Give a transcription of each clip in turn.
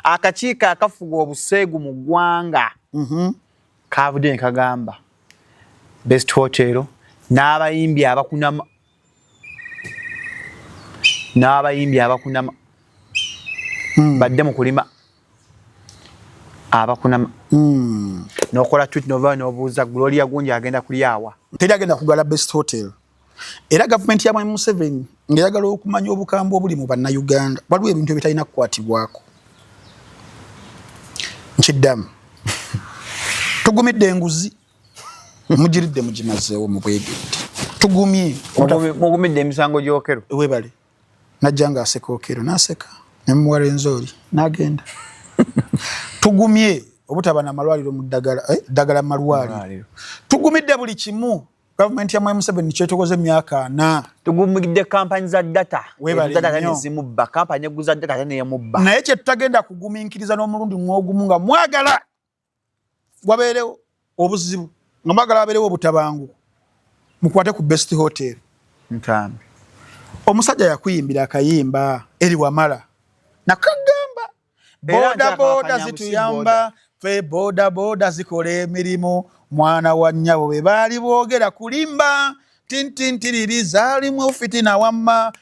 Akakiiko akafuga obuseegu mu ggwanga kavudde ne kagamba Best Hotel n'abayimbi abakunama, n'abayimbi abakunama badde mu kulima, abakunama n'okola tweet, nova n'obuuza Gloria Gunji agenda kulyawa. Teri agenda kugala Best Hotel. Era gavumenti ya Mwami Museveni ng'eyagala okumanya obukambwe obuli mu Bannayuganda, waliwo ebintu ebitalina kukwatibwako. Nkiddamu, tugumidde enguzi, mugiridde, mugimazeewo mu bwegedde, tugumye. Mugumidde emisango gyokero. Webale najja ng'aseka Okero n'aseka ne muwa Rwenzori n'agenda. Tugumye obutaba namalwaliro mu ddagala, ddagala mu malwaliro. Tugumidde buli kimu. Gavumenti ya Mwami Museveni kyetokoze emyaka 40. Tugumidde kampani za data. Webale data nnyo. Nezimubba, kampani eguza data ate neyemubba. Naye kye tutagenda kugumiikiriza n'omulundi ng'ogumu, nga mwagala wabeerewo obuzibu, nga mwagala wabeerewo obutabanguko, mukwate ku Best Hotel. Ntambi. Omusajja yakuyimbira akayimba eri wamala nakagamba Era boda boda nti akawakanya zituyamba fe, boda boda zikola emirimu, mwana wa nnyabo be baali boogera kulimba tintintiriri zaalimu fitina wamma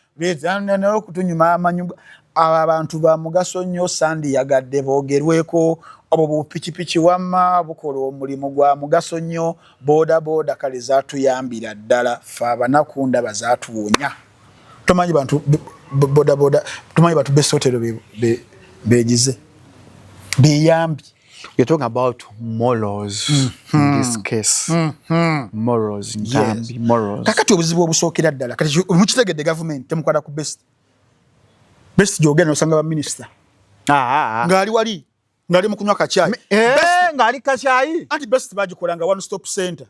okutunyuma amanyu. Abo abantu ba mugaso nnyo, sandiyagadde boogerweko. Obwo bupikipiki wamma bukola omulimu gwa mugaso nnyo. Boda boda kale zatuyambira ddala ffe abanaku, ndaba zatuwonya. Tomanyi bantu boda boda, tomanyi bantu Best Hotel begize beyambye. We're talking about morals in this case. Morals, Ntambi, morals. Kakati obuzibu obusookera ddala, kati mukitegedde, gavumenti temukwata ku Best. Best gyogenda nosanga baminisita ng'ali wali ng'ali mu kunywa kacyayi. Ng'ali kacyayi. Anti Best bagikola nga one stop center.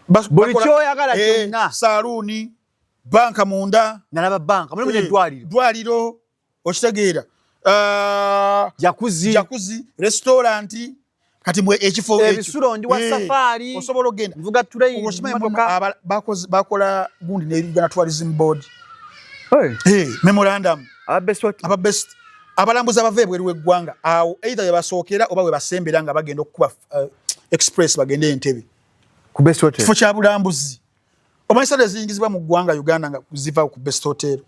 Buli kyoyagala kyonna. Saluuni, banka munda. Nalaba banka mulimu n'eddwaliro. Ddwaliro, okitegeera? Jacuzzi. Jacuzzi, restaurant. Kati mwe ekifo ekyo. Ebisulo, ndi wa safari. Osobola ogenda. Nvuga train. Okimanyi motoka. Bakola gundi ne Uganda Tourism Board. Memorandum. Aba Best Hotel. Aba Best, abalambuzi abava ebweru w'eggwanga awo either we basookera oba we basembera nga bagenda okukuba express bagende Entebbe. Ku Best Hotel. Kifo kya bulambuzi. Omanyi sente eziyingizibwa mu ggwanga Uganda nga ziva ku Best Hotel?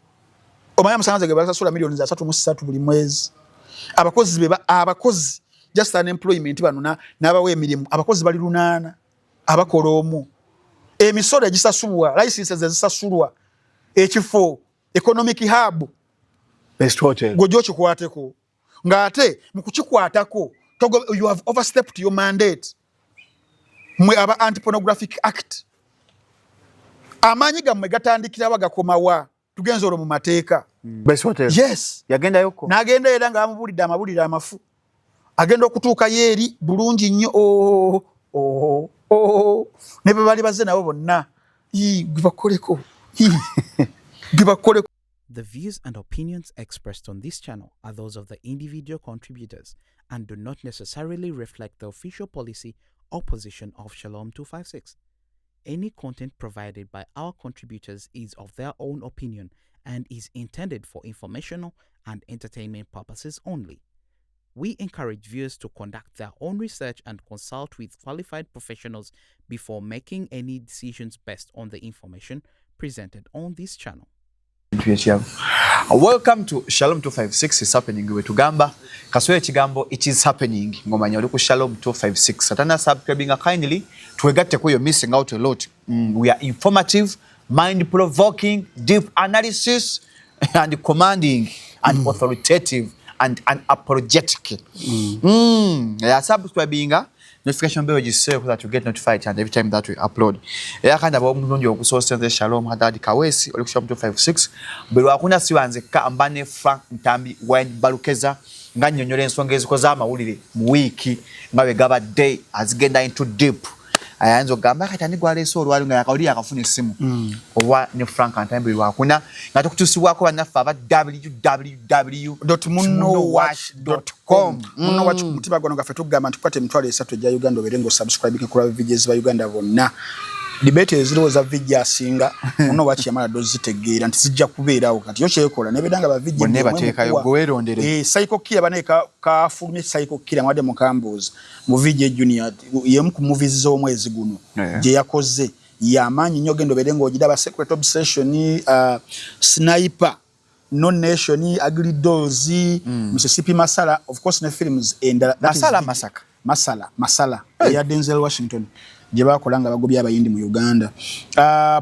Omanyi amasannyalaze ge basasula miliyoni za 33 buli mwezi? Abakozi be abakozi, just unemployment bano n'abawa emirimu, abakozi bali 800 abakola omu, emisolo egisasulwa, licenses ezisasulwa, ekifo economic hub. Best Hotel. Gwe okikwateko ng'ate mu kukikwatako you have overstepped your mandate. Mwe aba Anti-Pornographic Act, amaanyi gammwe gatandikirawa, gakomawa? Tugenza olwo mu mateeka. Best Hotel. Yes. Yagendayoko. N'agenda era nga bamubuulidde amabulire amafu, agenda okutuukayo eri bulungi nnyo. Oh. Ne bwe bali bazze nabo bonna. Ii, gwe bakoleko. Ii, gwe bakoleko. The views and opinions expressed on this channel are those of the individual contributors and do not necessarily reflect the official policy or position of Shalom 256. Any content provided by our contributors is of their own opinion and is intended for informational and entertainment purposes only. We encourage viewers to conduct their own research and consult with qualified professionals before making any decisions based on the information presented on this channel. Welcome to Shalom 256. Is happening we tugamba kasoya ekigambo "it is happening" ngomanya oli ku Shalom 256. Atana subscribing kindly twegatte ku, you're missing out a lot. We are informative, mind provoking, deep analysis and commanding and authoritative and unapologetic. Yeah, subscribing, notification bell giseeko that you get notified and every time that we upload. Era kandi ab'omulundi ogusoose, nze Shalom Hadadi Kaweesi, oli ku Shalom 256. Buli lwakuna siba nzekka, mba ne Frank Ntambi Wine Balukeza nga nnyonnyola ensonga ezikoze amawulire mu wiiki nga bwe gabadde, azigenda into deep. Ayinza okugamba kati ani gwaleese olwali nga yakawuli yakafuna essimu oba ne Frank Ntambi buli lwakuna nga tukutuusibwako bannaffe aba www munowatch.com. Munowatch ku mutima gwano gaffe tugamba nti kwata 30,000 egya Uganda obeere nga osubscribing ku VJs ba Uganda bonna. Debate eziriwo za VJ asinga muno waki yamala ddo zitegeera nti zijja kubeerawo. Kati yo kyekola nebeera nga ba VJ bonna bateekayo, gwe weerondere. Eh, Psycho Killer bane kafulumye Psycho Killer mwadde mukambuuza mu VJ Junior yemu ku movies z'omwezi guno gye yakoze yamaanyi nnyo. Genda obeere ng'ogiraba, Secret Obsession, Sniper, No Nation, Ugly Dolls, Mississippi Masala, of course ne films endala. That is Masala Masaka. Masala Masala eya Denzel Washington gye bakola nga bagobye abayindi mu Uganda,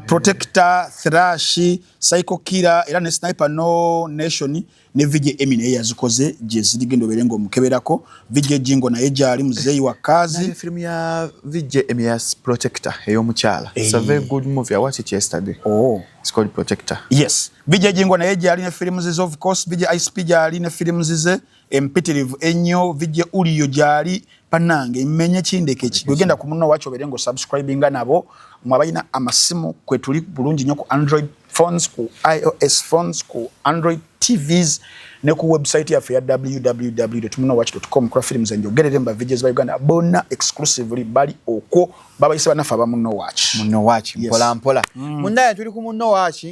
Protector, Thrash, Psycho Killer era ne Sniper, No Nation ne VJ Emmy naye yazikoze gye ziri. Genda obeere ng'omukeberako VJ Jingo naye gyali muzeeyi wa kazi. Naye firimu ya VJ Emmy ya Protector ey'omukyala, it's a very good movie. I watched it yesterday. Oh. It's called Protector. Yes, VJ Jingo naye gyali ne firimu ze, of course VJ ICP gyali ne firimu ze empitirivu ennyo. VJ Uliyo gyali. Bannange, mmenye kindeke ki gwegenda ku Muno Wakyo obeere ng'osubscribinga nabo mwe abalina amasimu. Kwe tuli bulungi nnyo ku Android phones, ku iOS phones, ku Android TVs ne ku website yaffe ya www.munowatch.com. Kula films enjogerere mu VJs ba Uganda bonna exclusively bali okwo, babayise bannaffe aba Muno Watch. Muno Watch. Yes. Mpola mpola munnaye, tuli ku Muno Watch.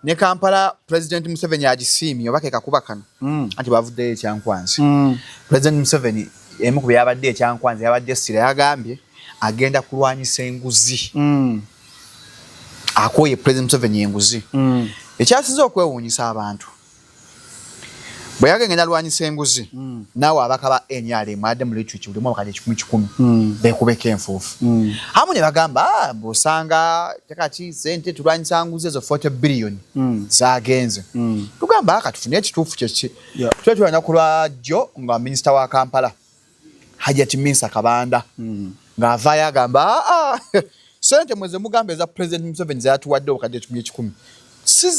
Ne Kampala President Museveni agisiimye oba ke kakuba kano anti bavuddeyo ekyankwanzi. President Museveni emu ku byabadde ekyankwanzi yabadde essira, yagambye agenda kulwanyisa enguzi. Akooye President Museveni enguzi. Ekyasinze okwewuunyisa abantu, bwe yagenda alwanyisa enguzi, naawe abaka ba NRM adde mu litwiki buli omu abakadde 100,000 beekubeko enfuufu amu ne bagamba, "Ah, bw'osanga kati sente tulwanyisa nguzi ezo 40 billion zagenze." Tugamba, "Ah, katufune ekituufu kyeki." Tuba tulina ku lwajjo nga minisita wa Kampala Hajati Minsa Kabanda ng'avaayo agamba, "Ah, sente mwe zemugamba eza President Museveni zeyatuwadde obukadde 1,100 si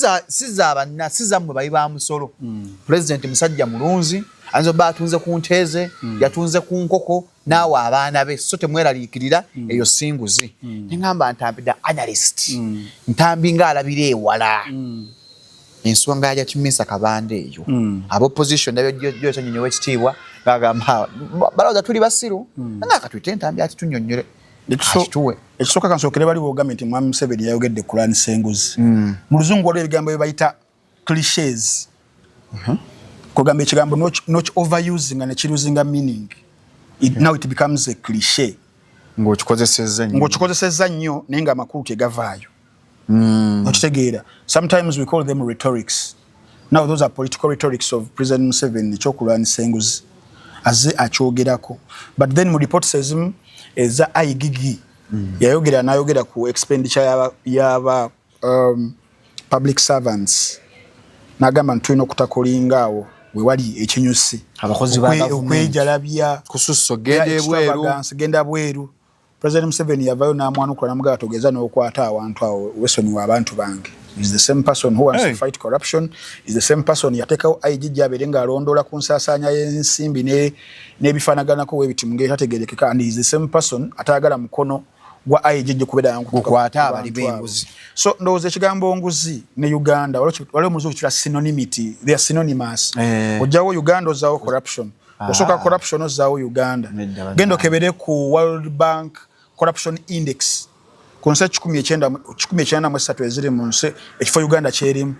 za banna, si zammwe bayi ba musolo. President musajja mulunzi, ayinza obba atunze ku nteeze, yatunze ku nkoko naawe abaana be, so temweraliikirira, eyo si nguzi." Neŋŋamba Ntambi the analyst, Ntambi ng'alabira ewala ensonga ya Kimisa Kabanda eyo. Aba opposition nabyo owekitiibwa ngagamba balowooza tuli basiru, nga katuyite Ntambi ati tunyonnyole akituwe. Ekisooka kansookere bali bwogambye nti Mwami Museveni yayogedde kulwanisa enguzi. Mu Luzungu waliwo ebigambo bye bayita clichés, kugamba ekigambo not overusing ne kiruzinga meaning. Now it becomes a cliche. Ng'okikozesezza nnyo. Ng'okikozesezza nnyo naye nga amakulu tegavaayo. Okitegeera? Sometimes we call them rhetorics. Now those are political rhetorics of President Museveni. Ekyokulwanisa enguzi azze akyogerako, but then mu reports ezimu eza IGG yayogera n'ayogera ku expenditure yaba public servants, n'agamba nti tulina okutakolinga awo we wali ekinyusi. Abakozi ba gavumenti. Okwejalabya. Kususso genda ebweru. Extravagance, genda bweru. President Museveni yavayo n'amwanukula n'amugamba, togeza n'okwata awantu awo, wesonyiwa abantu bange. Is the same person who wants Hey. to fight corruption, is the same person yateekawo IGG abeere ng'alondoola ku nsaasaanya y'ensimbi n'ebifaanaganako webiti mu ngeri tategerekeka, and is the same person atayagala mukono gwa IGG kubeera Gukwate abali ku bantu abo. b'enguzi. So ndowooza ekigambo nguzi ne Uganda waliwo muzungu kitula synonymity, they are synonymous. Ojjawo Uganda, ozaawo corruption. Osooka corruption, ozaawo Uganda. Nedda, bannange. Genda okebere ku World Bank Corruption Index ku nsi 193 eziri mu nsi, ekifo Uganda kyerimu,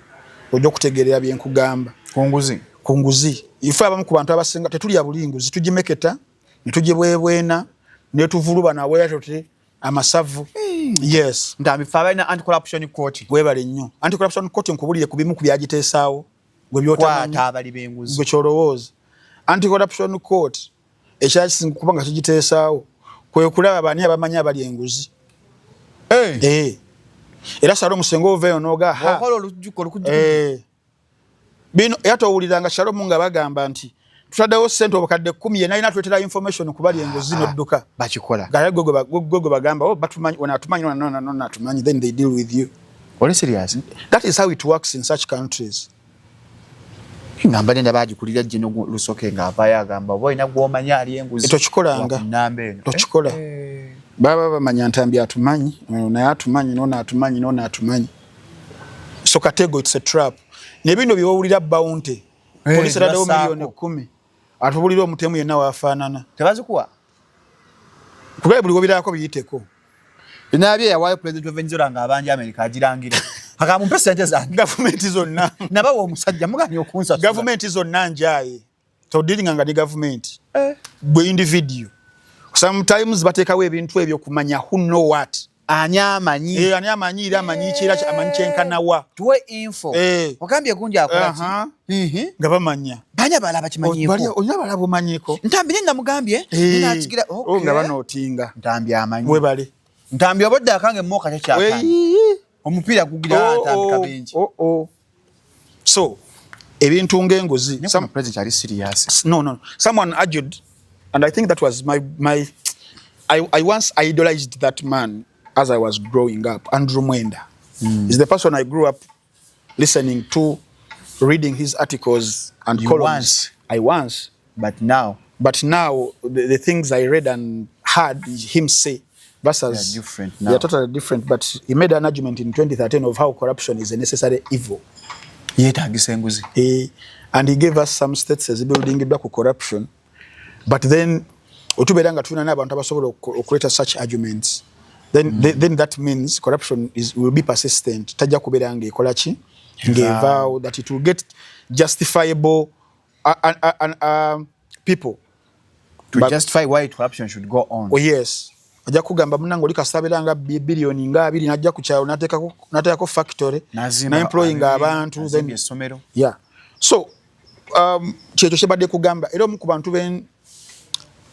ojja okutegeerera byenkugamba. Ku nguzi. Ku nguzi. Ife abamu ku bantu abasinga tetulya buli nguzi, tugimeketa netugibwebwena netuvuluba naweera tuti amasavu, yes. Ntambi, ffe abalina Anti Corruption Court. Webale nnyo. Anti Corruption Court, nkubulire ku bimu ku byagiteesaawo gwe byotamanyi. Kwata abali b'enguzi. Gwe kyolowooza Anti Corruption Court ekyakisinga kuba nga kigiteesaawo kwe kulaba bani abamanyi abali enguzi. Hey. Eh. Era Salomu senga oveeyo n'oga ha Bw'okola olujjuko olukujjuko. Eh. Bino era towuliranga Salomu nga bagamba nti tutaddewo ssente obukadde 10, yenna alina tuletera information ku bali enguzi, n'odduka. Bakikola. Nga gwe bagamba, oh, batumanyi, ono atumanyi, ono ono ono atumanyi, then they deal with you. Oli serious? That is how it works in such countries. Ngamba nenda bagikulira gino Lusoke ng'avaayo agamba oba olina gw'omanyi ali enguzi. Tokikolanga. Wa ku nnamba eno. Tokikola. Baba bamanya Ntambi atumanyi, ono naye atumanyi, nono atumanyi, nono atumanyi. So katego, it's a trap. Ne bino byowulira bounty, poliisi etaddewo Tebassaako. miliyoni 10 atubulira omutemu yenna waafaanana. Tebazikuwa. Kuba buli wobirako biyiteko. Nabye yawayo president wa Venezuela nga abanja America agirangira. Aga mumpe sente zange. Gavumenti zonna. Nabawa omusajja muganye okunsasula. Gavumenti zonna njaye. Todiringa nga ne gavumenti. Gwe individual. Sometimes bateekawo ebintu ebyo kumanya who know what. Ani amanyi? Ani amanyi era amanyi ki era amanyi kyenkana wa. Tuwe info. Ogambye gundi akola ki? Nga bamanya. Bani abalala bakimanyiiko? Olina abalala bomanyiiko? Ntambi naye namugambye. Nakigira. Okay. Nga banootinga. Ntambi amanyi. Webale. Ntambi obodde akange mmoka tekyakanye. Omupiira gugira Ntambi kabenje. So ebintu ng'enguzi. Some president ali serious. No. Someone argued, and I think that was my I once idolized that man as I was growing up, Andrew Mwenda. He's the person I grew up listening to, reading his articles and you columns. Once. I once. But now? But now, the things I read and heard him say versus... They are different now. They are totally different, but he made an argument in 2013 of how corruption is a necessary evil. Yeetagisa enguzi. And he gave us some states as building back corruption. But then, otubeera nga tulina n'abantu abasobola okuleeta such arguments. Then, then that means corruption will be persistent. Tajja kubeera ng'ekola ki? Ng'evaawo, that it will get justifiable people. To justify why corruption should go on. Oh yes. Ajja kugamba munnange oli kasita abeera nga biliyoni nga 20 n'ajja ku kyalo n'ateekako factory, na-employing abantu. Then, essomero. Yeah. So, kyekyo kye badde kugamba. Era omu ku bantu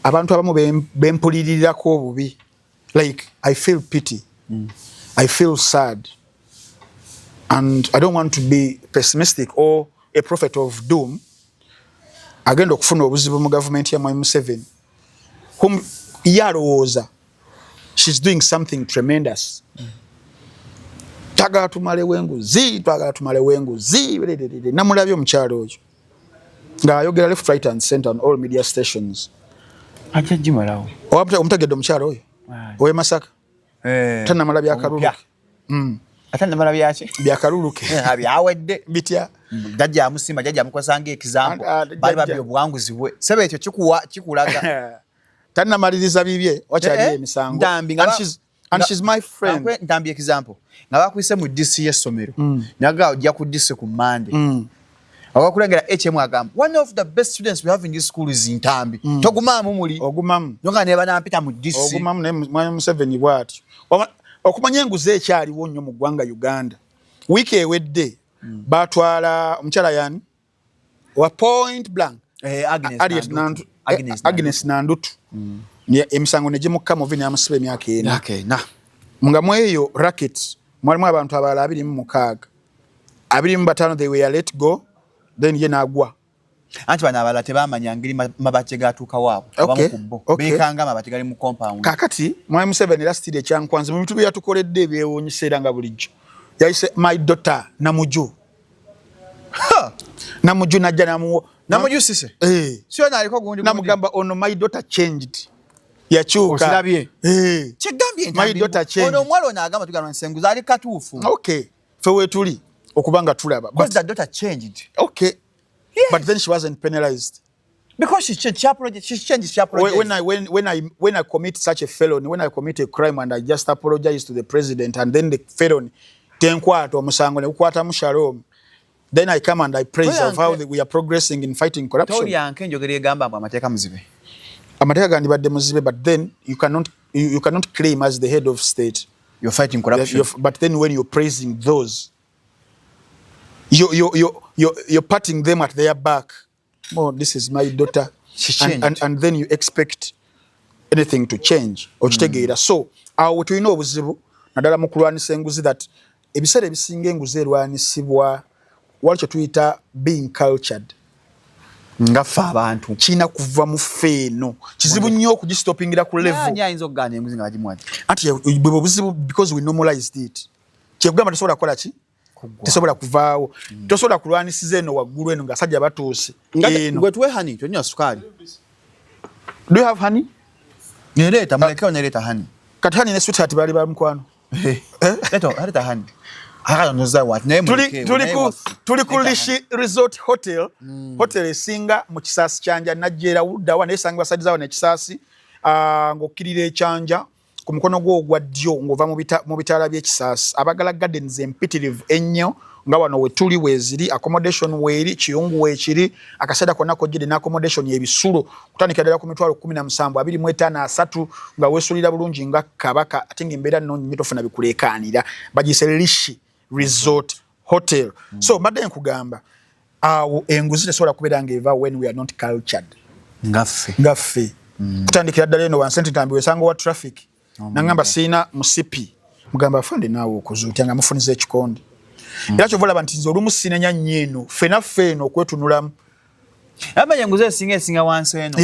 abantu abamu bempulirirako obubi. Like, I feel pity. I feel sad. And I don't want to be pessimistic or a prophet of doom. Agenda okufuna obuzibu mu gavumenti ya Mwami Museveni. Whom yalowooza she's doing something tremendous. Twagala tumalewo enguzi, twagala tumalewo enguzi. Namulabye omukyalo oyo ng'ayogera left, right and center on all media stations. Ajja gimalawo. Omutegedde omukyalo oyo ow'e Masaka? Tannamala byakalulu. Atannamala byaki? Byakalulu ke. Byawedde. Bitya? Jjajja amusiima, jjajja amukozesa nga example. Baali babbye obuwanguzi bwe. Ssebo ekyo kikuwa kikulaga. Tannamaliriza bibye, wakyaliyo emisango. Ntambi And she's my friend. Ntambi example. Nga bakuyise mu DC y'essomero. Naga ojja ku DC ku Monday. Awakulengera HM agamba, one of the best students we have in this school is Ntambi. Togumaamu muli. Ogumamu. Nonga ne banampita mu DC. Ogumamu naye Mwami Museveni bw'atyo. Okumanya enguzi ekyaliwo nnyo mu ggwanga Uganda. Wiiki ewedde batwala omukyala yani wa point blank. Agnes Nandutu. Agnes Nandutu. Emisango ne gimukka muvi n'amusiba emyaka 4. Nga mu eyo racket mwalimu abantu abalala 26. 25 they were let go, then ye n'agwa. Anti bano abalala tebamanya ngeri mabaati gatuuka waabwe. Abamu ku bo. Beekanga amabaati gali mu compound. Kaakati Mwami Museveni era still ekyankwanzi mu bintu bye yatukoledde ebyewuunyisa era nga bulijjo. Yayise my daughter Namuju. Namuju najja namuwa. Namuju sise? Si yona aliko gundi. Namugamba ono my daughter changed. Yakyuka. Osirabye? Kyegambye My daughter changed. Ono omuwala ono agamba tugamba nsenguzi ali katuufu. Okay. Ffe weetuli okuba nga tulaba. Because the daughter changed. Okay. Yes. But then she wasn't penalized. Because she changed, she apologized, she changed, she apologized. When I commit such a felony, when I commit a crime and I just apologize to the president and then the felony tenkwata omusango ne gukwatamu Shalom. Then I come and I praise of how we are progressing in fighting corruption. Tolyanke enjogera egamba mbu amateeka muzibe. Amateeka gandibadde muzibe, but then you cannot claim as the head of state. You're fighting corruption. But then when you're praising those, you're patting them at their back. Oh, this is my daughter. She changed. And then you expect anything to change. Okitegeera. So, awo tulina obuzibu naddala mu kulwanisa enguzi that ebiseera ebisinga enguzi erwanisibwa wali kye tuyita being cultured. Nga ffe abantu. Kirina kuva mu ffe eno. Kizibu nnyo okugistopingira ku level. Ani ayinza okugaana enguzi nga bagimuwadde? Anti bwe buzibu because we normalized it. Kyekugamba tosobola kukola ki? Tesobola kuvaawo. Tosobola kulwanisiza eno waggulu eno ng'asajja batuuse. Eno. Gwe tuwe honey, tonywa sukaali. Do you have honey? Nereeta, mulekewo nereeta honey. Kati honey ne sweetheart baali ba mukwano. Leeta honey. Tuli ku Lishi Resort Hotel. Hotel esinga mu Kisaasi Kyanja, Najjeera ludda wa, naye esangibwa side zaawo n'Ekisaasi, ng'okkirira Ekyanja. Ku mukono gwo ogwa ddyo ng'ova mu bitaala by'ekisaasi, abagala gardens empitirivu ennyo nga wano wetuli weeziri, accommodation weeri, kiyungu weekiri, akaseera konna kojjire n'accommodation, ebisulo kutandikira ddala ku mitwalo 17, 25, 30, nga weesulira bulungi nga kabaka, ate ng'embeera nnungi nnyo, tofuna bikuleekaanira. Bagiyise Lishi Resort Hotel. So mbadde nkugamba awo enguzi tesobola kubeera ng'eva when we are not cultured. Ngaffe. Ngaffe. Kutandikira ddala eno wansi nti Ntambi wesanga wa traffic nangamba siina musipi, mugamba afande naawe okoze otya nga mufuniza ekikonde. Era kyova olaba nti nze olumu sinenya nnyo eno ffena ffe eno okwetunulamu. Aba enguzi esinga wansi eno.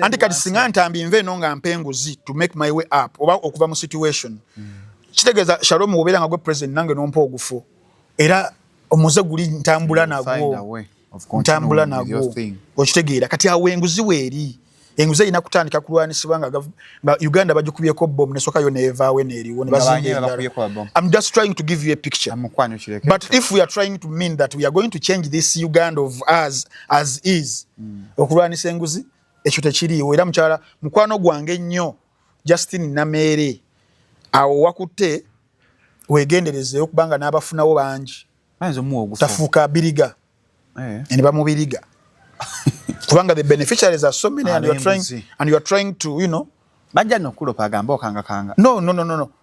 Anti kati singa Ntambi nva eno nga mpa enguzi to make my way up oba okuva mu situation. Kitegeeza Shalom wobeera nga gwe president nange nompa ogufo, era omuze guli ntambula nagwo, ntambula nagwo, okitegeera? Kati awo enguzi weeri, enguzi erina kutandika kulwanisibwa nga Uganda bagikubyeko bomu nesooka yo neevaawo neeriwo. I'm just trying to give you a picture, but if we are trying to mean that we are going to change this Uganda of us as is. Okulwanisa enguzi ekyo tekiriiwo. Era mukyala mukwano gwange ennyo Justin Nameere awo wakutte wegenderezeyo kubanga n'abafunawo bangi tafuuka biriga eh. Ne bamubiriga kubanga the beneficiaries are so many and you are trying to. Bajja nokulopa agamba okangakanga. No,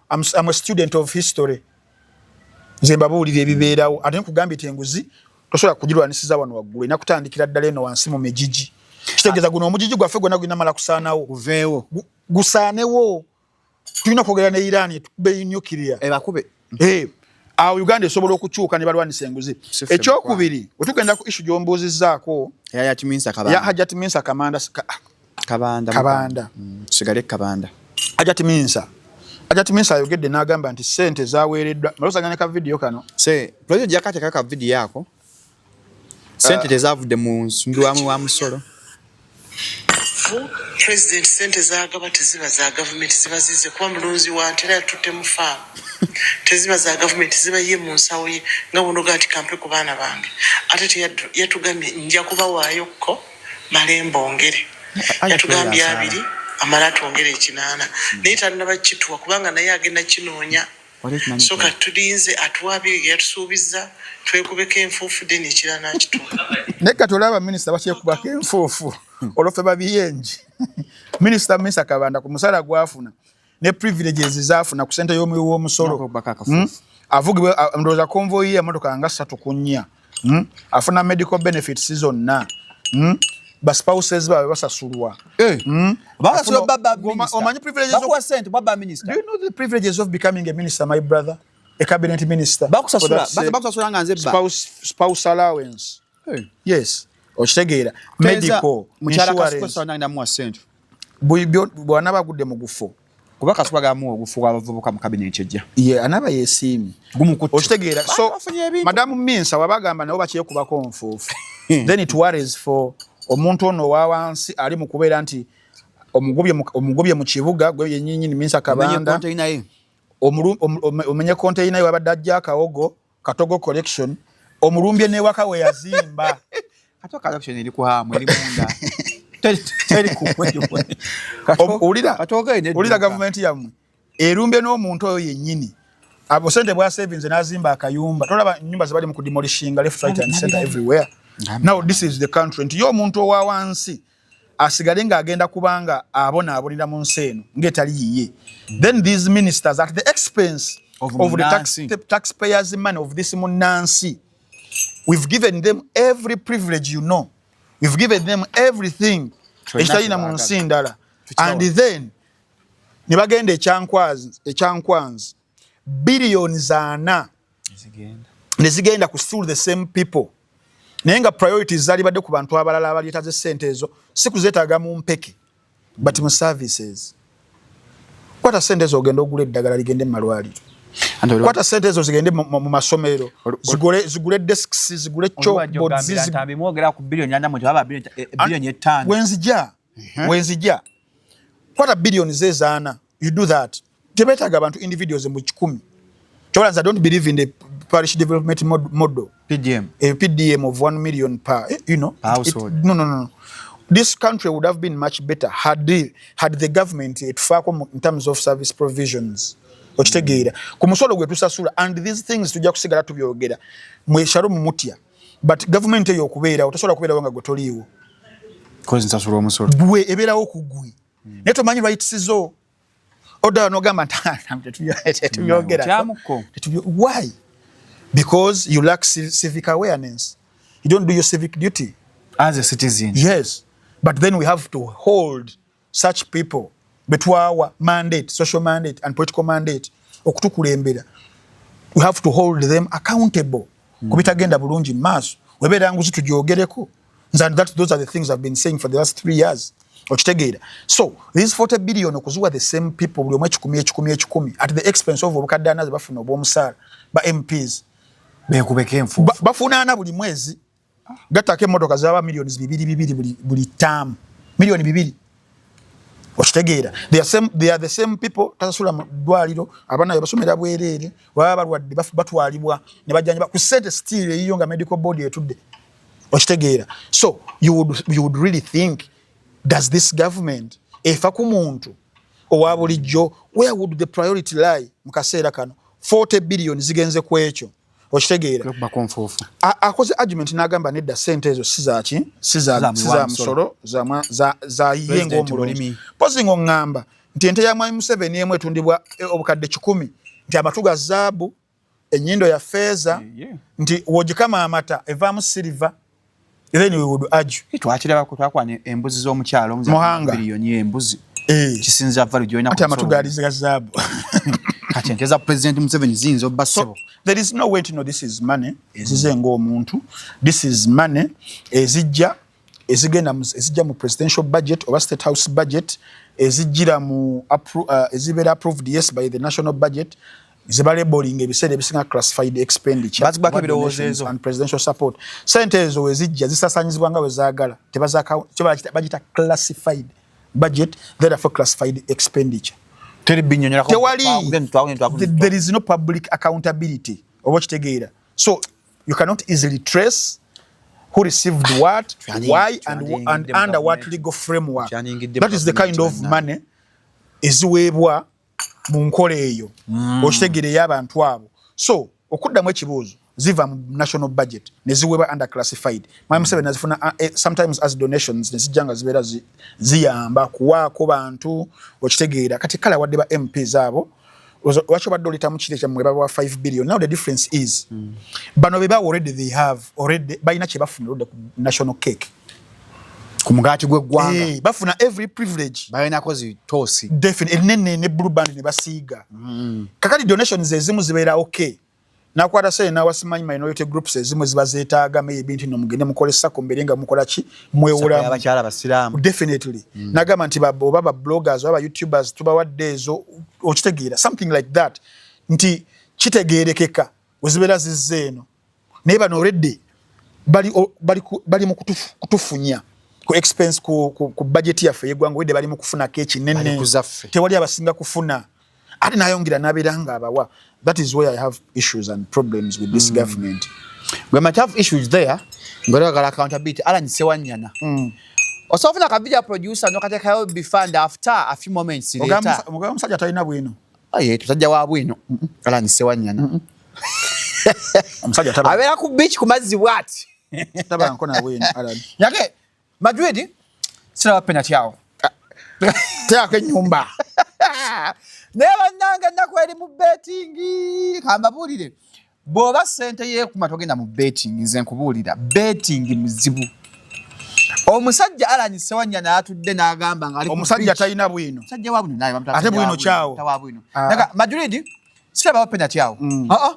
I'm a student of history. Nze mbabuulira ebibeerawo, ate nkugambye ti enguzi tosobola kugirwanisiza wano waggulu, erina kutandikira ddala eno wansi mu migigi. Kitegeeza guno omugigi gwaffe gwonna gulina mala kusaanawo. Guveewo. Gusaanewo. Tulina okwogera ne Iran tukube nuclear. Ebakube. Eh, awo Uganda esobola okukyuka ne balwanisa enguzi. Ekyokubiri, wetugenda ku issue gy'ombuuzizzaako ya Hajat Minsa Kamanda. Kabanda. Kabanda. Sigale Kabanda. Hajat Minsa, Hajat Minsa ayogedde n'agamba nti ssente zaweereddwa malosanya ne ka video kano. Se project yakateeka ka video ako, ssente tezavudde mu nsumbi wa musolo. President sente zagaba teziba za gavumenti, ziba zize kuba mulunzi wa nte era yatutte mu faamu. Teziba za gavumenti, ziba ye mu nsawo ye nga bunoga nti kampe ku baana bange. Ate yatugambye nja kubawaayokko male mbongere, yatugambye 20 amale atwongere 80, naye tannaba kituwa kubanga naye agenda kinoonya. So kati tulinze atuwa 20 yatusuubiza, twekubeko enfuufu, then ekirala nakituwa. Naye kati olaba minisita bakyekubako enfuufu olwofe babiyengi. Minisita Minsa Kabanda ku musaala gwafuna ne privileges zafuna ku sente y'omuwi w'omusolo, Avugibwa ndowooza convoy ye emotoka nga ssatu ku nnya, Afuna medical benefits zonna, Ba spouses baabwe basasulwa. Omanyi privileges of, do you know the privileges of becoming a minister, my brother, a cabinet minister? Bakusasula nga nze. Spouse allowance. Hey. Yes, okitegeera, medical insurance. Bw'anaaba agudde mu gufo. Kuba Kasuku gamuwa ogufu gw'abavubuka mu kabineti ejja. Ye anaaba yeesiimye, okitegeera? So Madamu Minsa wabagamba nabo bakyekubako nfuufu, then it worries for omuntu ono owa wansi ali mu kubeera nti omugobye mu kibuga gwe yenyinyini Minsa Kabanda, omenye container ye wabadde ajja akawogo Katogo Collection, omulumbye newaka we yazimba. Katogo Collection eri kuhamu eri munda. Owulira gavumenti yammwe erumbye n'omuntu oyo yennyini, abo sente bwa savings n'azimba akayumba. Tolaba nyumba zebali mu kudemolishinga left, right and center, everywhere? Now this is the country nti ye omuntu owa wansi asigale ng'agenda kubanga abonaabonera mu nsi eno ng'etali yiye. Then these ministers, at the expense of the taxpayers' money, of this munansi, we've given them every privilege, we've given them everything ekitalina mu nsi ndala, and then ne bagenda ekyankwanzi billions 40 ne zigenda ku still the same people, naye nga priorities zali badde ku bantu abalala abaleetaze sente ezo, si kuzeetaaga mu mpeke but mu services. Kwata sente ezo ogenda ogula eddagala ligende mu malwaliro, kwata sente ezo zigende mu masomero, zigule desks, zigule chalkboards. Wenzija kwata billions 4, you do that. Tebeetaaga abantu individuals mu 100. Kyobola nze I don't believe in the parish development model. PDM. A PDM of 1 million per household. No. This country would have been much better had the government etufaako in terms of service provisions. Okitegeera, ku musolo gwe tusasula, and these things tujja kusigala tubyogera. Mwe Shalom mutya, but government eyo okubeerawo, tosobola kubeerawo nga gwe toliiwo. Nsasula omusolo. Gwe ebeerawo ku gwe, naye tomanyi rights zo. Oddayo nogamba nti tetubyogera. Why? Because you lack civic awareness. You don't do your civic duty as a citizen. Yes, but then we have to hold such people betwawa mandate, social mandate and political mandate okutukulembera, we have to hold them accountable kubitagenda bulungi maaso. Webeera nguzi, tugyogereko. And those are the things I've been saying for the last 3 years. Okitegeera? So these 40 billion okuziwa the same people, buli omu ekikumi, ekikumi, ekikumi, at the expense of obukadde ana ze bafuna obw'omusaala ba MPs. Bekubeko enfuufu. Bafuna ana buli mwezi, gattako emmotoka zaba millions bibiri bibiri buli taamu, miliyoni 2. Okitegeera? They are the same people tasasula mu ddwaliro, abaana be basomera bwereere, baba balwadde batwalibwa ne bajjanjaba ku ssente still eyiyo nga medical board etudde. Okitegeera? So you would really think, does this government efa ku muntu owa bulijjo? Where would the priority lie mu kaseera kano? 40 billion zigenze ku ekyo. Okitegeera? Kwekubako nfuufu. Akoze argument n'agamba nedda, sente ezo si zaki, si za Za si za musolo, za ye President ng'omulonzi. mulimi. Pozi ng'oŋŋamba nti ente ya Mwami Museveni emu etundibwa obukadde 100, nti amatu ga zaabu, ennyindo ya feeza, nti w'ogikama amata evaamu silver, then we would argue. Twakirabako, twakwana embuzi z'omukyalo. Muhanga. Biliyoni embuzi. Eh. Kisinza value gyolina. Ati amatu gaali ga zaabu. Kati ente za President Museveni ziyinza obba, ssebo. There is no way to know this is money ezize ng'omuntu. This is money ezijja, ezigenda ezijja mu presidential budget oba State House budget, ezijjira mu ezibeera approved, yes, by the national budget, ziba labeling ebiseera ebisinga classified expenditure. Bazigwako oba ebirowoozo donations ezo. and presidential support. Sente ezo wezijja zisasanyizibwa nga wezaagala. Bagita classified budget, therefore classified expenditure. Teri binyonyolako. Tewali. There is no public accountability, oba okitegeera? So you cannot easily trace who received what, why and under what legal framework. That is the kind of money eziweebwa mu nkola eyo. Okitegeera, ey'abantu abo. So okuddamu ekibuuzo, ziva mu national budget ne ziweebwa under classified. Mwami Museveni nazifuna sometimes as donations, ne zijja nga zibeera ziyamba kuwaako bantu. Okitegeera? Kati kale awadde ba MPs abo. Lwaki obadde oletamu kiri ekyammwe babawa 5 billion? Now the difference is bano be bawa already, they have already, balina kye bafuna oludde ku national cake. Ku mugaati gw'eggwanga. Eh, bafuna every privilege. Balinako zitoosi. Definitely, enene ne Blue Band ne basiiga. Kakati donations ezimu zibeera okay, nakwata sente nawa simanyi minority groups ezimu ziba zeetaaga, maybe nti no mugende mukole sako, mbere nga mukola ki, mwewulamu. Abakyala abasiraamu. Definitely. Nagamba nti oba ba bloggers oba ba YouTubers tubawadde ezo. Okitegeera? Something like that, nti kitegeerekeka wezibeera zizze eno. Naye bano already bali mu kutufunya ku expense, ku budget yaffe yeggwanga. Wedde bali mu kufunako ekinene. Bali ku zaffe. Tewali abasinga kufuna, ate nayongera nabeera nga abawa. That is where I have issues and problems with this government. We might have issues there ng'oyagala accountability. Alan Sewanyana, osobola ofuna ka video, producer nokateekayo before and after a few moments later. Omugamba omusajja talina bwino. Aye, tusajja wa bwino. Alan Sewanyana Omusajja abeera ku beach ku mazzi bwati. Tabanko na bwino, Alan. Yake Madrid siraba penalty awo. Teako ennyumba. Naye bannange, ennaku eri mu betting. Kambabuulire, bw'oba ssente yeekuma, togenda mu betting. Nze nkubuulira, betting muzibu. Omusajja Alan Sewanyana atudde n'agamba nga ali ku Omusajja beach. talina bwino. Musajja wa bwino naye bamutwala. Ate bwino kyawo. Tawa bwino. Ah. Naga Madrid sirabawo penalty awo. Ah ah.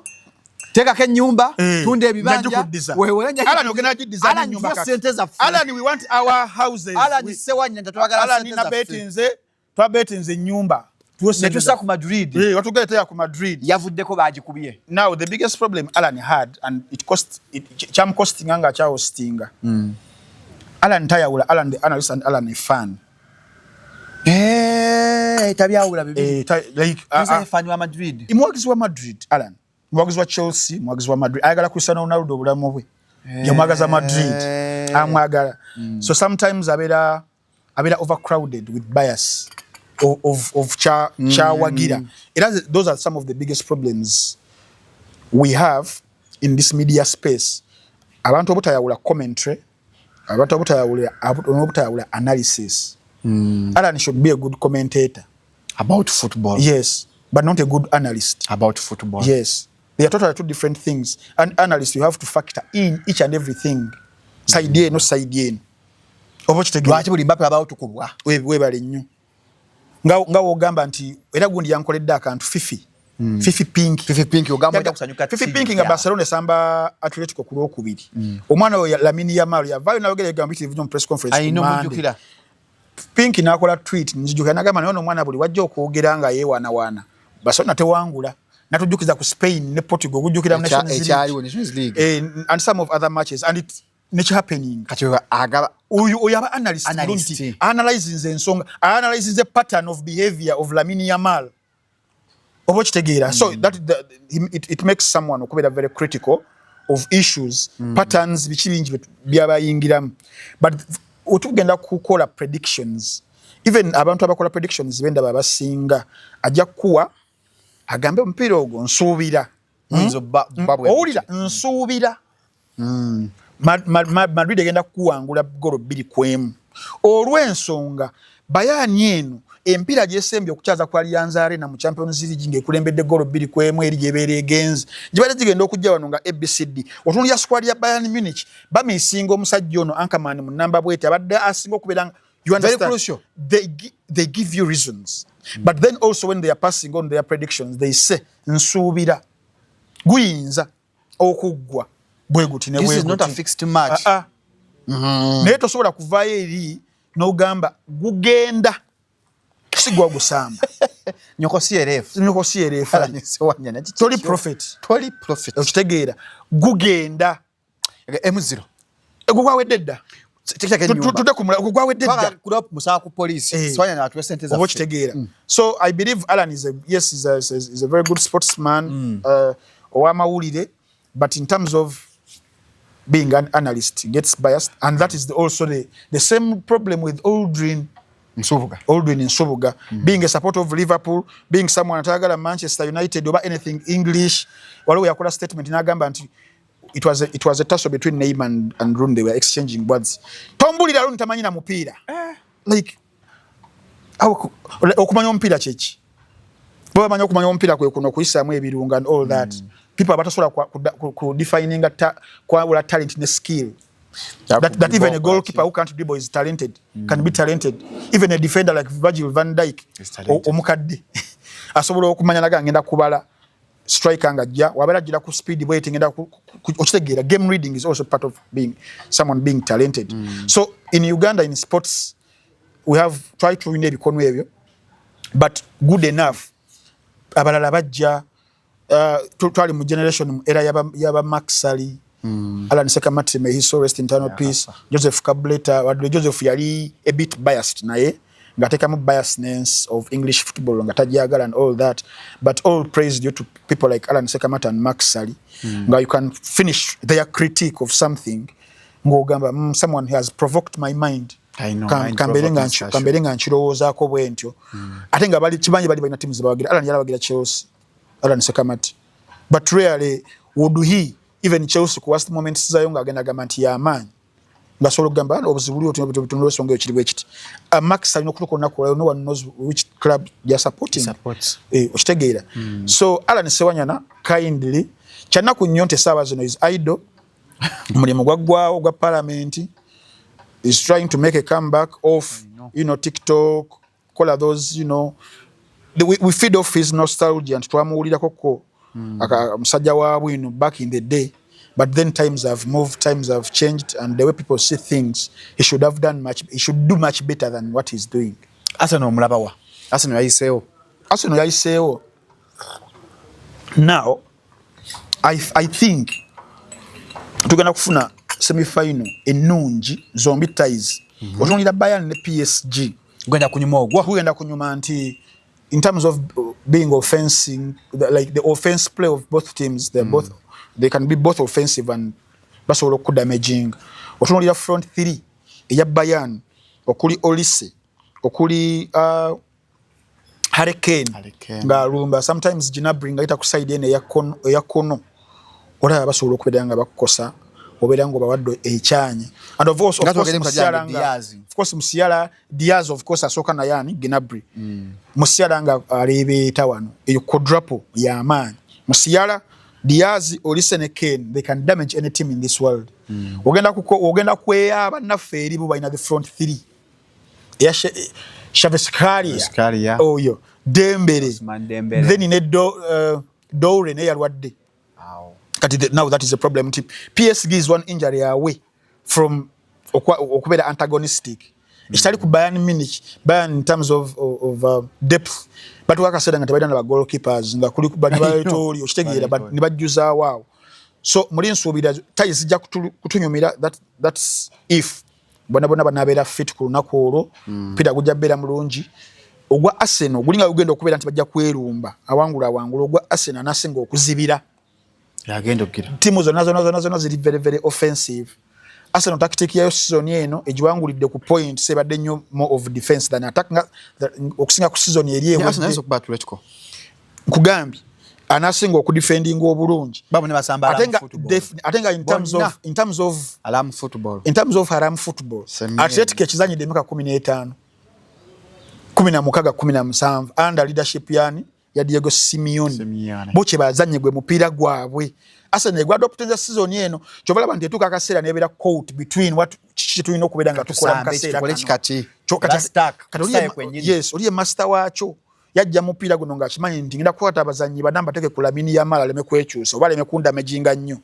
Teekako ennyumba, Eh, tunda ebibanja. Njagikuddiza. Weewole. Alan, ogenda giddiza Alan, n'ennyumba tuwa kati. ssente zaffe. Alan, we want our houses. Alan Sewanyana, twagala Alan, ssente zaffe. nabetinze, twabetinze ennyumba. Tuwe Ne ssente tussa zaffe. ku Madrid. Eh, watugenda ku Madrid. Yavuddeko, bagikubye. Now the biggest problem Alan had, and it cost it kyamcostinga nga akyahostinga. Alan tayawula Alan the analyst and Alan a fan. Eh, tabyawula bibiri. Eh, like Fan wa Madrid. Muwagizi wa Madrid, Alan. Muwagizi wa Chelsea, muwagizi wa Madrid. Ayagala Cristiano Ronaldo obulamu bwe. Yamwagaza Madrid, amwagala. So sometimes abeera overcrowded with bias of kyawagira. Era those are some of the biggest problems we have in this media space, abantu obutayawula commentary, abantu obutayawula analysis. Alan should be a good commentator about football. Yes, but not a good analyst about football. Yes, they are totally two different things. And analyst, you have to factor in each and everything, side eno, side eno, oba okitegeera? Lwaki buli Mbappe abawo tukubwa? Weebale nnyo. Nga wogamba nti era gundi yankoledde akantu, Fifi, Fifi Pink. Fifi Pink, ogamba ojja kusanyuka. Fifi Pink, nga Barcelona esamba Atletico ku Lwokubiri, omwana oyo Lamine Yamal yavaayo nayogera ebigambo biyitirivu nnyo mu press conference ku Ayina Monday. Omujjukira. Pink n'akola tweet, nzijukira, nagamba naye ono omwana buli wajja okwogera nga yeewaanawaana, Barcelona tewangula. Natujjukiza ku Spain ne Portugal, ogujjukira mu Nations League. Ekyaliwo Nations League. Eh, and some of other matches, and it nekihappening. Kati oyo agaba Oyo aba analyst Analyst. bulungi, analyzing ensonga, analyzing the pattern of behavior of Lamine Yamal, oba okitegeera? So it makes someone okubeera very critical of issues, patterns, biki bingi byabayingiramu. But otugenda kukola predictions, even abantu abakola predictions bendaba abasinga ajja kukuwa agambe omupiira ogwo nsuubira. Muyinza obba bwe Owulira, nsuubira Madrid egenda kuwangula golo 2-1 olw'ensonga Bayern eno empiira gyesembye okukyaza kwa Allianz Arena mu Champions League ng'ekulembedde golo 2-1, eri gyebeera egenze gibadde zigenda okujja wano nga ABCD. Otunulira squad ya Bayern Munich, bamisinga omusajja ono anchorman mu namba bweti abadde asinga okubeera nga, you Very understand? crucial. They give you reasons, but then also when they are passing on their predictions, they say nsuubira guyinza okuggwa bwe guti ne This bwe is not a guti. fixed match. Ah, ah. Naye tosobola kuvaayo eri n'ogamba gugenda sigwa gusamba. Nyoko si erefu. Nyoko si erefu. Sewanyana. Toli prophet. Toli prophet. Okitegeera, gugenda M0. Egwo gwawedde dda. Tudde ku mulala, ogwo gwawedde dda. Kuba musawa ku police. Eh. Sewanyana atuwe sente Oba zaffe. okitegeera? So I believe Alan is a, yes, is a very good sportsman, ow'amawulire, but in terms of being an analyst, he gets biased, and that is also the same problem with Aldrin. Nsubuga. Aldrin Nsubuga, being a supporter of Liverpool, being someone atayagala Manchester United oba anything English. Waliwo yakola statement n'agamba nti it was a tussle between Neymar and Rooney, they were exchanging words. Tombulira Rooney tamanyi na mupiira. Like okumanya omupiira kyeki? Bo bamanyi okumanya omupiira kwe kuno okuyisaamu ebirungo and all that. People abatasobola ku defininga kwawula talent ne skill. That even a goalkeeper who can't dribble is talented, can be talented. Even a defender like Virgil van Dijk, Is talented. Omukadde asobola okumanya naga ngenda kubala striker ng'ajja wabeera ajjira ku speed bweti ngenda okitegeera? Game reading is also part of being someone being talented. So in Uganda, in sports, we have tried to win ebikono ebyo, but good enough abalala bajja. Twali mu generation, mu era yaba Mark Ssali, Alan Ssekamate, may his soul rest in eternal peace, Joseph Kabuleta. Wadde Joseph yali a bit biased, naye ng'ateekamu biasness of English football nga tajagala and all that, but all praise due to people like Alan Ssekamate and Mark Ssali, nga you can finish their critique of something ng'ogamba, someone has provoked my mind." I know, mind Kambeere nga provoking discussion. Kambeere nga nkirowoozaako bwe ntyo. Ate nga bali kimanyi bali balina tiimu zebawagira. Alan yalabagira Chelsea, Alan Ssekamate, but rarely would he even Chelsea ku worst moments zayo ng'agenda agamba nti y'amaanyi, ngasobola okugamba, "Ah, obuzibu buli otuno olw'ensonga eyo kiri bwe kiti." Max alina okutuuka olunaku olwayo, no one knows which club they're supporting. Supports. Eh, okitegeera? So Alan Sewanyana, kindly, kyanaku nnyo nti essaawa zino is idle, omulimu gwaggwawo gwa parliament, is trying to make a comeback off TikTok, kola those, we feed off his nostalgia nti twamuwulirako ko musajja wa bwino back in the day. But then times have moved, times have changed, and the way people see things, he should have done much, he should do much better than what he's doing. Arsenal omulabawa? Arsenal yayiseewo. Arsenal yayiseewo. Now I think tugenda kufuna semifinal ennungi, zombi ties. Otunulira Bayern ne PSG. Genda kunyuma ogwo. Gugenda kunyuma nti in terms of being offensing, like the offense play of both teams, they're both, they can be both offensive and Basobola okudamaginga. Otunulira front three eya Bayern, okuli Olise, okuli Harry Kane, ng'alumba sometimes Gnabry ng'ayita ku side eno eya kono. Olaba basobola okubeera nga bakukosa, obeera nga obawadde ekyanya. And of course Musiala nga, of course Musiala, Diaz, of course asooka naye ani, Gnabry. Musiala nga aleebeeta wano, eyo quadruple y'amaanyi: Musiala, Diaz, Olise ne Kane. They can damage any team in this world. Ogenda kweya bannaffe eri bo balina the front three eya Kvaratskhelia, oyo Dembele, then ne Doure naye yalwadde kati. Now that is a problem nti PSG is one injury away from okubeera antagonistic ekitali ku Bayern Munich. Bayern in terms of depth, batuka akaseera nga tebalina na ba goalkeepers, nga kuli bali baleeta oli, okitegeera, ne bajjuzaawo awo. So muli nsuubira tie zijja kutunyumira. That's if bonna bonna banaabeera fit ku lunaku olwo. Mupiira gujja kubeera mulungi. Ogwa Arsenal gulinga gugenda okubeera nti bajja kwerumba, awangula awangula. Ogwa Arsenal anasinga okuzibira. Tiimu zonna zonna zonna zonna ziri very very offensive. Arsenal tactic yayo season eno egiwangulidde ku point, sebadde nnyo more of defense than attack okusinga ku season eri ewedde. Nkugambye anasinga okudefendinga obulungi, ate nga in terms of haram football. In terms of haram football, Atletico ekizanyidde emyaka 15, 16, 17 under leadership yani ya Diego Simeone, bo kye bazanye gwe mupiira gwabwe. Arsenal egwa adoptinza season eno. Kyova laba nti etuuka akaseera nebeera caught between what, kiki tulina okubeera nga tukola mu kaseera. Kano. Yes, oli ye master waakyo, yajja mupiira guno ng'akimanyi nti ngenda kukwata abazannyi bana mbateke ku Lamine Yamal aleme kwekyusa oba aleme kundamaginga nnyo.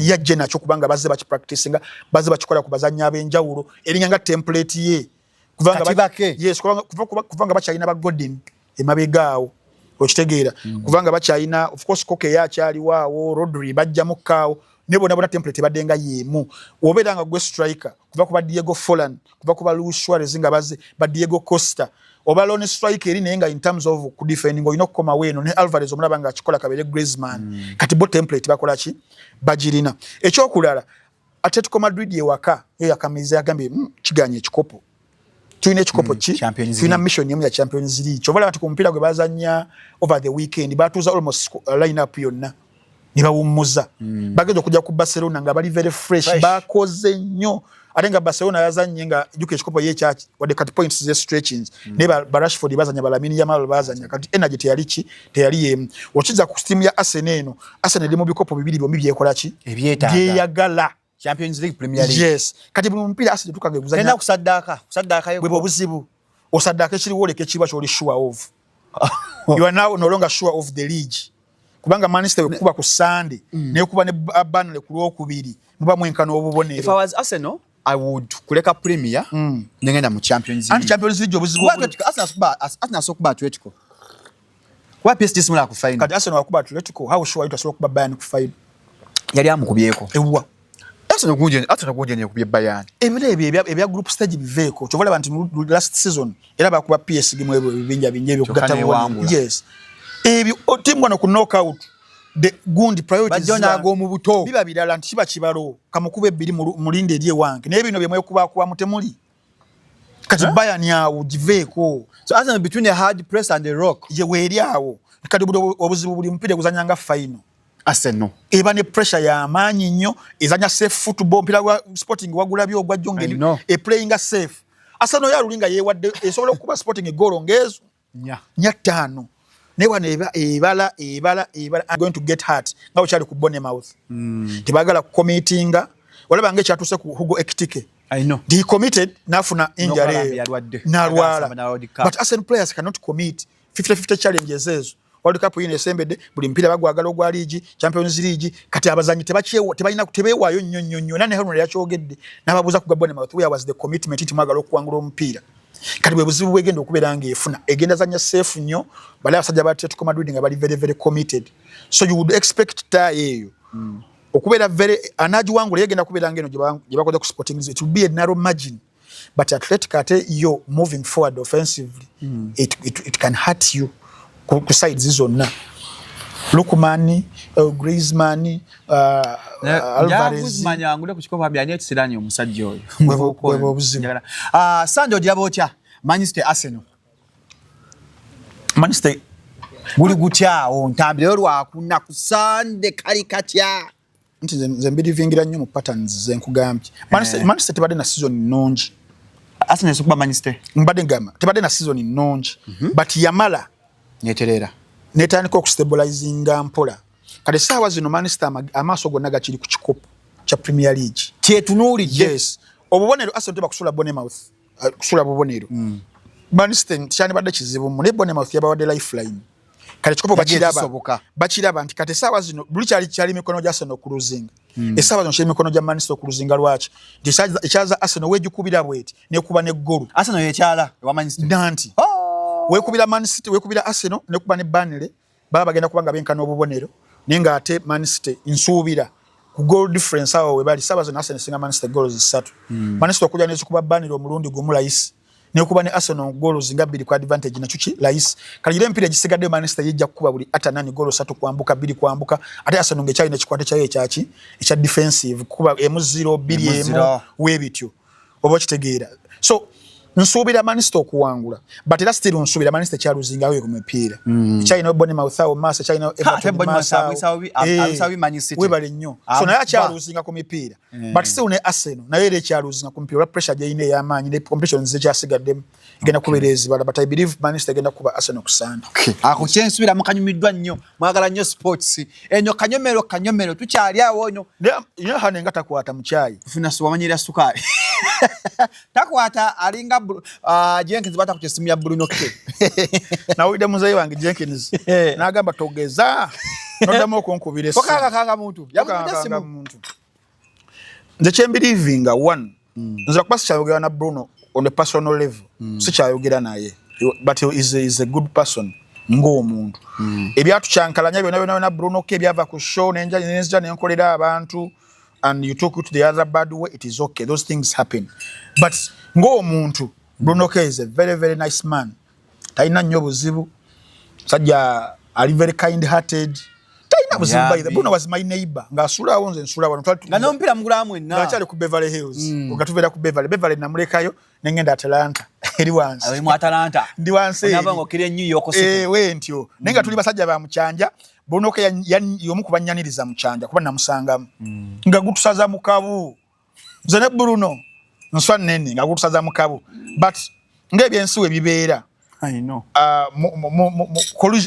Yajje nakyo kubanga bazze bakipracticinga, bazze bakikola ku bazannyi ab'enjawulo, eringa nga template ye kubanga bakyalina ba Godin emabega awo, okitegeera, kubanga bakyalina, of course, Koke ye akyaliwo awo, Rodri bajjamu kaawo, ne bonna bonna template ebadde nga yeemu. Obeera nga gwe striker kuva ku ba Diego Forlan, kuva ku ba Luis Suarez nga bazze, ba Diego Costa, oba lone striker eri, naye nga in terms of ku defending olina okukomawo eno ne Alvarez omulaba nga akikola, kabere Griezmann. Kati bo template bakola ki, bagirina. Ekyokulala, Atletico Madrid ewaka yo yakamiza, yagambye, kiganye ekikopo, tulina ekikopo ki, tulina mission emu ya Champions League." Kyobalaba nti ku mupiira gwe bazanya over the weekend batuuza almost line up yonna ne bawummuza. Bagenda okujja ku Barcelona nga bali very fresh. Bakoze nnyo, ate nga Barcelona yazanye nga juka ekikopo ye kyaki, wadde kati points ze stretchings. Naye ba Rashford bazanya, ba Lamine Yamal bazanya, kati energy teyali ki, teyali yemu. Okiza ku team ya Arsenal eno, Arsenal eri mu bikopo bibiri byombi byekola ki, byeyagala. Champions League, Premier League. Yes, kati buli mupiira Arsenal tukaga guzanya kusaddaaka kusaddaaka. Bwe obuzibu, osaddaaka ekiriwo, oleka ekiriwa kyoli sure of. You are now no longer sure of the league, kubanga Manchester wekuba ku Sunday nekuba ne Burnley ku Lwokubiri, muba mwenkana obubonero. If I was Arsenal, I would kuleka Premier nengenda mu Champions League. Anti Champions League obuzibu Arsenal sokuba Atletico. Kuba PSG simula ku final. Kati Arsenal wakuba Atletico, how sure you asobola kuba Bayern ku final? Yali amukubyeko. Ewa. Arsenal gunje ne kubye Bayern. Ebiro ebyo ebya group stage biveeko. Kyova olaba nti last season era bakuba PSG mu ebyo ebibinja bingi ebyo kugatta. Yes. Ebyo team wano ku knockout, the gundi priorities ag'omu buto biba birala, nti kiba kibalo kamukuba ebbiri mulinde eri ewange, naye bino bye mwekubakuba mutemuli. Kati Bayern awo giveeko. So Arsenal between a hard press and a rock. Ye weeri awo. Kati obuzibu, buli mupiira guzanya nga final. Arsenal eba ne pressure y'amaanyi nnyo, ezanya safe football. Mpira gwa Sporting wagulabye ogwajjo ngeri e playing safe. Arsenal yaluli nga yeewadde, esobola okuba Sporting egoolo ng'ezo nya, ttaano, naye wano eba ebala ebala ebala, going to get hurt nga bwekyali ku Bournemouth. Tebagala kucommittinga. Olaba nga ekyatuuse ku Hugo Ekitike. I know. He committed nafuna injury nalwala, but Arsenal players cannot commit 50-50 challenges ezo. World Cup yino esembedde, buli mpira bagwagala ogwa league, Champions League. Kati abazanyi tebalina, tebeewaayo nnyo nnyo nnyo. Nane Henry yakyogedde n'ababuuza ku Bournemouth, where was the commitment nti mwagala okuwangula omupiira? Kati bwe buzibu bwegenda okubeera ng'efuna, egenda zanya safe nnyo. Bali abasajja ba Atletico Madrid nga bali very very committed, so you would expect tie eyo okubeera very, anagiwangula yegenda kubeera ngeno gye bakoze ku Sporting. It will be a narrow margin, but Atletico ate yo moving forward offensively, it can hurt you ku sides zonna. Lookman, Griezmann, Alvarez. Griezmann angule ku kikopo byani ekisirani omusajja oyo. Bwe obuzibu. Ah, Sunday ogiraba otya? Manchester Arsenal. Manchester guli gutyawo ntambire lwakuna ku Sunday kali katya. Nti nze mbirivingira nnyo mu patterns ze nkugambye. Manchester tebadde na season nnungi. Arsenal esokuba Manchester. Mbadde ngamba tebadde na season nnungi. But yamala neterera. Netandika okustabilizinga mpola. Kale essaawa zino Manchester amaaso gonna gakiri ku kikopo kya Premier League. Kyetunuulidde. Yes. Obubonero Arsenal teba kusula Bournemouth. Kusula bubonero. Manchester kyandibadde kizibu mu ne Bournemouth yabawadde lifeline. Kale kikopo bakiraba. Bakiraba nti kati essaawa zino buli kyali mikono gya Arsenal okuluzinga. Essaawa zino kyali mikono gya Manchester okuluzinga lwaki? Nti ekyaza Arsenal weegikubira bweti nekuba ne goal. Arsenal yekyala ewa Manchester. Nanti. Oh. Weekubira Man City, weekubira Arsenal nekuba ne Burnley, baba bagenda kubanga benkana obubonero. Naye ng'ate Man City nsuubira ku goal difference awo we bali essaawa zino Arsenal esinga Man City goals 3. Man City okujja n'ezikuba Burnley omulundi gumu layisi. Nekuba ne Arsenal goals nga 2 ku advantage nakyo ki layisi. Kale era emipiira egisigaddeyo Manchester yejja kukuba buli ata nani goal 3 kwambuka 2 kwambuka ate Arsenal ng'ekyalina ekikwate kyayo ekyaki ekya defensive kuba 0 2 1 weebityo oba okitegeera. So nsuubira Manchester okuwangula but era still nsuubira Manchester kyaluzingawo ku mipiira. Ekyalina Bournemouth awo maaso, ekyalina Everton maaso awo. Webale nnyo. So naye akyaluzinga ku mipiira. But still ne Arsenal naye era ekyaluzinga ku mipiira olwa pressure gy'erina ey'amaanyi ne competitions ekyasigaddemu egenda kubeera ezibala but I believe Manchester egenda kuba Arsenal ku Sunday. Ako kyensuubira mukanyumiddwa nnyo, mwagala nnyo sports. Eno kanyomero tukyali awo nnyo. Naye hane nga takwata mu kyayi. Funa wamanyira sukaali. Takwata alinga Jenkins bata ku essimu ya Bruno K. Nawulidde muzeeyi wange Jenkins n'agamba togeza noddamu okunkubira essimu. Okanga muntu. Yamukubidde essimu. Nze kye mbelievinga one. Nze kuba sikyayogera na Bruno on a personal level. Sikyayogera naye. But he is a good person ng'omuntu. Ebyatukyankalanya byonna byonna byonna Bruno K ebyava ku show nenzija nenkolera abantu and you took it the other bad way, it is okay. Those things happen. But ng'omuntu Bruno K is a very very nice man. Talina nnyo buzibu. Sajja ali very kind hearted. Talina buzibu by the Bruno was my neighbor. Ng'asula nze nsula wano. Nga n'omupiira mugulamu mwenna. Ng'akyali ku Beverly Hills. Nga tubeera ku Beverly. Beverly namulekayo ne ngenda Atlanta. Eri wansi. Ali mu Atlanta. Ndi wansi. Onaba ng'okkira New York City. We ntyo. Naye nga tuli basajja ba mukyanja. Bruno K y'omu ku bannyaniriza mukyanja kuba namusangamu. Nga gutusaza mu kabu. Nze ne Bruno nswa nnene nga gutusaza mu kabu. But ng'ebyensi we bibeera. I know.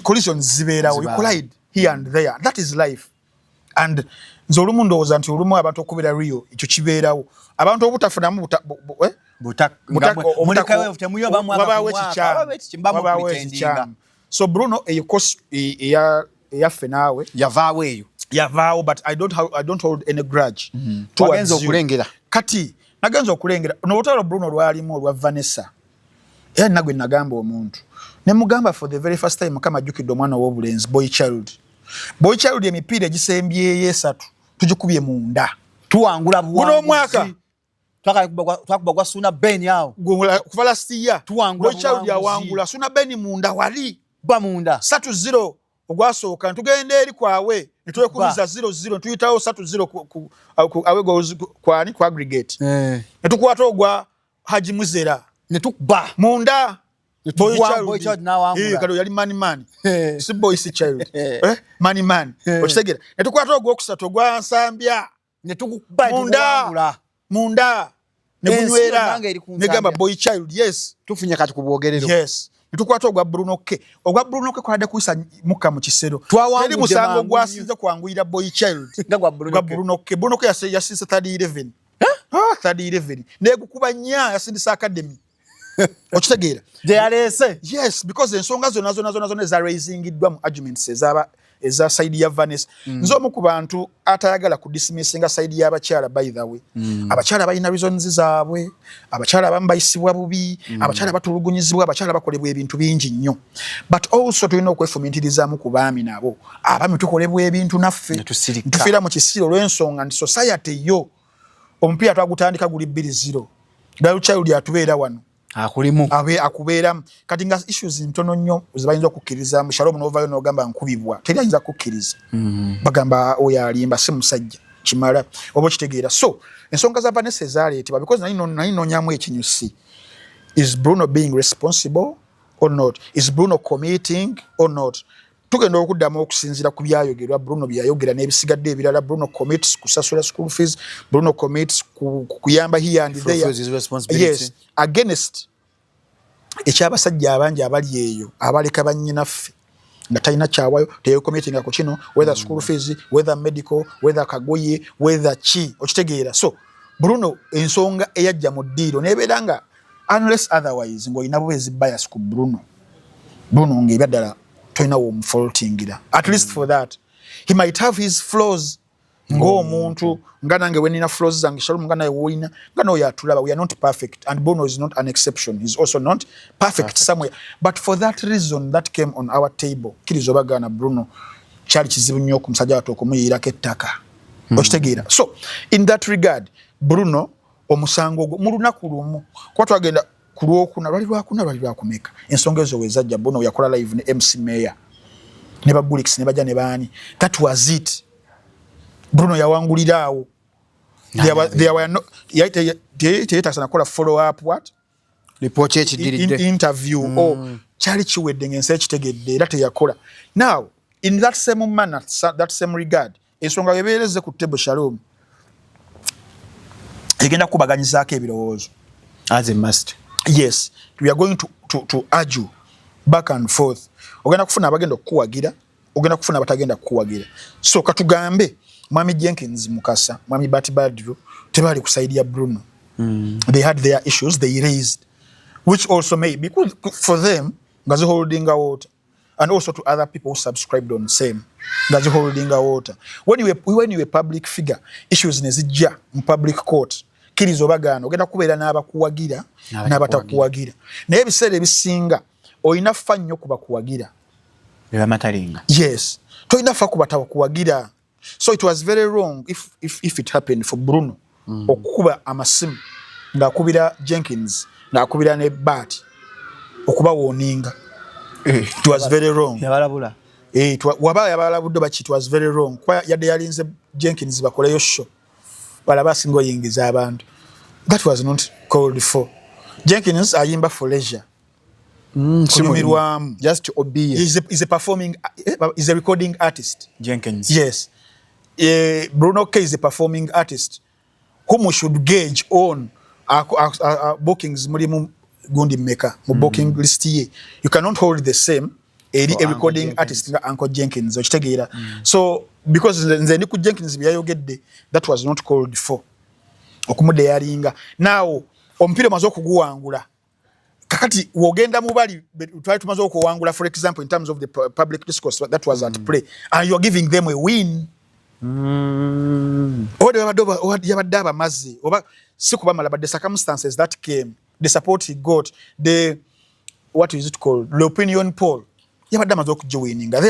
Collisions zibeerawo. You collide here and there. That is life. And nze olumu ndowooza nti olumu abantu okubeera real ekyo kibeerawo. Abantu obutafunamu wabaawo ekikyamu. So Bruno eyo course eyaffe naawe yavaawo eyo. Yavaawo but I don't hold any grudge. Wagenza okulengera. Kati nagenza okulengera n'olutalo Bruno lwalimu olwa Vanessa. Era nagwe nagamba omuntu. Ne mugamba for the very first time Mukama ajjukidde omwana ow'obulenzi boy child. Boy child emipiira egisembyeyo 3 tugikubye munda. Tuwangula buwanguzi. Guno omwaka twakuba gwa Suna Ben awo. Kuva last year. Tuwangula boy child yawangula Suna Ben munda wali. Ba munda. 3-0 ogwasooka tugenda eri kwawe ne twekubiza 0-0 tuyitawo 3-0 ku awe goals kwani ku aggregate. Ne tukwata ogwa Haji Muzera ne tukuba munda. Boy child nawangula. Kado yali man man. Si boy si child. Man man. Okitegera. Ne tukwata ogwokusatu ogwa Nsambya ne tukuba munda. Munda. Ne gunywera. Ne gamba boy child yes. Tufunye kati ku bwogerero. Yes. Ne tukwata ogwa Bruno K. Ogwa Bruno K kwadde kuyisa mukka mu kisero. Twawangudde Teri musango gwasinze kwanguyira boy child. Nga gwa Bruno K. Bruno K. Bruno K yasinze 3-11. 3-11. Negukuba nya yasindisa academy. Okitegeera. Gyeyaleese. Yes, because ensonga zonna zonna zonna zonna eza raisingiddwa mu arguments eza side ya Vanessa. Nze omu ku bantu atayagala ku dismissinga side y'abakyala by the way. Abakyala balina reasons zaabwe, abakyala abamu bayisibwa bubi, abakyala batulugunyizibwa, abakyala bakolebwa ebintu bingi nnyo. But also tulina okwefumiitirizaamu ku baami nabo. Abaami tukolebwa ebintu naffe. Tufiira mu kisiro olw'ensonga nti society yo omupiira twagutandika guli 2-0. Girl child atubeera wano. Akulimu. Abe akubeeramu. Kati nga issues ntono nnyo zebayinza okukkiriza mu Shalom, n'ovaayo n'ogamba nkubibwa, teri ayinza kukkiriza. Bagamba oyo alimba, si musajja kimala, oba okitegeera? So ensonga za Vanessa ezaleetebwa, because nali noonyamu ekinyusi: is Bruno being responsible or not? Is Bruno committing or not? Tugenda okuddamu okusinziira ku byayogerwa, Bruno byeyayogera n'ebisigadde ebirala. Bruno commits kusasula school fees, Bruno commits kuyamba here and there. Fulfills his responsibility. Yes, against ekyabasajja abangi abali eyo abaleka bannyinaffe nga talina kyawayo, teyecommittinga ku kino, whether school fees, whether medical, whether kagoye, whether ki, okitegeera? So Bruno, ensonga eyajja mu ddiiro nebeera nga, unless otherwise ng'olina bubeezi bias ku Bruno, Bruno ng'ebyaddala tolina womufaultingira. At least for that he might have his flaws ng'omuntu, nga nange wenina flaws zange, Shalom, nga naye woolina, nga n'oyo atulaba. We are not perfect, and Bruno is not an exception. He's also not perfect somewhere, but for that reason that came on our table, kkiriza obagaana, Bruno kyali kizibu nnyo ku musajja wate okumuyiirako ettaka, okitegeera? So in that regard, Bruno omusango ogwo mu lunaku lumu, kuba twagenda ku Lwokuna, lwali Lwakuna, lwali Lwakumeka, ensonga ezo wezajja, Bruno yakola live ne MC Mayor ne bagulix ne bajja ne baani. That was it. Bruno yawangulira awo. There were no, teyetasa nakola follow up what Lipooti ekiddiridde. Interview or kyali kiwedde ng'ensi ekitegedde, era teyakola. Now in that same manner, that same regard, ensonga webeereze ku table, Shalom, egenda kukubaganyizaako ebirowoozo. As a must. Yes, we are going to argue back and forth. Ogenda kufuna abagenda okukuwagira, ogenda kufuna abatagenda kukuwagira. So katugambe Mwami Jenkins Mukasa, Mwami Bat Badru tebali ku side ya Bruno. They had their issues they raised, which also may be good for them nga ziholdinga water, and also to other people who subscribed on same nga ziholdinga water. When you were public figure, issues ne zijja mu public court, kkiriza obagaana, ogenda kubeera n'abakuwagira n'abatakuwagira, naye ebiseera ebisinga olina fa nnyo ku bakuwagira. Bebamatalinga. Yes, tolina fa ku batakuwagira. So it was very wrong if it happened for Bruno okukuba amasimu ng'akubira Jenkins, ng'akubira ne Bat okubawarninga. It was very wrong. Yabalabula. Eh, waba yabalabudde baki, it was very wrong, kuba yadde yalinze Jenkins bakoleyo show balaba asinga oyingiza abantu. That was not called for. Jenkins ayimba for leisure, kunyumirwamu. Just obiye. He's a performing, is a recording artist. Jenkins. Yes. Bruno K is a performing artist whom we should gauge on bookings, mulimu gundi mmeka mu booking list ye. You cannot hold the same eri For a recording Uncle artist nga Uncle Jenkins, okitegeera? So because nze ndi ku Jenkins byayogedde, that was not called for okumudaringa. Now omupiira omaze okuguwangula, kakati wogenda mu bali twali tumaze okuwangula, for example in terms of the public discourse that was at play, and you are giving them a win. Oba yabadde abamaze oba si kubamala, but the circumstances that came, the support he got, the, what is it called, the opinion poll, yabadde amaze okugiwininga.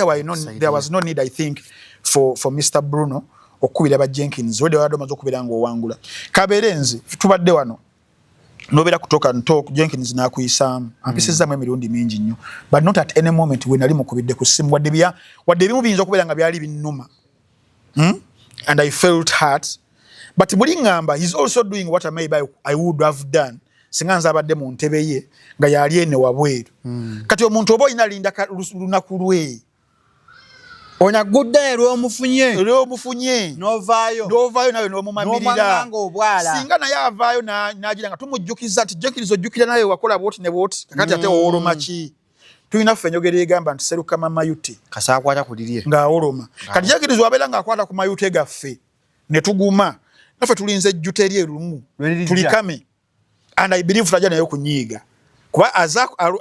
There was no need, I think, for Mr Bruno okukubira ba Jenkins. Wedde wabadde omaze okubeera ng'owangula. Kabeere nze tubadde wano nobeera ku Talk and Talk, Jenkins n'akuyisaamu, ampisizaamu emirundi mingi nnyo, but not at any moment we nali mukubidde ku ssimu, wadde ebimu biyinza okubeera nga byali binnuma, And I felt hurt, but muli ŋŋamba he's also doing what maybe I would have done singa nze abadde mu ntebe ye nga yali ene wabweru. Kati omuntu oba olina linda lunaku lwe. Onagudde lwomufunye. Lwomufunye. Novaayo. Novaayo nawe n'omumamirira. N'omwanganga obwala. Singa naye avaayo n'agira nga tumujjukiza nti Jenkins, ojjukira nawe wakola bwoti ne bwoti, kakati ate owoloma ki? Tulina ffe enjogera egamba nti serukama mayute Kasaakwata ku lirye. Ng'awoloma. Kati Jenkins wabeera ng'akwata ku mayute gaffe ne tuguma, naffe tulinze ejjute eri erumu Lwe lirijja. tulikame, and I believe tajja naye kunyiiga kuba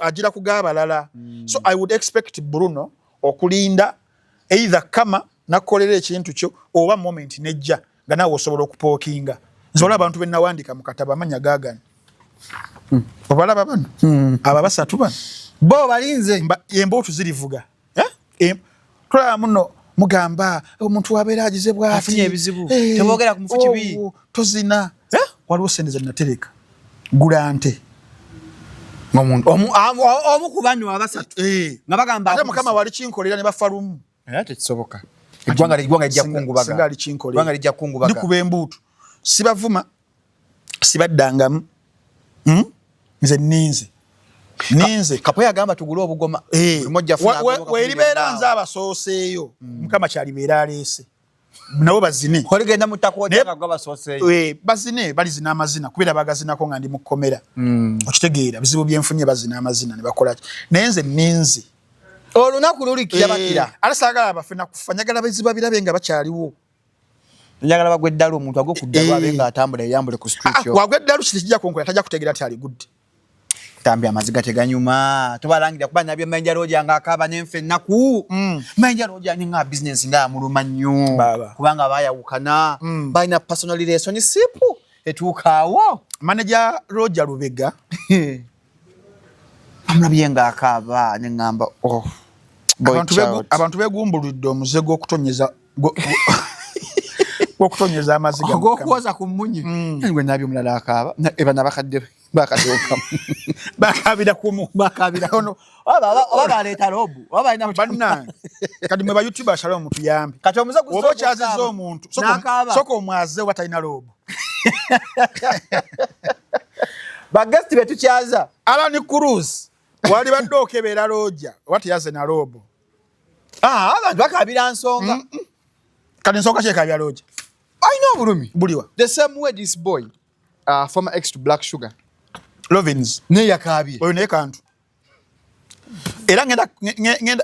agira kugaabalala. So I would expect Bruno okulinda either kama nakukolera ekintu kyo oba moment nejja nga naawe osobola okupokinga. Nze olaba abantu benawandika mu katabo amanya gaagano, obalaba bano, abo abasatu bano. Bo balinze. Embootu zirivuga. Eh? Tulaba muno mugamba omuntu wabeera agize bwati. Afunye ebizibu. Eh, Teboogera ku mufu kibi. Oh, tozina. Eh? Waliwo sente zenatereka, gula nte. Omuntu omu ku bano abasatu eh. nga bagamba ate Mukama wali kinkolera ne bafa lumu. Era tekisoboka. Eggwanga lijja kukungubaga. Singa ali kinkolera. Eggwanga lijja kukungubaga. Ndikuba embuutu. Sibavuma. Sibaddangamu. Nze nninze. Ninze. Kapo yagamba tugule obugoma. Eh. Weribeera nze abasooseeyo. Mukama kyalibeera aleese. Nabo bazine. Oligenda mu ttaka otya nga gwe abasooseeyo? Eh, bazine, balizina amazina kubeera bagazinako nga ndi mu kkomera. Okitegeera, bizibu byenfunye bazina amazina ne bakola ki. Naye nze nninze. Olunaku luli kirabakira. Eh, ate saagala abafe nakufa, njagala bizibu babirabe nga bakyaliwo. Njagala bagwe eddalu, omuntu agwe ku ddalu abe ng'atambula eyambule ku street yo. Wagwa eddalu kiti kijja kunkola, tajja kutegeera nti aligudde. Tambi amaziga teganyuma. Tubalangira kuba nabye Mayinja Roger ng'akaaba n'enfa ennaku. Mayinja Roger ninga business nga amuluma nnyo. Kubanga baayawukana. Balina personal relationship etuuka awo. Manager Roger Lubega. Amulabye ng'akaaba ne ŋŋamba, oh, boy child. Abantu beegumbulidde omuze gw'okutonyeza gw'okutonyeza amaziga mu Ogw'okwoza ku mmunye. Gwe nabye omulala akaaba. Eba n'abakadde bakadookamu. Bakaabira kumu. Bakaabira kumu. Oba baleeta loobu. Oba balina Bannange. Kati mwe ba YouTuber Shalom mutuyambe. Kati omuze gusooka Oba okyazizza okukaaba. omuntu, N'akaaba. soka omwaze oba talina loobu. Ba guest be tukyaza. Alan Cruz wali badde okebera looja oba teyaze na loobu. Abantu bakaabira nsonga. Kati nsonga ki ekaabya looja? Alina obulumi. Buliwa. The same way this boy, former ex to Black Sugar. Lovins. Naye yakaabye. Oyo naye kantu. Era ngenda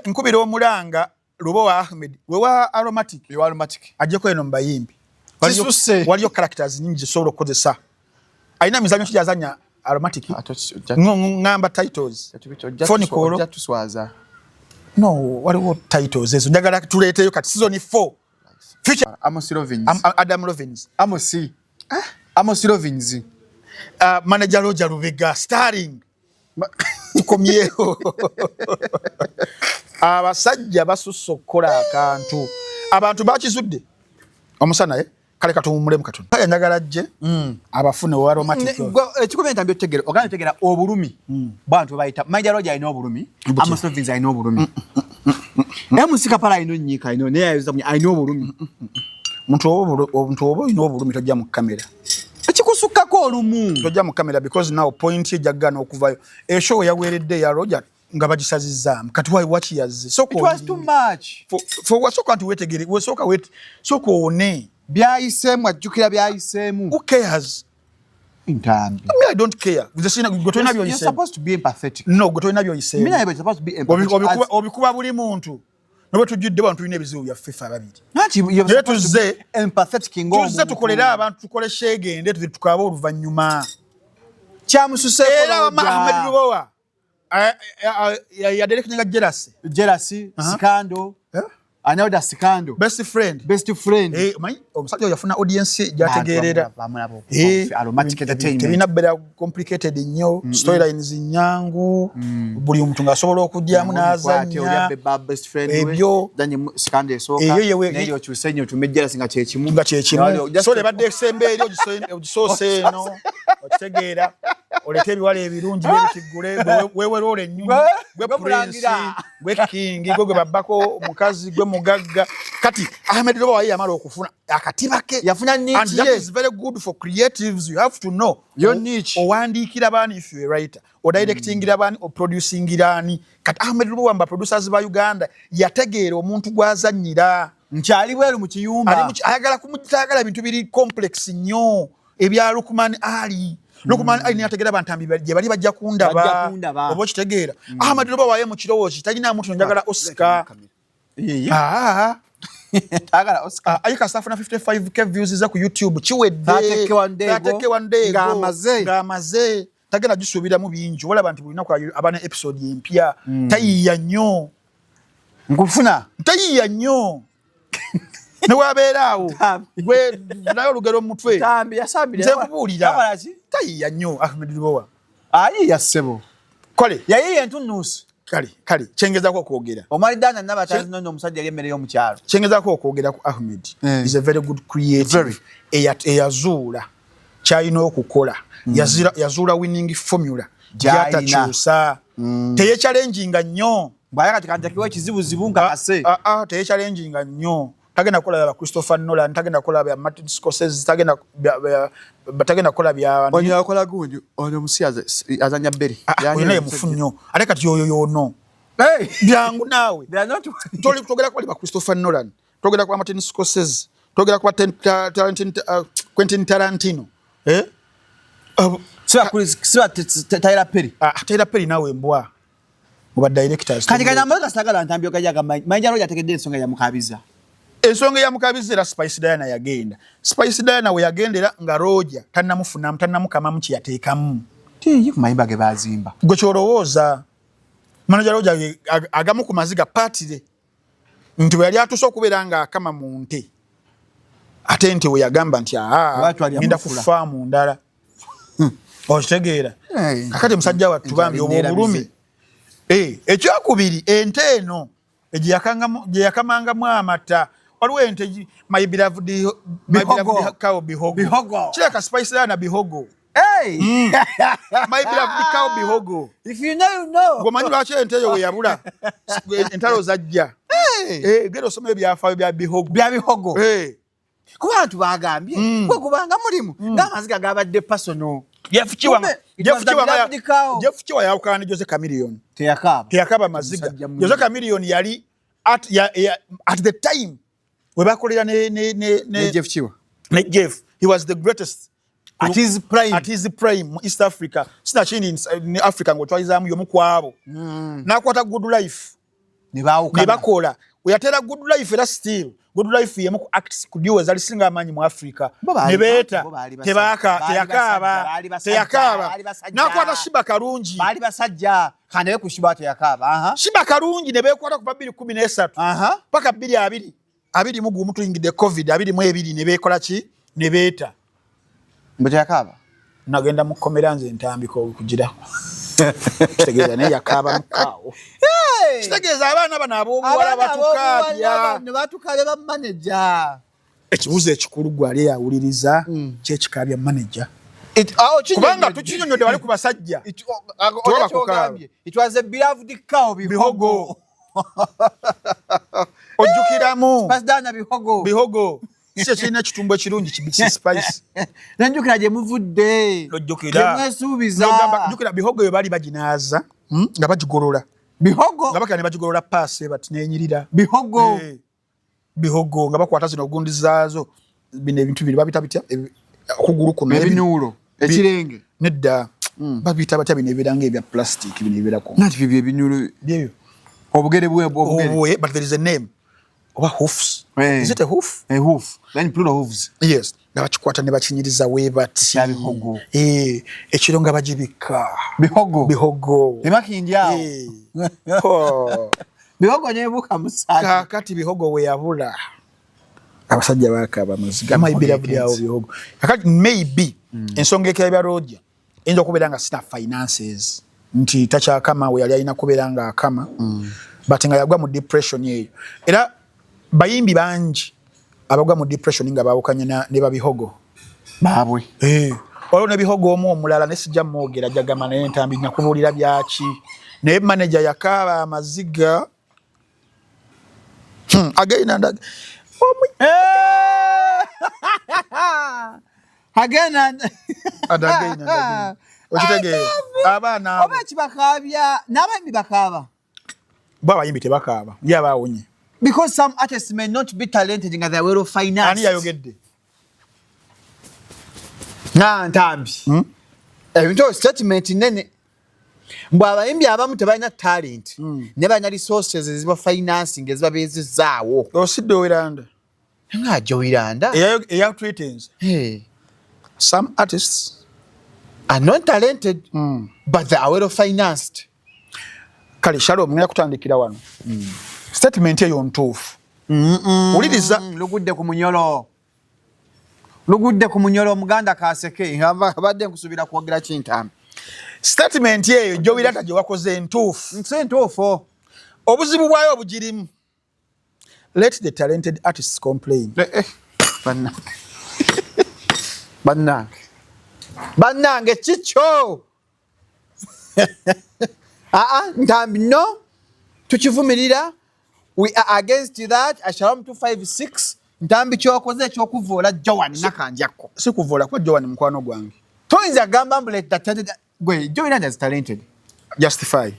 nkubira omulanga Lubowa Ahmed wewa Aromatic. Wewa Aromatic. Ajjeko eno mu bayimbi. Kisuse. Waliyo characters nyingi zisobola okukozesa. Alina mizannyo ki gy'azannya Aromatic? Ngamba titles. Phone call. Ojja tuswaza. No, waliwo titles ezo. Njagala tuleeteyo kati season 4. Future. Amos Lovins. Adam Lovins. Amos. Amos Lovins. Manager Roger Lubega starring. Tukomyewo. Abasajja basusse okukola akantu. Abantu bakizudde. Omusana, eh? Kale katuwummulemu katono. Kale njagala ajje abafune owa Aromatic. Ekikumi entambi otegeera, ogenda otegeera obulumi. Bwantu bayita Manager Roger alina obulumi, Amos Lovins alina obulumi. MC Kapala alina onnyiika, alina, naye ayuza munye, alina obulumi. Omuntu oba olina obulumi tojja mu kamera. Ekikusukkako olumu. Tojja mu kamera because now point ye ejja okuvayo. Eshow yaweeredde eya Roger nga bagisazizzaamu. Kati waki yazze? Sooka It was too much. For wasooka nti weetegere, wasooka sooka owone. Byayiseemu, ajjukira byayiseemu. Who cares? Ntambi. Me, I don't care. Nze sirina, gwe tolina You're by'oyiseemu. supposed to be empathetic. No, gwe tolina by'oyiseemu. Me, you're supposed to be empathetic. Obikuba buli muntu. Ne bwe tujjudde wano tulina ebizibu byaffe ffe ababiri. Anti, you're Naye supposed to be empathetic ng'omuntu. Tuzze tukolere abantu, tukole sheegende, tuze tukabe oluvannyuma. Kyamususeeko Era Roger. Ahmed Lubowa, yaderekinga Jealousy. Jealousy, Scandal. Eh? Another Scandal. Best friend. Best friend. Omanyi, omusajja oyo yafuna audience gy'ategeerera. Bamulaba okufa. Aromatic Entertainment. Tebirina kubeera complicated nnyo, storylines nnyangu, buli omuntu ng'asobola okudyamu n'azannya. Oli abbe ba best friend we. Ebyo. Then Scandal esooka. Eyo ye we- Naye okyuse nnyo otume Jealousy nga kye kimu. Nga kye kimu. Naye just So ebadde esemba eri ogisoose eno, okitegeera. Oleete ebiwala ebirungi byebitiggule, weeweroola ennyonyi, gwe Gwe prince, mulangira. gwe king, gwe gwe babbako omukazi, gwe mugagga. Kati Ahmed Lubowa ye yamala okufuna akatiba ke. Yafuna niche And that ye. is very good for creatives. You have to know. Your niche. Owandiikira baani if you a writer. Odirectingira baani, oproducingira ani. Kati Ahmed Lubowa mba producers ba Uganda yategeera omuntu gw'azannyira. Nkyali bweru mu kiyumba. Ali ayagala kumutagala bintu biri complex nnyo ebya Lukman Ali. Lukman Ali nayategeera bantambi gye bali bajja kundaba. Bajja kundaba. Oba okitegeera. Ahmed Lubowa ye mu kirowoozo talina muntu njagala Oscar. Ye. Tagala Oscar. Ayi kasita afuna 55K views ze ku YouTube kiwedde. 30K one day go. 30K one day go. Ng'amaze. Ng'amaze. Tagenda gisuubiramu bingi. Olaba nti buli lunaku aba ne episode empya. Tayiiya nnyo. Nkufuna. Tayiiya nnyo. Ne wabeera awo. Gwe naye olugero mu mutwe. Tambi yasambira. Nze nkubuulira. Yakola ki? Tayiiya nnyo Ahmed Lubowa. Ayiiya ssebo. Kale. Yayiiya entunnuusi. Kale, kale, kyengezaako okwogera. Omwaliddaana Nabatanzi nno omusajja yali emmere y'omukyalo. Kyengezaako okwogera ku Ahmed is a very good creative. Very. Eyazuula. Kyalina okukola, yazuula winning formula Gy'alina. Gyatakyusa, teyechallenginga nnyo. Bw'aya kati kantakiwa ekizibuzibu nga kase. Ah, ah, teyechallenginga nnyo. Tagenda kukola bya Christopher Nolan, tagenda kukola bya Martin Scorsese, tagenda kukola bya Ono akola gundi, ono omusi azanya bberi. Ah, oyo naye mufu nnyo ate kati yoyo yono. Hey! Byangu naawe. They are not Togera kubali ba Christopher Nolan, togera kuba Martin Scorsese, togera kuba Quentin Tarantino, eh? Siba Tyler Perry. Ah, Tyler Perry nawe mbwa mu ba directors. Kati kati amaze kasagala ntambi ogajaga manager Roger ategedde ensonga ya mukabiza. Ensonga ya mukabiza era Spice Diana yagenda. Spice Diana we yagendera nga Roger tannamufunamu, tannamukamamu kye yateekamu. Tiyi ku mayimba ge bazimba. Gwe kyolowooza manager Roger agamu ku maziga patire nti bwe yali atuuse okubeera ng'akama mu nte, ate nti we yagamba nti aa Lwaki ngenda ku amufula? faamu ndala, okitegeera? Hey. Kakati musajja wattu bambi obwo Nti obulumi. Ekyokubiri, ente eno gye yakamangamu amata, waliwo ente my beloved, my Bihogo. beloved cow Bihogo. Bihogo. Kireka Spice Diana Bihogo. Hey! My beloved cow Bihogo. If you know, you know. Gwomanyi lwaki ente eyo we yabula entalo zajja? Hey! Genda osoma ebyafaayo bya Bihogo. Bya Bihogo. Kuba abantu bagambye gwe kubanga mulimu ng'amaziga gabadde personal. Jeff Kiwa Kumbe, it Jeff was the Kiwa beloved cow. Jeff Kiwa yawukana ne Jose Chameleone. Teyakaaba. Teyakaba maziga. Musajja munene. Jose Chameleone yali at the time we bakolera ne Ne Jeff Kiwa. Ne Jeff, he was the greatest At his prime. At his prime mu East Africa, sinakindi ne Africa ng'otwalizaamu y'omu ku abo. N'akwata Good Life. Ne baawukana. Ne bakola. We yatera Good Life, era still Good Life yemu ku acts ku duo ezali singa amaanyi mu Africa. Bo baali Ne beeta. bo baali basajja. Tebaka Baali teyakaaba. basajja, baali basajja, Teyakaaba. baali basajja. N'akwata Sheebah Karungi. Baali basajja kandebe ku Sheebah teyakaaba. Aha. Sheebah Karungi ne beekwata kuva 2013 paka 2021, tuyingidde COVID, 22, ne beekola ki, ne beeta. Mbu teyakaaba. Nagenda mu kkomera nze ntambika okugira kitegeeza naye yakaaba mukaawo. Kitegeeza abaana bano ab'obuwala Abaana batukaabya. ab'obuwala bano batukaabya ba manager. Ekibuuzo ekikulu gwe ali eyawuliriza, kyekikaabya manager? Awo Kubanga tukinyonyodde wali ku basajja. Tewaba kukaaba. It was a beloved cow Bihogo. Bihogo. Ojjukiramu. Spice Diana Bihogo. Bihogo si ekirina ekitumbu ekirungi kibisi Spice? Nenjukira gye muvudde. Ojjukira. Gye mwesuubiza. N'ogamba, jjukira Bihogo eyo baali baginaaza, nga bagigolola. Bihogo. Nga bakira ne bagigolola paasi bati nenyirira. Bihogo. Bihogo nga bakwata zino gundi zaazo, bino ebintu biri babita bitya? Okugulu kuno. Ebinuulo. Ekirenge. Nedda. Babiyita batya bino ebiranga ebya plastic bino ebirako? Nanti bibyo ebinuulo. Byebyo. Obugere bwe obugere. Obwe, but there is a name. Oba hoofs. Is it a hoof? A hoof. Then plural hooves. Yes. Nga bakikwata ne bakinyiriza we bati. Kya Bihogo. Ekiro nga bagibikka. Bihogo. Bihogo. Emakindi awo. Oh. Bihogo nebuuka musaayi. Kaakati Bihogo we yabula, abasajja bakaaba amaziga. Bihogo My beloved ekenze. awo Bihogo. Kakati maybe ensonga ekya Roger eyinza okubeera nga sina finances, nti takyakama we yali alina kubeera nga akama, but nga yagwa mu depression eyo. Era bayimbi bangi abagwa mu depression nga baawukanye ne babihogo baabwe. Waliwo ne Bihogo omu omulala ne sijja mwogera jagama naye ntambi nakubuulira byaki, naye manager yakaaba amaziga. Again and again. Again and And again and again. Okitegeera? Abaana abo. Oba ekibakaabya n'abayimbi bakaaba. Bo abayimbi tebakaaba, ye aba awonye. Because some artists may not be talented nga they are well financed. Ani yayogedde? Na ntambi. Ebintu statement nene. Mbu abayimbi abamu tebalina talent. Ne balina resources eziba financing ezibabeezezaawo. Osidde Owiranda. Nga Jowy Landa. Eya tweetings. Hey. Some artists are not talented, but they are well financed. Kale Shalom, ngenda kutandikira wano. Statement eyo ntuufu. Wuliriza. Lugudde ku munyolo. Lugudde ku munyolo omuganda kaseke. Abadde nkusubira kwogera kintambi. Statement eyo Jowy Landa gye wakoze ntuufu. Nse ntuufu. Obuzibu bwayo obugirimu. Let the talented artists complain. Eh, eh. Bannange. Bannange. Bannange kikyo aa Ntambi, no, tukivumirira. We are against that. Shalom 256, Ntambi, kyokoze ekyokuvoola Joan Nakanjakko. Si kuvoola, kuba Joan mukwano gwange. Toyinza gamba mbu let the gwe Joan is talented. Justify.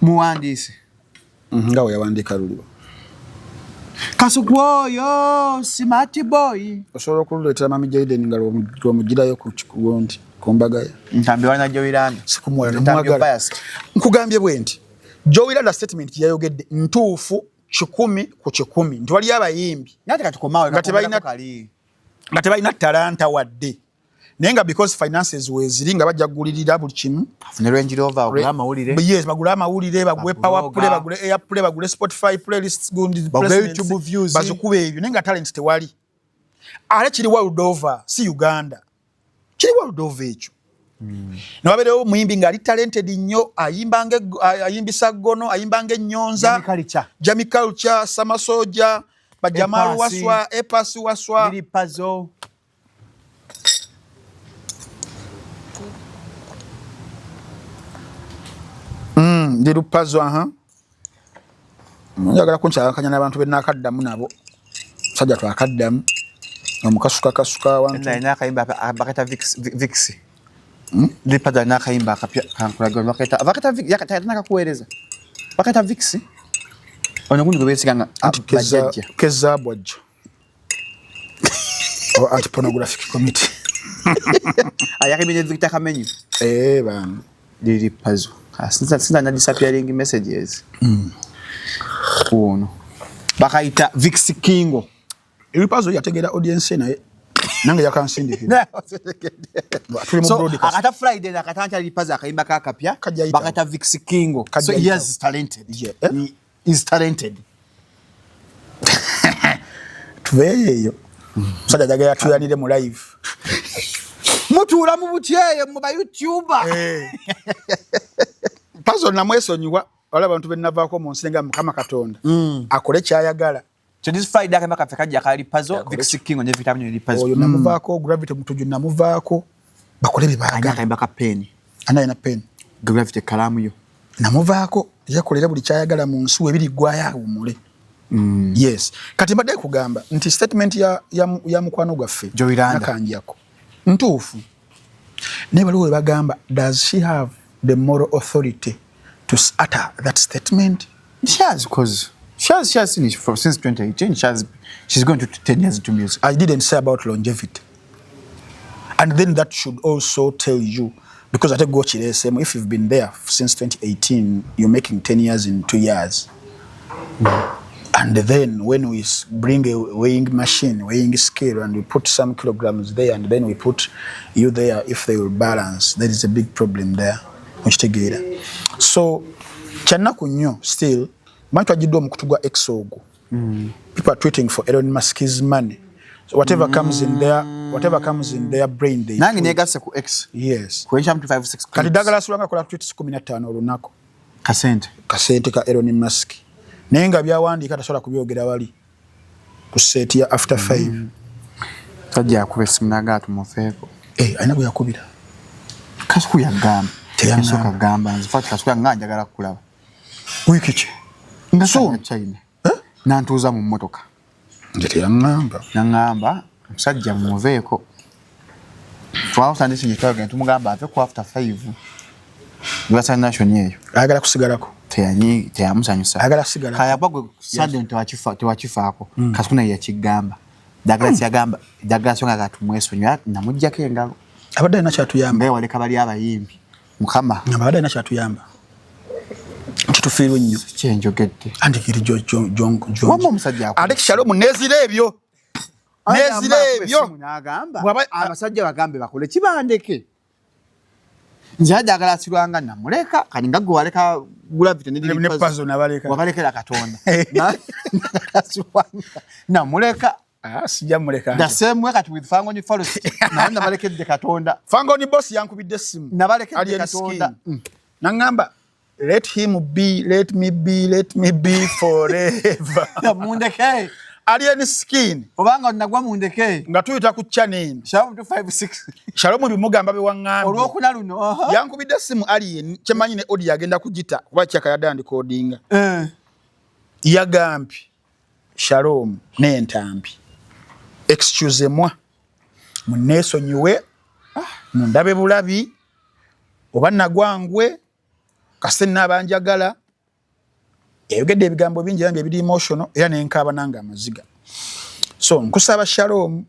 Muwandiisi. Nga we yawandiika luliwo. Kasuku oyo smart boy. Osobola okululeetera mami Jaden nga lwomugirayo ku gundi ku mbaga ye. Ntambi wana Joiranda. Sikumuwala, namwagala. Nkugambye bwe nti Joiranda statement yayogedde ntuufu 100% nti waliyo abayimbi nate katukomaawo nga tebalina talanta wadde, naye nga because finances weziri nga bajja kugulirira buli kimu. Afune Range Rover, bagule amawulire. Yes, bagule amawulire, bagule power play, bagule air play, bagule Spotify playlists, gundi. Bagule YouTube views. Bazikube ebyo, naye nga talent tewali. Ate kiri world over, si Uganda, kiri world over ekyo. Newabeerewo omuyimbi ng'ali talented nnyo, ayimbisa ggono, ayimba ng'ennyonza, Jamie Culture, Samasoja, Bajamalu, Waswa, Epasi Waswa. Pazo. Ndi lupazo. Aha, njagala kunkyalakanya n'abantu benakaddamu nabo, musajja twakaddamu omukasuka kasuka awantu. Akayimba baketa Vix. Lipazo alina akayimba akapya kankulaga, baketa nakakuweereza, baketa Vix. Ono gundi gwe beesiga nga bajjajja. Kezaabu ajja anti pornographic committee. Ayakimire Victor Kamenyu. Eh, bambi. Liri Pazo sinza na disappearing messages. Ono bakayita Vix Kingo. Ebipazo yategeera audience, naye nange yakansindikira. Tuli mu So broadcast. Akata Friday akatancha Lipazo akayimba kakapya. Kajja yitawo. Bakayita Vix Kingo. Kajja So he yitawo. is talented. Yeah. Eh? He is talented. Tuveeyo eyo, musajja njagala yatuyanire mu live. Mutuula mu butyeyo mu ba YouTuber. Eh. Pazo namwesonyiwa, wala abantu benavaako mu nsi nga Mukama Katonda akole kyayagala. So this Friday akayimba kaffe kajja kali Pazo, Vix Kingo ne Victor Kamenyu, Lipazo. Oyo namuvaako, Gravity Mutuju namuvaako, bakole Ani byebaagala. Akayimba ka pen. Ani alina pen? Gravity kalaamu yo. Namuvaako, yakolera buli kyayagala mu nsi, webiriggwayo awummule. Yes, kati mbadde kugamba nti statement ya mukwano gwaffe Joey Landa. Nakanjako ntuufu, naye baliwo webagamba, does she have the moral authority to utter that statement? She has, because she has seen it for since 2018. She's going to 10 years into music. I didn't say about longevity. And then that should also tell you, because ate gwokireesemu, if you've been there since 2018, you're making 10 years in 2 years. And then when we bring a weighing machine, weighing scale, and we put some kilograms there, and then we put you there, if they will balance, there is a big problem there. Okitegeera? So, kyannaku nnyo still, manyi twagiddwa omukutu gwa X ogwo. People are tweeting for Elon Musk's money. So whatever comes in their brain, they Nange tweet. negasse ku X. Yes. Ku Shalom 256. Kati Douglas Lwanga akola tweets 15 olunaku. Kasente. Kasente ka Elon Musk. Naye nga byawandiika tasobola kubyogera wali ku set ya after 5. Tajja akuba essimu n'agala tumufeeko. Eh, alina gwe yakubira. Kasuku yagamba. Teyangamba. Yasooka kugamba nze Fati Kasuku yanga njagala kukulaba. Wiiki ki? Nga So- China. Nantuuza mu mmotoka. Nze teyaŋŋamba. Naŋŋamba omusajja mumuveeko. Twawutandise nye twagenda tumugamba ave ku after 5. Lwasa Nation eyo. Ayagala kusigalako. Teyanyi teyamusanyusa. Ayagala kusigalako. Kayagwa gwe Sunday tewakifaako. Kasuku naye yakigamba. Douglas yagamba Douglas nga tumwesonyiwa namuggyako engalo. Abadde alina kyatuyamba. Nga waleka bali abayimbi. Mukama. Abadde alina kyatuyamba. Kitufiirwe nnyo. Kyenjogedde. Anti kiri jo jo jo jo. Wamma omusajja akuba Ate Shalom nezira ebyo. Nezira ebyo. N'agamba Bw'aba- abasajja bagambe bakole kibandeke. Nze ajagala asirwanga namuleka kati nga gwe waleka Gravity ne Ne Pazo nabaleka. Wabalekera Katonda. Asirwanga namuleka. Ah, sijja muleka. The same way kati with Fangoni Forest naye nabalekedde Katonda. Fangoni boss yankubidde essimu. Nabalekedde Alien Katonda. Skin. Naŋŋamba let him be, let me be, let me be forever. Mundeke. Alien Skin. Obanga nagwa mundeke. Nga tuyita ku channel eno. Shalom 256. Shalom bimugamba bewaŋŋambye. Olwokuna luno. Yankubidde essimu Alien kyemanyi ne audio agenda kugita kuba kyaka yadde ndikodinga. Yagambye Shalom n'entambi. Excuse moi. Munneesonyiwe. Mundabe bulabi. Oba nagwangwe. Kasite naabanjagala. Yayogedde ebigambo bingi era ebiri emotional era nenkaaba nange amaziga. So nkusaba Shalom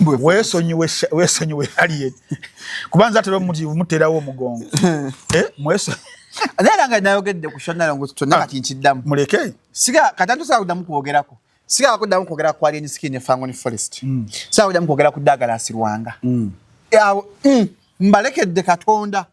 weesonyiwe weesonyiwe Alien. Kuba nze atera omuteerawo omugongo. Naye era nga nayogedde ku Shona ngo kyonna kati nkiddamu. Muleke. Siga kati tusobola kuddamu kwogerako. Siga kuddamu kwogera ku Alien Skin ne Fangone Forest. Siga kuddamu kwogera ku Douglas Lwanga. Awo mbalekedde Katonda.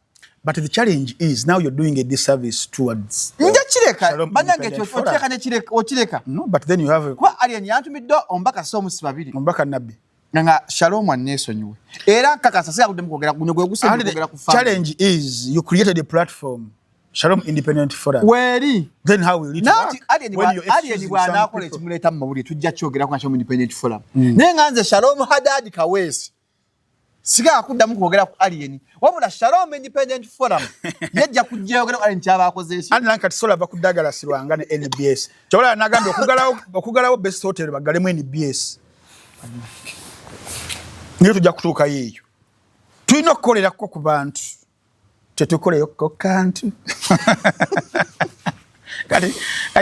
But the challenge is now you're doing a disservice towards Nja kireka bannange ekyo okireka ne kireka okireka. No, but then you have a... Kuba Alien yantumidde omubaka so omusi babiri. Omubaka Nabbi. Nga Shalom anneesonyiwe. Era nkakasa siga kuddamu kwogera guno gwe gusemba kwogera ku family. Challenge is you created a platform. Shalom Independent Forum. Weri. Then how will it work? Alien bw'anaakola ekimuleeta mu mawulire tujja kyogerako nga Shalom Independent Forum. Naye nga nze Shalom Hadad Kaweesi. Siga kuddamu kwogera ku Alien. Wabula Shalom Independent Forum yajja kujja ku Alien kyaba akoze eki. Alien kati sola va ku Douglas Lwanga ne NBS. Kyabala nagambye okugalawo Best Hotel bagalemu NBS. Niyo tujja kutuukayo eyo. Tulina okukolerako ku bantu. Tetukoleyo kantu. Kati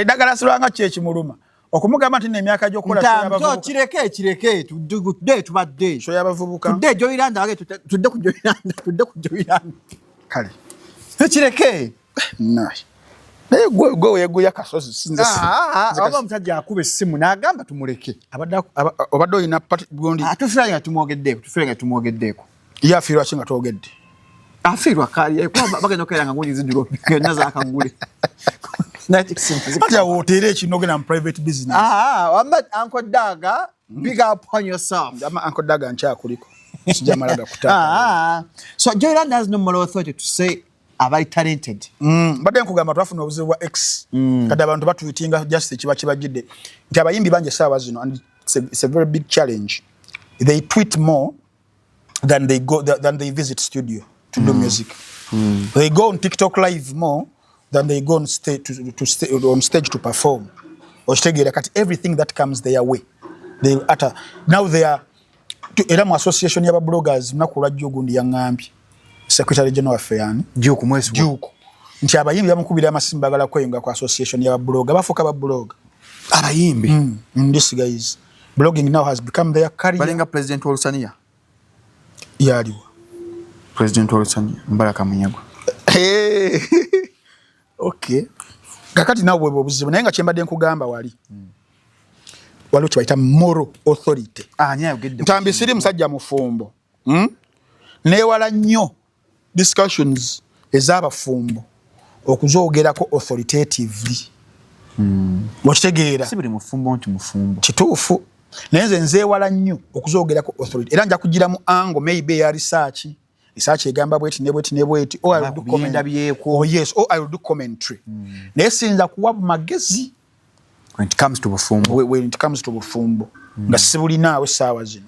Douglas Lwanga ki ekimuluma? Okumugamba nti n'emyaka gy'okukola show kireke kireke tudde tubadde show y'abavubuka tudde Joyiranda tudde ku Joyiranda tudde ku Joyiranda kale kireke naye naye gwe weeguya kasozi sinze oba omusajja akuba essimu n'agamba tumuleke obadde olina gundi tufiira nga tumwogeddeeko tufiira nga tumwogeddeeko ye afiirwa ki nga twogedde afiirwa kali kuba bagenda okukeera nga gundi ziddulo byonna zaakagule. Ati awo oteera ekinogera mu private business. Wamba Uncle Daga, big up on yourself. Ama Uncle Daga nkyakuliko. Sijamala gakutaka. So Joyland has no moral authority to say abali talented. Mbadde nkugamba twafuna obuzibu bwa X. Kati abantu batweetinga just ekiba kibajjidde. Nti abayimbi bangi essaawa zino and it's a very big challenge. They tweet more than they go than they visit studio to do music. They go on TikTok live more than they go on stage to stay on stage to perform. Okitegeera kati everything that comes their way they utter. Now they are era mu association y'aba bloggers lunaku lwajjo gundi yaŋŋambye secretary general waffe yani Juku mwesi Juku nti abayimbi bamukubira amasimu bagala kweyunga ku association y'aba blogger bafuuka ba blogger abayimbi. This guys blogging now has become their career. Balinga president Olusania yaliwa president Olusania Mbaraka Munyagwa. Okay. Kakati nawe bwe obuzibu naye nga kyembadde nkugamba wali waliwo kye bayita moral authority. Ntambi siri musajja mufumbo. Neewala nnyo discussions ez'abafumbo okuzoogerako authoritatively. Okitegeera? Si buli mufumbo nti mufumbo. Kituufu. Naye nze nzeewala nnyo okuzoogerako authority. Era nja kugira mu angle maybe eya research. Research egamba bweti ne bweti ne bweti. Or I will do comment. Oh yes, or I will do commentary. Naye siyinza kuwa magezi when it comes to bufumbo. When it comes to bufumbo. Nga sibulinaawo essaawa zino.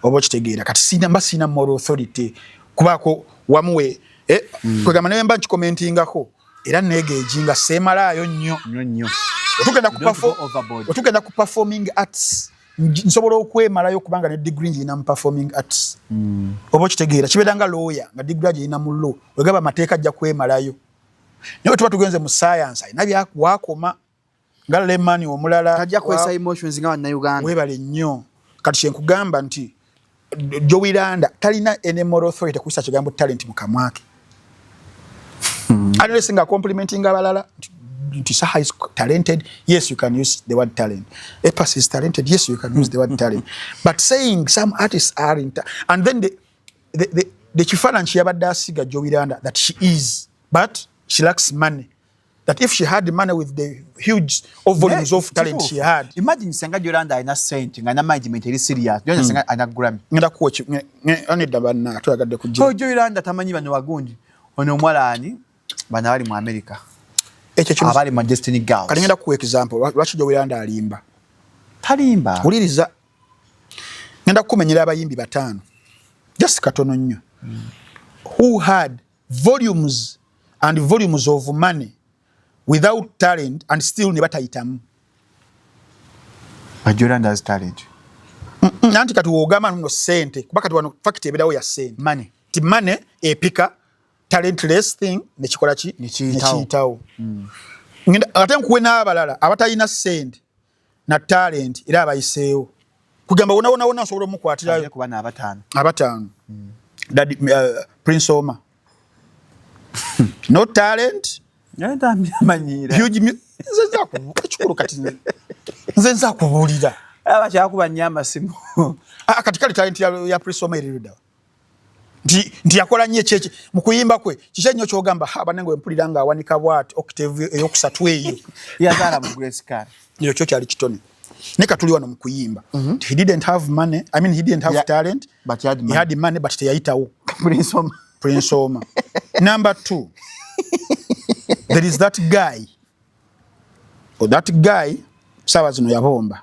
Oba okitegeera kati sina mba sina moral authority kubaako wamuwe kwegamba naye mba nkikomentingako era neegeejinga seemalaayo nnyo. Nnyo. Otugenda ku performing arts nsobola okwemalayo kubanga ne degree ngirina mu performing arts. Oba okitegeera kibeera nga lawyer nga degree agirina mu law wegaba amateeka ajja kwemalayo. Naye tuba tugenze mu science alina byakoma nga lemani omulala tajja kwesa emotions nga bannayuganda. Weebale nnyo. Kati kye nkugamba nti Jowy Landa talina any moral authority kuyisa kigambo talent mu kamwa ke. Unless nga complimenting abalala nti Saha is talented, yes you can use the word talent. A Pass is talented, yes you can use the word talent. But saying some artists are in and then the kifaananyi yabadde asiga Jowy Landa that she is, but she lacks money. That if she had money with the huge volumes of talent she had. Imagine senga Jowy Landa alina sente nga na management eri serious. Jowy senga alina Grammy. Ngenda kuwa anedda banna twagadde kujja. So Jowy Landa tamanyi bano wagundi. Ono omuwala ani bano abali mu America. Ekyo kino abali mu Destiny Girls. Kati ngenda kuwa example lwaki Jowy Landa alimba. Talimba. Wuliriza, ngenda kukumenyera abayimbi bataano, just katono nnyo, who had volumes and volumes of money without talent and still ne batayitamu. But Jordan has talent. Anti kati wogamba nno sente, kuba kati wano fact ebeerawo ya sente. Money. Ti money epika talentless thing nekikola ki? Nekiyitawo. Nekiyitawo. Ate nkuwe n'abalala abatalina sente na talent era abayiseewo, kugamba wona wona wona nsobola omukwatirayo. Kuba n'abataano. Abataano. Daddy, Prince Omar, no talent. Amanyiira. Huge nze ekikulu kati nze nza kubuulira. Abakyakuba nnyo amasimu. Ah, kati kale talent ya Prince Omar eri luddawa? Nti yakola nnyo ekyeki mu kuyimba kwe, kiki ennyo kyogamba, ha banange wempulira nga awanika bwati octave eyokusatu eyo? Yazaala mu Grace Car. Ekyo kyo kyali kitone, naye katuli wano mu kuyimba. He didn't have money, I mean, he didn't have Yeah, talent. But he had He money. had money, but teyayitawo. Prince Omar. Prince Omar. Number two, there is that guy, oh, that guy saawa zino yabomba.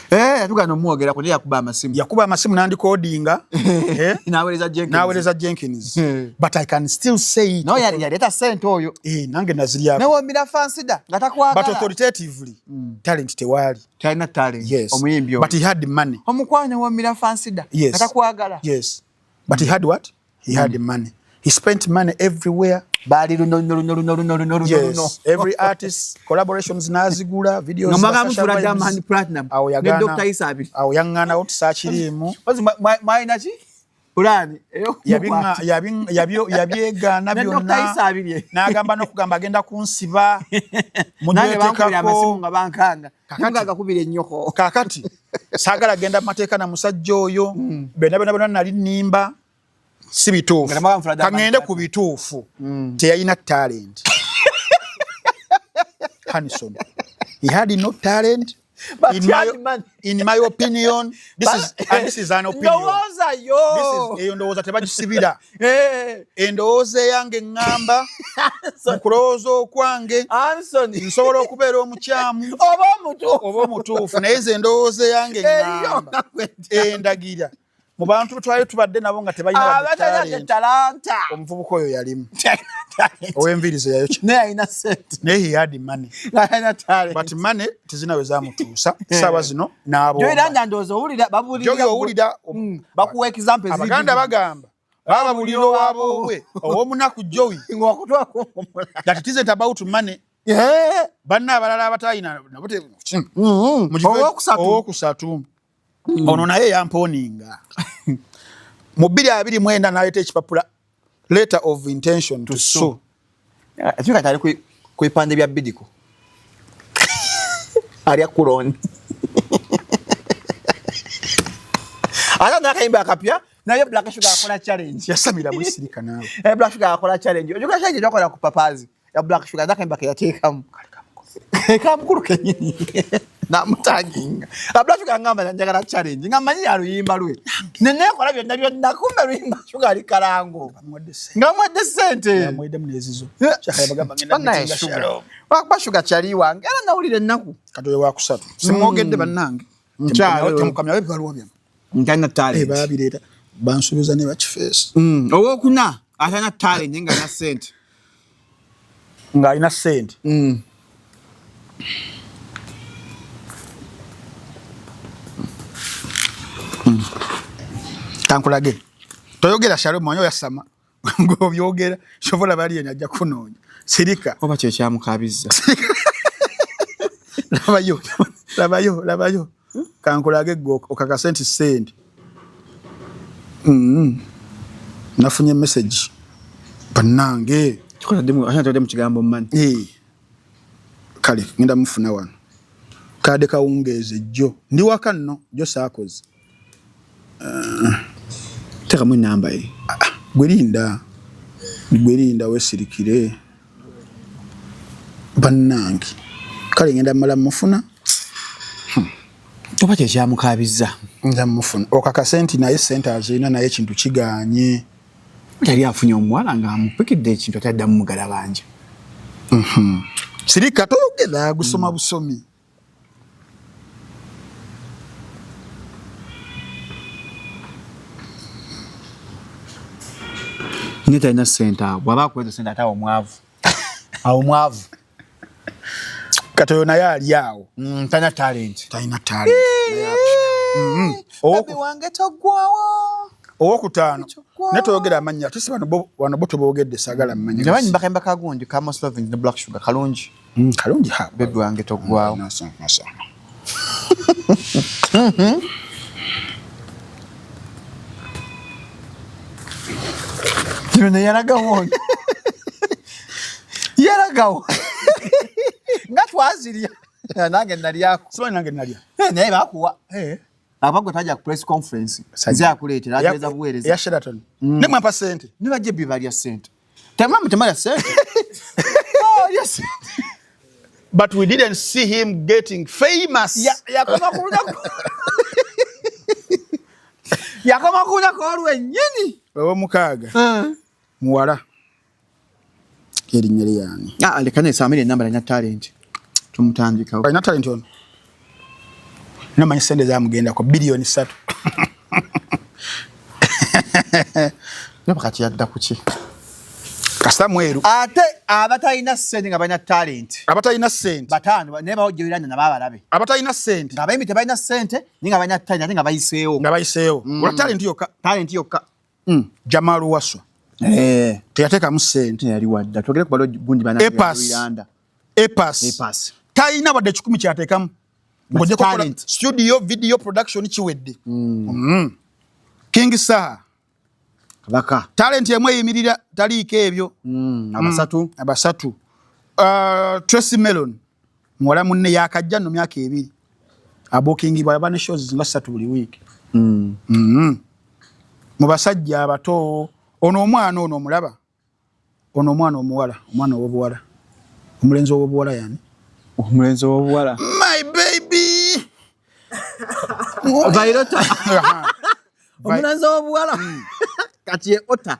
Eh, yatugana omwogera ku yakuba amasimu. Yakuba amasimu nandikodinga, eh? N'aweereza Jenkins. N'aweereza Jenkins. But I can still say it. Naye yaleeta ssente oyo. Eh, nange naziryako. Newomira fansida nga takwagala. But authoritatively, talent tewaali. Talina talent. Yes. Omuyimbi oyo. But he had money. Omukwano newomira fansida Yes. nga takwagala. Yes, but he had what? He had money. He spent money everywhere. Baali luno luno luno luno luno luno luno luno. Yes, every artist collaborations nazigula, videos Nga za mwaga Sasha mufula Vibes. Diamond Platinum Awo ne yagaana. Dr. Isa abiri. Awo yaŋŋaanawo tusaakiriimu. Ozi mwalina ki pulaani? Yabyegaana Ne Dr. byonna. Isa abiri. N'agamba n'okugamba agenda kunsiba. Nange bankubira amasimu Mugyetekako. nga bankanga. Kakati. Nimugagakubira ennyoko. Kaakati saagala genda mu mateeka na musajja oyo. Byonna byonna byonna nali nnimba, si bituufu. Nga namugamba nfula Diamond Kaŋŋende ku Platinum. bituufu. Teyalina talent. Hanson, he had no talent. But in he had my, money. In my opinion, this is, and this is an opinion. Ndowooza yo. This is, eyo ndowooza tebagisibira. Eh, Endowooza eyange eŋŋamba, mu kulowooza okwange, Anthony. nsobola okubeera omukyamu Oba omutuufu. oba omutuufu, naye nze endowooza eyange Eriyo eŋŋamba, nga bwe endagira mu bantu twali tubadde nabo nga tebalina wadde abatalina talent, talanta. omuvubuka oyo yalimu ow'enviiri ze yayokya. Naye alina sente. Naye he had money. Alina talent. But money tezina we zamutuusa saawa zino n'abomba. Joyiranda ndowooza owulira babuulira. Jogi owulira. Bakuwa example. Abaganda bagamba baba bulira owaboobwe ow'omunaku Jowi Ng'okutwako. that it isn't about money. Banna abalala abatalina nabo Owokusatu. Owokusatu ono naye yamponinga mu 2029, n'aleeta ekipapula, letter of intention to sue. Ate kati ali ku bipande bya bidiko alya kuloni, ate nakayimba akapya naye Black Sugar akola challenge. Yasamira bwisirika naawe. Eh, Black Sugar akola challenge. Ojukira challenge gyakola ku papazi ya Black Sugar, nakayimba keyateekamu kamukulu kenyini namutaginga. Black Sugar ngamba njagala challenge nga manyi ya luyimba lwe nenekola byonna byonna, kumbe luyimba Sugar ali kalango. Bamuwadde ssente. Nga mwadde sente. Bamuweddemu n'ezizo. Kyakale bagamba ngenda Bannaye meetinga Sugar. Shalom. Wakuba Sugar kyali wange era nawulira ennaku. Kati oyo wakusatu simwogedde bannange. Nkyalo. Temukamyawo ebibaluwa byammwe. Ntalina Eh, talent. baabireeta bansuubiza ne bakifeesi. Owokuna atalina talent nga na sente. Ng'alina ssente. Kankulage, toyogera. Shalom manyi oyasama ng'obyogera, sobola bali eno ajja kunoonya. Sirika. Oba kyekyamukabizza. Labayo, labayo, labayo, kankulage gwe okakase nti ssente. Nafunye message bannange. Todde mu kigambo mmanyi. Eh. Kale ngenda mufuna wano kade kawungeezi jjo ndi waka nno jjo saakoze. Teekamu enamba ye. Gwerinda, gwerinda, weesirikire bannange. Kale ngenda mala mufuna. Oba kyekyamukabizza. Nja mufuna okakase nti naye sente azirina, naye ekintu kiganye. Yali afunye omuwala ng'amupikidde ekintu ate addamu mugalabanja. Sirika, toyogera, gusoma busomi. Nye talina ssente awo, bw'aba akuweza ssente ate awo mwavu. Awo mwavu. Kati oyo naye ali awo. Talina talent. Talina talent. Baby wange toggwawo. Owokutaano naye toyogera amannya ate si bano wano bo toboogedde saagala mmanya. Namanyi mbakayimba ka gundi ka Most Loving ne Black Sugar kalungi. Kalungi ha. Baby wange toggwawo. Kino ne yalagawo. Yalagawo. Nga twazirya. Nange nalyako. Simanyi nange nalya. Naye bakuwa. Abagwe tajja ku press conference. Nze akuleetera atereeza buweereza. Ya Sheraton. Ne mwampa ssente. Ne bajja ebbi balya ssente. Temwamu temalya ssente. Oh, yes. But we didn't see him getting famous. Yakoma ku lunaku. Yakoma ku lunaku olwennyini. Ow'omukaaga. Muwala. Erinnya lye yani? Leka neesamire enamba alina talent. Tumutandikawo. Alina talent ono. Namanyi ssente zamugendako biliyoni 3. Naye kati yadda ku ki? Kasita mweru. Ate abatalina ssente nga balina talent. Abatalina ssente. Bataano naye bawojja nabo abalabe. Abatalina ssente. Nga abayimbi tebalina ssente naye nga balina talent ate nga bayiseewo. Nga bayiseewo. Olwa talent yokka. Talent yokka. Jamal Waswa. Teyateekamu ssente. Yali wadda. Twogere ku balo gundi bana. Epas. Epas. Talina wadde 10 kyateekamu. Talent. Studio video production kiwedde. King Saha. Kabaka. Talent yemwe eyimirira taliiko ebyo. Abasatu. Abasatu. Tracy Melon. Muwala munne yakajja nno myaka 2. Abokingibwa aba ne shows nga 3 buli week. Mu basajja abato ono omwana ono omulaba. Ono omwana omuwala, omwana ow'obuwala. Omulenzi ow'obuwala yani? Omulenzi ow'obuwala. My baby. Vairota. Omulenzi ow'obuwala. Kati ye Ota.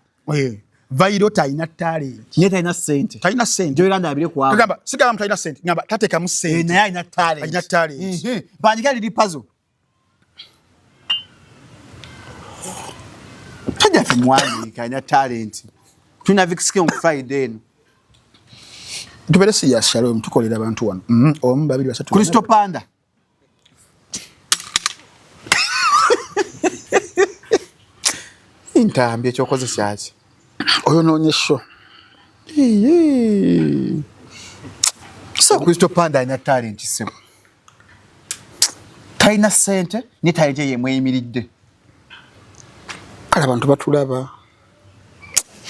Vairota alina talent. Naye talina ssente. Talina ssente. Joyland abire ku abo. Kagamba, sigamba talina ssente. Ngamba tateekamu ssente. Naye alina talent. Alina talent. Bandika liri puzzle. Tajja ffe muwandiika alina talent. Tulina Vix King Friday eno. Tubeere serious Shalom, tukolera abantu wano. Omu, babiri, basatu. Crystal Panda. Ntambi ekyokozesa ki? Oyonoonye show. So Crystal Panda alina talent ssebo. Talina ssente ne talent ye yemweyimiridde. Kale abantu batulaba.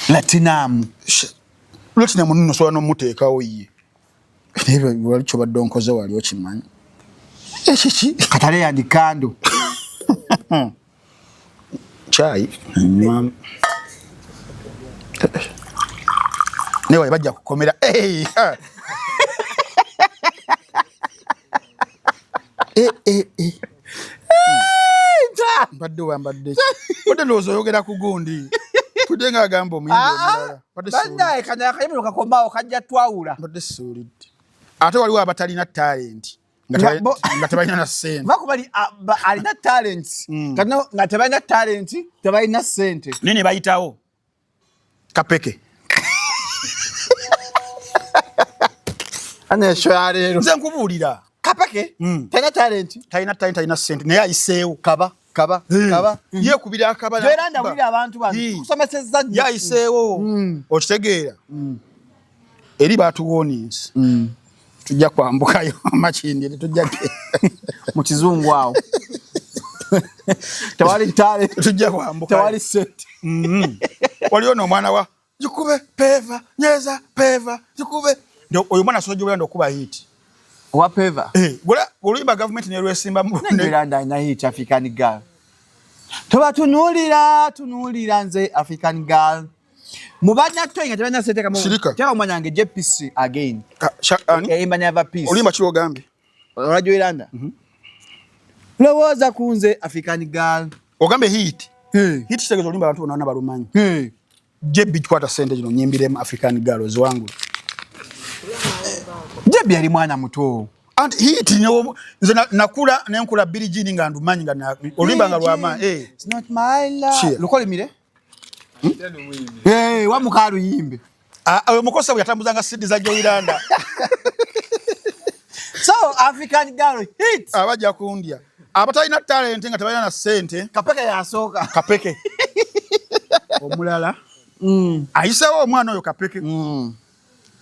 Latinamu. Latinamu nno osobola n'omuteekawo ye. Naye wali ky'obadde onkoze wali okimanyi. Ekiki? Katale yandi kando. Chai. Nywamu. Naye wali bajja kukomera. Mbadde wambadde ki? Mbadde ndowooza oyogera ku gundi. Tudde ng'agamba omuyimbi omulala. Bannaye kano akayimiro kakomaawo kajja twawula. Mbadde siwulidde. Ate waliwo abatalina talent. Nga tebalina na ssente. Bakubali alina talent. Nga tebalina talent, tebalina ssente. Naye ne bayitawo. Kapeke. Ana esho ya leero. Nze nkubuulira. Kapeke? Talina talent. Talina talent, talina ssente. Naye ayiseewo. Kaba. Kaba, kaba. Yeekubira akaba. Joyland awulira abantu bano. Kusomesezza nnyo. Ye ayiseewo. Okitegeera. Eri baatuwoninze. Tujja kwambukayo Makindye, tetujja mu kizungu awo. Tewali talent. Tujja kwambukayo. Tewali ssente. Waliwo n'omwana wa Gikube Peva, Nyeza Peva, Gikube. Oyo mwana asobola Joyland okuba hit. Owa Peva? Oluyimba gavumenti ne lwesimba mu- Joyland alina hit African Girl. Tobatunuulira, tunuulira nze African Girl. Mu bannatto nga tebalina ssente kamu. Sirika. Teeka omwana wange JPC again. Ani? Eyimba Never Peace. Oluyimba ki lw'ogambye? Olwa Joyland? Lowooza ku nze African Girl. Ogambye hit. Hit kitegeeza oluyimba abantu bonna balumanyi. JB kwata ssente zino nnyimbiremu African Girl oziwangule. JB yali mwana muto. Anti hit nze nakula ne nkula Billie Jean nga ndumanyi nga oluyimba nga lw'amaanyi. It's not my love. Cheer. Lukolimire? Hey, wamuka aluyimbe. Ah, oyo mukosa bwe yatambuzanga sidi za Joyiranda. So African girl hit. Abajja kundya. Abatalina talent nga tebalina na ssente. Kapeke yasooka. Kapeke. Omulala. Ayisewo omwana oyo Kapeke.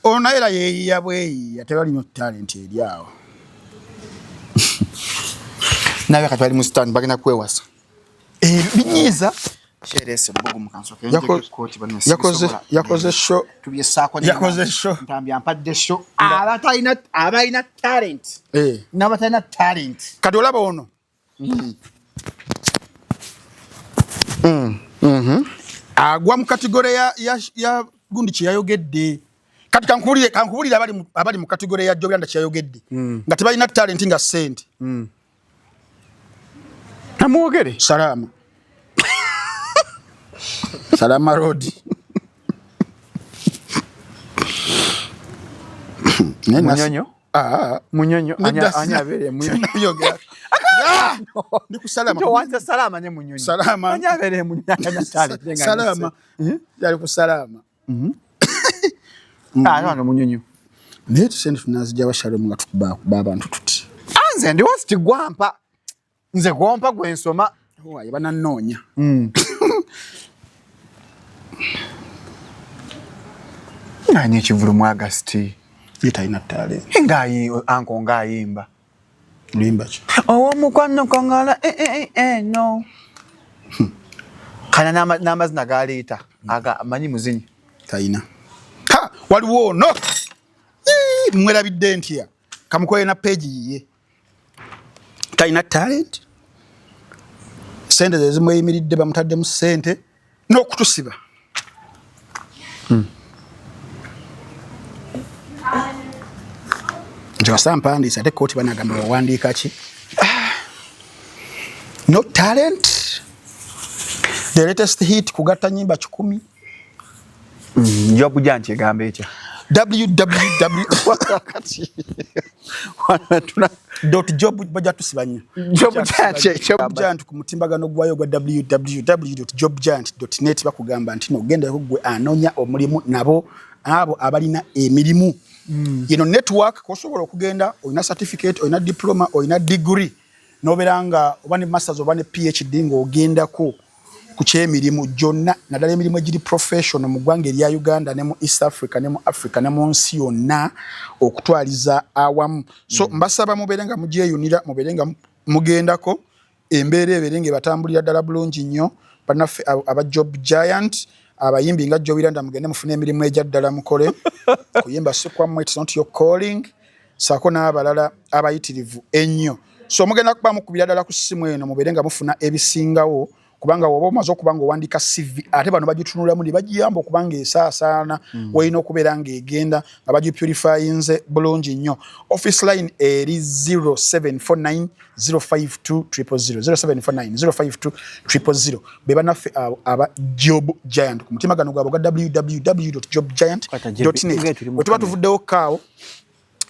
Ono naye era yeeyiya bweyiya, tebalina talent eri awo. Nabe kati bali mu stand bagenda kwewasa. Binyiiza. Kyerese mbugu mu kanso Yakoze show. Tubyesaako ne Yakoze show. Ntambi ampadde show. Abatalina, abalina talent. N'abatalina talent. Kati olaba ono. Agwa mu kategore ya gundi kye yayogedde. Kati kankubulire abali mu kategore ya Joyiranda kye yayogedde. Nga tebalina talent nga ssente. Amwogere. Salama. Salama Road. Munyonyo? Munyonyo. Anya abeere Munyonyo. Yogera. Ndi ku Salama. Njo Salama ne Munyonyo. Salama. Anya abeere Munyonyo. Salama. Yali ku Salama. No, Munyonyo. Naye tusente tunazijja wa Shalom nga tukuba abantu tuti. Nze ndi wasi tigwampa. Nze gwompa gwe nsoma. Owaye bananoonya. Nganye ekivulu mu August. Ye talina talent. Anko ng'ayimba. Luyimba ki? Owomukwano kongala no. Kana n'amazina galeeta aga manyi muzinyi. Talina. Ha, waliwo ono. Mwerabidde ntya. Kamukoye na page yiye. Talina talent. Sente ze zimweyimiridde bamutaddemu ssente n'okutusiba. Nti wasa mpandiise ate kkooti banagamba wawandiika ki? No talent. The latest hit kugatta nnyimba 100. Job Giant egamba etya? www dot job bajja tusiba nnyo. Job Giant, Job Giant ku mutimbagano gwayo gwa www.jobgiant.net bakugamba nti no gendako gwe anoonya omulimu nabo abo abalina emirimu. Yino network kosobola okugenda olina certificate, olina diploma, olina degree n'obeera nga oba ne masters oba ne PhD ng'ogendako ku ky'emirimu gyonna, naddala emirimu egiri professional mu ggwanga erya Uganda ne mu East Africa ne mu Africa ne mu nsi yonna okutwaliza awamu. So mbasaba mubeere nga mugyeyunira, mubeere nga mugendako, embeera ebeere nga ebatambulira ddala bulungi nnyo. Bannaffe aba Job Giant, abayimbi nga Joyiranda mugende mufune emirimu egya ddala mukole. Kuyimba si kwammwe, it's not your calling. Saako n'abalala abayitirivu ennyo. So mugenda kuba mukubira ddala ku ssimu eno mubeere nga mufuna ebisingawo, kubanga woba omaze okuba nga owandiika CV ate bano bagitunulamu ne bagiyamba okuba nga esaasaana w'erina okubeera ng'egenda nga bagipurifyinze bulungi nnyo. Office line eri 0749 052 000, 0749 052 000. Be bannaffe abo aba Job Giant ku mutimbagano gwabwe ogwa www.jobgiant.net. Bwe tuba tuvuddewo kaawo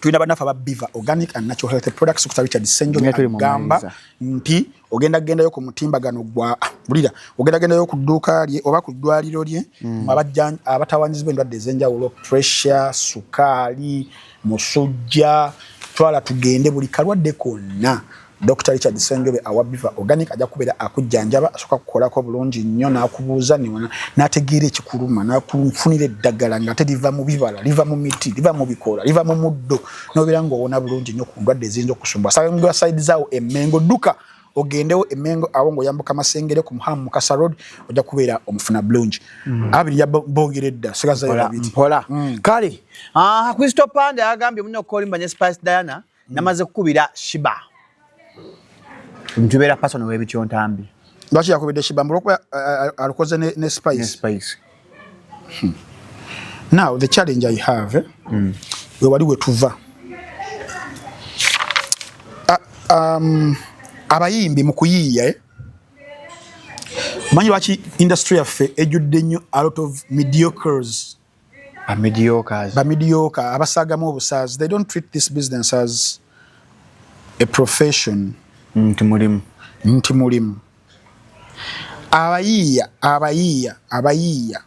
tulina bannaffe aba Biva Organic and Natural Health Products, Dr. Richard Ssenjobe agamba nti ogenda gendayo ku mutimbagano gwa bulira, ogenda gendayo ku dduuka lye oba ku ddwaliro lye abatawanyizibwa endwadde ez'enjawulo, pressure, sukaali, musujja, twala tugende buli kalwadde konna. Dr. Richard Ssenjobe awa Biva Organic ajja kubeera akujjanjaba, asooka kukolako bulungi nnyo n'akubuuza n'ategeera ekikuluma, n'akufunira eddagala nga teriva mu bibala, liva mu miti, liva mu bikoola, liva mu muddo, n'obeera ng'owona bulungi nnyo ku ndwadde eziyinza okusumbuwa. Sangwa side zaawo e Mengo, dduka ogendewo e Mengo awo ng'oyambuka Masengere ku Muhamu Mukasa Road, ojja kubeera omufuna bulungi. Abiri ya boogera edda, sigazayo babiri. Mpola. Kale, Kristo Pande agambye munno okukolimba ne Spice Diana, namaze kukubira Shiba. Ntubeera person w'ebityo Ntambi. Lwaki yakubidde Shiba? Mbu olw'okuba alukoze ne Spice. Ne Spice. Now the challenge I have, we wali we tuva. Abayimbi mu kuyiiya, Manyi lwaki industry yaffe ejjudde nnyo a lot of mediocres. Ba mediocres. Ba mediocre, abasaagamu obusaazi. They don't treat this business as a profession. Nti mulimu. Nti mulimu. Abayiiya, abayiiya, abayiiya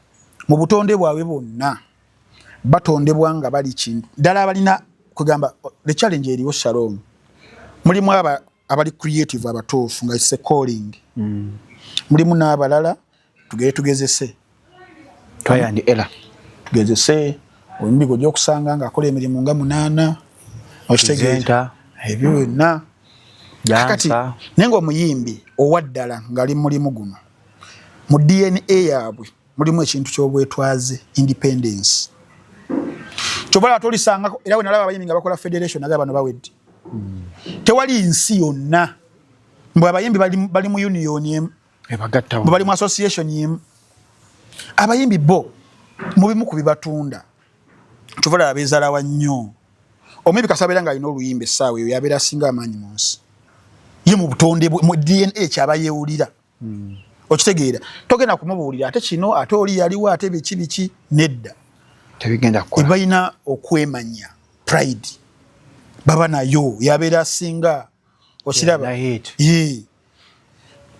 mu butonde bwabwe bwonna batondebwa nga bali kintu ddala. Abalina kugamba the challenge eriwo, Shalom, mulimu aba abali creative abatuufu nga it's a calling. Mulimu n'abalala tugere tugezese. Try and error. Tugezese omuyimbi gwe okusanga ng'akola emirimu nga munaana, okitegeera, ebyo byonna. Kakati naye ng'omuyimbi owaddala ng'ali mulimu guno, mu DNA yaabwe mulimu ekintu ky'obwetwaze, independence. Kyobalaba tolisangako. Era we nalaba abayimbi nga bakola federation, naga bano bawedde. Tewali nsi yonna mbwe abayimbi bali mu union emu, bali mu association emu. Abayimbi bo mubimu ku bibatunda, kyobalaba beezalawa nnyo. Omuyimbi kasabeera nga alina oluyimba, essaawa eyo yabeera asinga amaanyi mu nsi ye. Mu butonde, mu DNA kyaba yeewulira. Okitegeera, togenda kumubuulira ate kino, ate oli yaliwo, ate biki biki, nedda. Balina okwemanya, pride baba nayo, yabeera asinga, okiraba.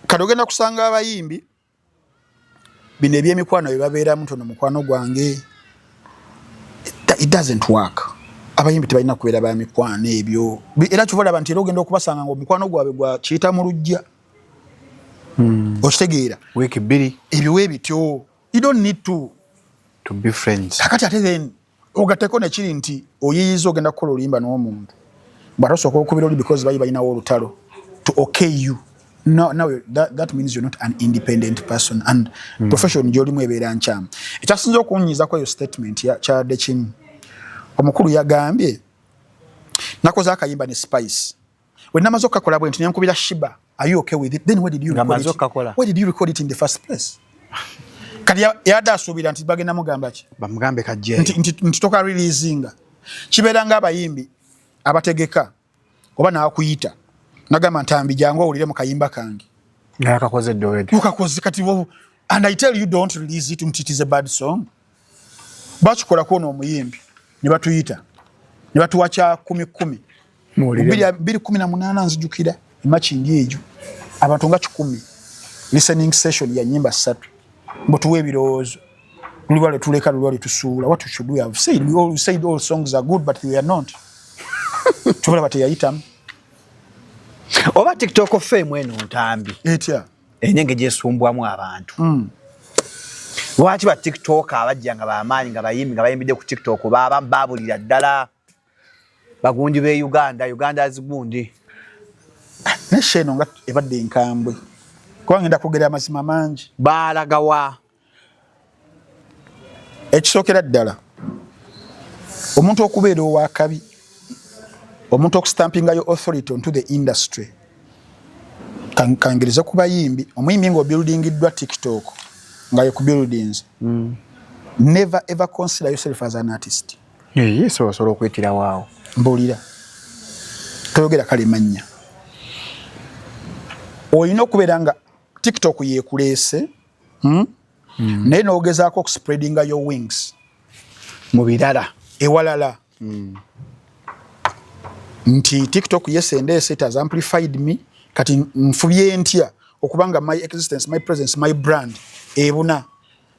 Kati ogenda kusanga abayimbi bino ebyemikwano byebabeeramu, ntono mukwano gwange, it doesn't work. Abayimbi tebalina kubeera bamikwano ebyo. Era kyova olaba nti era ogenda okubasanga nga omukwano gwabwe gwa kiyita mu lujja. Okitegeera? Wiiki 2. Ebyo ebityo, you don't need to to be friends. Kakati ate then ogatteko nekiri nti oyiyiza ogenda kukola oluyimba n'omuntu bw'atosooka okubira oli because bali balinawo olutalo to okay you. No, no, that means you're not an independent person and profession gy'olimu ebeera nkyamu. Ekyasinza okuwunyizako eyo statement kyadde kimu. Omukulu yagambye, "Nakoze akayimba ne Spice, we namaze okukakola bwe nti nenkubira Sheebah, are you okay with it?" Then where did you record it? Where did you record it in the first place? Kati yadde asuubira nti bagenda mugamba ki? Bamugambe kajje. Nti toka releasinga. Kibeera nga abayimbi abategeka oba naakuyita nagamba, "Ntambi, jangu owulire mu kayimba kange." Ngakakoze dde already. Ukakoze kati, and I tell you, don't release it nti it is a bad song. Bakikolako ono omuyimbi ne batuyita ne batuwa kya kumi kumi 2018, nzijukira emakindi egyo, abantu nga 100, listening session ya nyimba ssatu, mbutuwa ebirowoozo, luliwa lwe tuleka, luliwa lwe tusuula. What should we have said? We all said all songs are good, but they are not. Tubulaba teyayitamu. Oba TikTok fame eno, Ntambi, etya? Enyenge gyesumbwamu abantu. Lwaki ba TikTok abajja nga bamaanyi, nga bayimbi, nga bayimbidde ku TikTok, baba babulira ddala bagundi be Uganda, Uganda zigundi? Nesha eno nga ebadde enkambwe, kuba ngenda kwogera amazima mangi. Balagawa? Ekisookera ddala, omuntu okubeera owakabi, omuntu okustampingayo authority onto the industry, kangerize ku bayimbi, omuyimbi ng'obuildingiddwa TikTok nga ye ku buildings. Never ever consider yourself as an artist. Yes, osobola okwetirawo. Mbuulira, toyogera kale mannya. Olina okubeera nga TikTok yekuleese, Naye n'ogezaako okuspreadinga your wings mu birala. Ewalala. Nti TikTok, yes, endeese, it has amplified me. Kati nfubye ntya okubanga my existence, my presence, my brand ebuna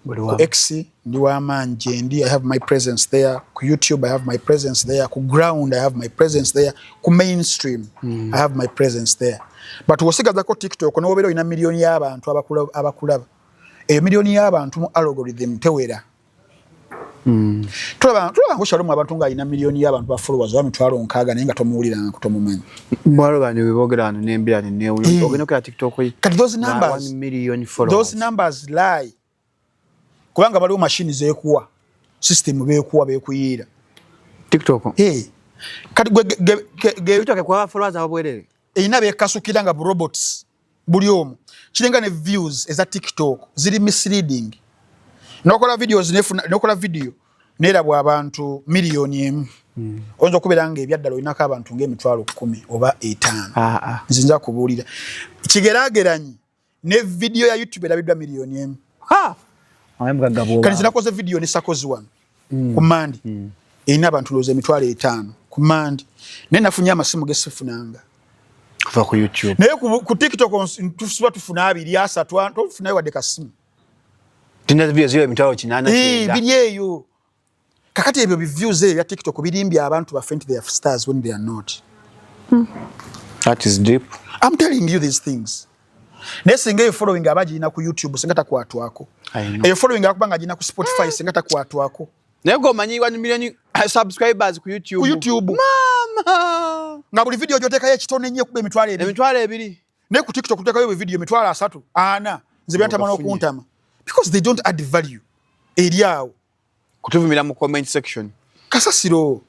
ku X? Ndi wamaanyi gyendi, I have my presence there. Ku YouTube I have my presence there, ku ground I have my presence there, ku mainstream I have my presence there. But wosigazako TikTok, nowobeera olina miliyoni y'abantu abakulaba, eyo miliyoni y'abantu mu algorithm tewera. Tulaba ngo Shalom, abantu ng'alina miliyoni y'abantu ba followers oba 60,000, naye nga tomuwuliranga, tomumanyi. Mwalo bano bebogera wano n'embira nenewuyo ogenda okera TikTok. Kati those numbers, million followers. Those numbers lie, kubanga baliwo mashini zeekuwa, system beekuwa, beekuyiira. TikTok. Hey. Kati gwe TikTok kwa followers ababwerere. Erina bekasukira nga robots buli omu. Kiringa ne views eza TikTok ziri misleading. Nokola videos, nefuna nokola video nerabwa abantu 1 million. Oyinza okubeera nga ebyaddala olinako abantu nga 10,000 oba 5. Nze nza kubuulira, kigeraageranyi ne video ya YouTube erabiddwa 1 million. Kati zinakoze video ne sakozi wano ku Mandi, erina abantu lowooza 50,000 ku Mandi, naye nafunye amasimu gesifunanga. Kuva ku YouTube. Naye ku TikTok tusiba tufuna abiri, asatu, tofunayo wadde kasimu. Tulina video ziriyo 800,000. Biri eyo. Kakati ebyo biviews ebyo bya TikTok birimbye abantu baffe nti they are stars when they are not. That is deep. I'm telling you these things. Naye singa eyo following aba agirina ku YouTube, singa takwatwako. I know. Eyo following akuba nga agirina ku Spotify, singa takwatwako. Naye gwe omanyi 1 million subscribers ku YouTube. Ku YouTube. Mama. Nga buli video gy'oteekayo ekitono ennyo ekuba 20,000. 20,000. Naye ku TikTok oteekayo buli video 30,000, 40,000. Nze byantama Ogafunye. n'okuntama. Because they don't add value eri awo. Kutuvumira mu comment section. Kasasiro.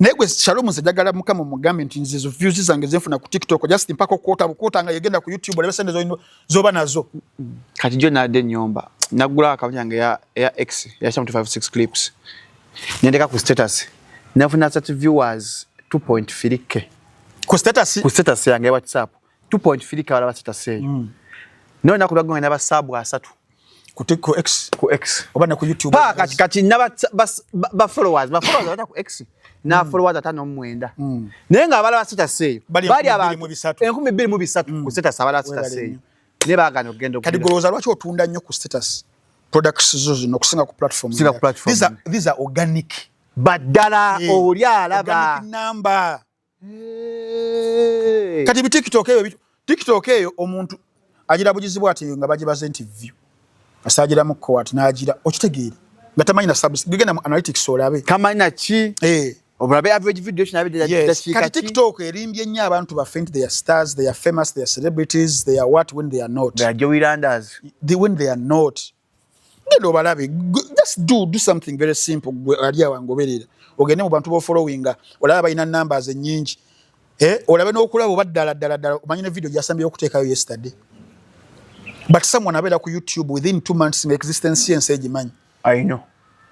Naye gwe Shalom, nze njagala Mukama mugambe nti nze ezo views zange zenfuna ku TikTok, just mpaka okukwota bukwota nga yegenda ku YouTube olabe sente zoba nazo. Kati jo nadde ennyumba naggulawo akawunti yange eya X ya 256 clips, nendeka ku status, nafuna 30 viewers, 2.3K. Ku status? Ku status yange ya WhatsApp, 2.3K balaba status eyo. Naye olunaku lwaggo naba sub 30. Ku X? Ku X. Oba ne ku YouTube? Pa kati naba ba followers abata ku X na followers 59. Naye nga abalaba status eyo bali bali 2300. Abantu 2300 ku status abalaba status Webale eyo. nnyo. Naye baagaana okugenda Kati okugenda. Golowooza lwaki otunda nnyo ku status products zo zino okusinga ku platform? Kusinga ku platform. These are organic. Baddala oli alaba. Organic number. Hey. Kati bi TikTok eyo, TikTok eyo omuntu agira bugizibwa ati nga bagibaze nti view asagiramu ko ati n'agira okitegeere nga tamanyi na subs, genda mu analytics olabe. Kamanyi naki. Obulabe average video kinabe. Yes. Dakiika Kati ki? TikTok erimbye nnyo abantu baffe nti they are stars, they are famous, they are celebrities, they are what, when they are not. They are Joey Landers. When they are not. Genda obalabe. Just do something very simple. Gwe ali awo angoberera, ogende mu bantu bofollowinga olabe balina numbers ennyingi. Olabe n'okulaba oba ddala ddala ddala omanyi ne video gyasambyeyo okuteekayo yesterday. But someone abeera ku YouTube, within 2 months nga existence yensi egimanyi. I know.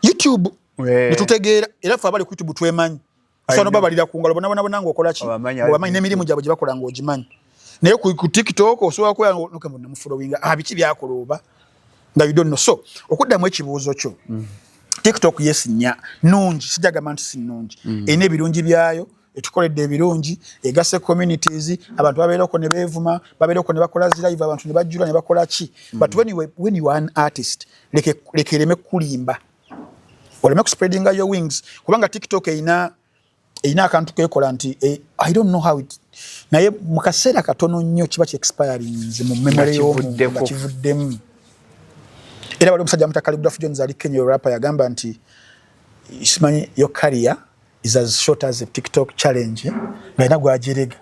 YouTube netutegeera, era ffe abali ku YouTube twemanyi. Osobola nobabalira ku ngalo bona bona bona ng'okola ki. Obamanyi. Obamanyi n'emirimu gyabwe gye bakola ng'ogimanyi. Naye ku TikTok osobola kubeera namufollowinga, ah, biki byakola oba nga you don't know. So okuddamu ekibuuzo kyo, TikTok, yes, nya nungi, sijagamba nti si nnungi. Erina ebirungi byayo, etukoledde ebirungi, egase communities, abantu babeerako ne beevuma, babeerako ne bakola zi live, abantu ne bajjula ne bakola ki. But when you are an artist, leke ereme kulimba, oleme kuspreadinga your wings, kubanga TikTok erina akantu kekola nti I don't know how it, naye mu kaseera katono nnyo kiba ki expirinze mu memory y'omuntu kivuddeko. Nga kivuddemu. Era wali omusajja amuta Khaligraph Jones ali Kenya, rapper, yagamba nti simanyi your career is as short as a TikTok challenge, eh? Nga alina gwajerega,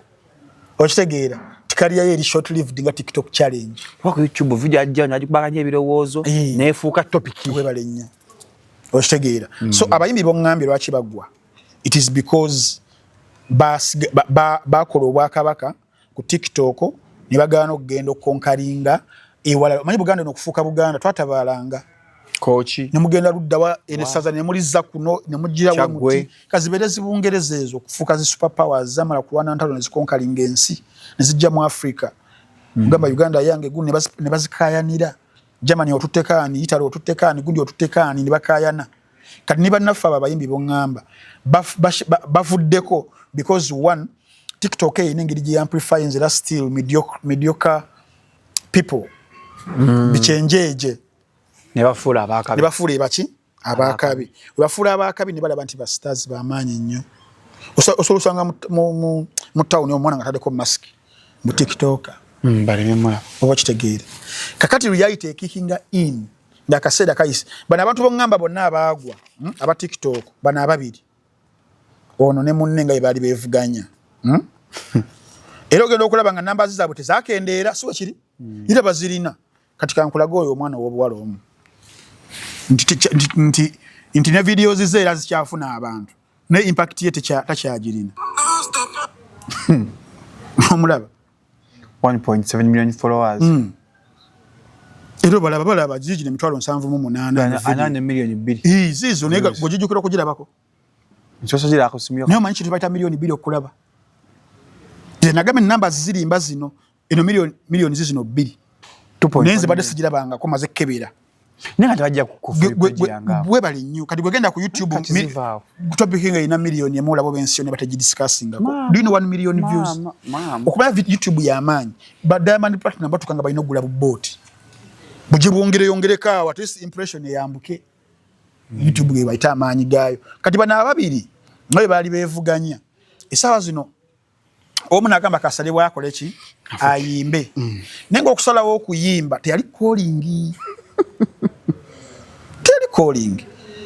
okitegeera ti career ye eri short lived nga TikTok challenge. Kuba ku YouTube video ajja nagikubaganya ebirowoozo neefuuka topic. Webale nnyo, okitegeera. So abayimbi boŋŋambye lwaki baggwa, it is because bakola obwakabaka ku TikTok ne bagaana okugenda okuconqueringa ewalala. Omanyi Buganda eno okufuuka Buganda twatabaalanga. Kooki. Nemugenda luddawa enesaza nemulizza kuno nemugira Kyaggwe. wemuti kazibeere zibungereza ezo okufuuka zi super powers zamala kulwana ntalo neziconqueringa ensi nezijja mu Africa. Kugamba Uganda yange gundi ne bazikayanira. Germany otuttekaani, Italy otuttekaani, gundi otuttekaani, ne bakayana. Kati ne bannaffe abo abayimbi boŋŋamba bavuddeko because one, TikTok erina engeri gye amplifying era still mediocre people, bikyenjeeje. Ne bafuula abaakabi. Ne bafuula ebaki abaakabi. We bafuula abaakabi ne balaba nti ba stars bamaanyi nnyo. Osobola osanga mu tawuni omwana nga taddeko mask mu TikTok. Baleme mulaba. Oba kitegeere, kakati reality ekickinga in ng'akaseera kayise. Bano abantu boŋŋamba bonna abaagwa, aba TikTok bano ababiri, ono ne munne nga bye baali beevuganya, Era ogenda okulaba nga namba zaabwe tezakendeera, si wekiri? Era bazirina. Kati kankulaga oyo omwana ow'obuwala omu nti ne videos ze era zikyafuna abantu, ne impact ye takyagirina. Omulaba? 1.7 million followers. Era obalaba, balaba gigino 78,000. 4 miliyoni 2. Ii, ziizo, naye gwe ogijjukira okugirabako? Nsoso girako simyo. Naye omanyi kintu bayita 2 miliyoni okulaba? Nze nagamba enamba zirimba zino, eno miliyoni zizino bbiri, naye nze badde sigirabangako, maze kukebera. Naye nga tebajja kukufa. Webale nnyo. Kati gwegenda ku YouTube, topic nga erina 1 million olaba oba ensi yonna bategidiscussingako. Do you know 1 million views? Okuba YouTube y'amaanyi, ba Diamond Platinum batuka nga balina ogula bubooti buje bwongereyongereko awo, at least impression eyambuke. YouTube ge bayita amaanyi gaayo. Kati bano ababiri nga bwe baali beevuganya, essaawa zino omu nagamba kasale bwakola ki, ayimbe. Naye nga okusalawo okuyimba teyali calling, teyali calling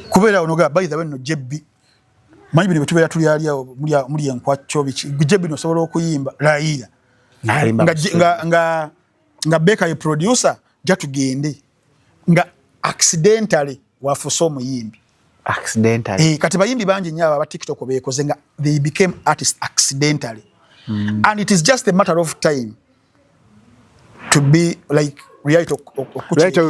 kubeera onoga. By the way no, JB, manyi bino bwetubeera tuli ali awo muli enkwacco biki, JB nosobola okuyimba layira nga Beka ye producer, ja tugende, nga accidentally wafuse omuyimbi. Accidentally. Eh, kati bayimbi bangi nnyo abo aba TikTok beekoze nga they became artists accidentally. And it is just a matter of time to be like reality.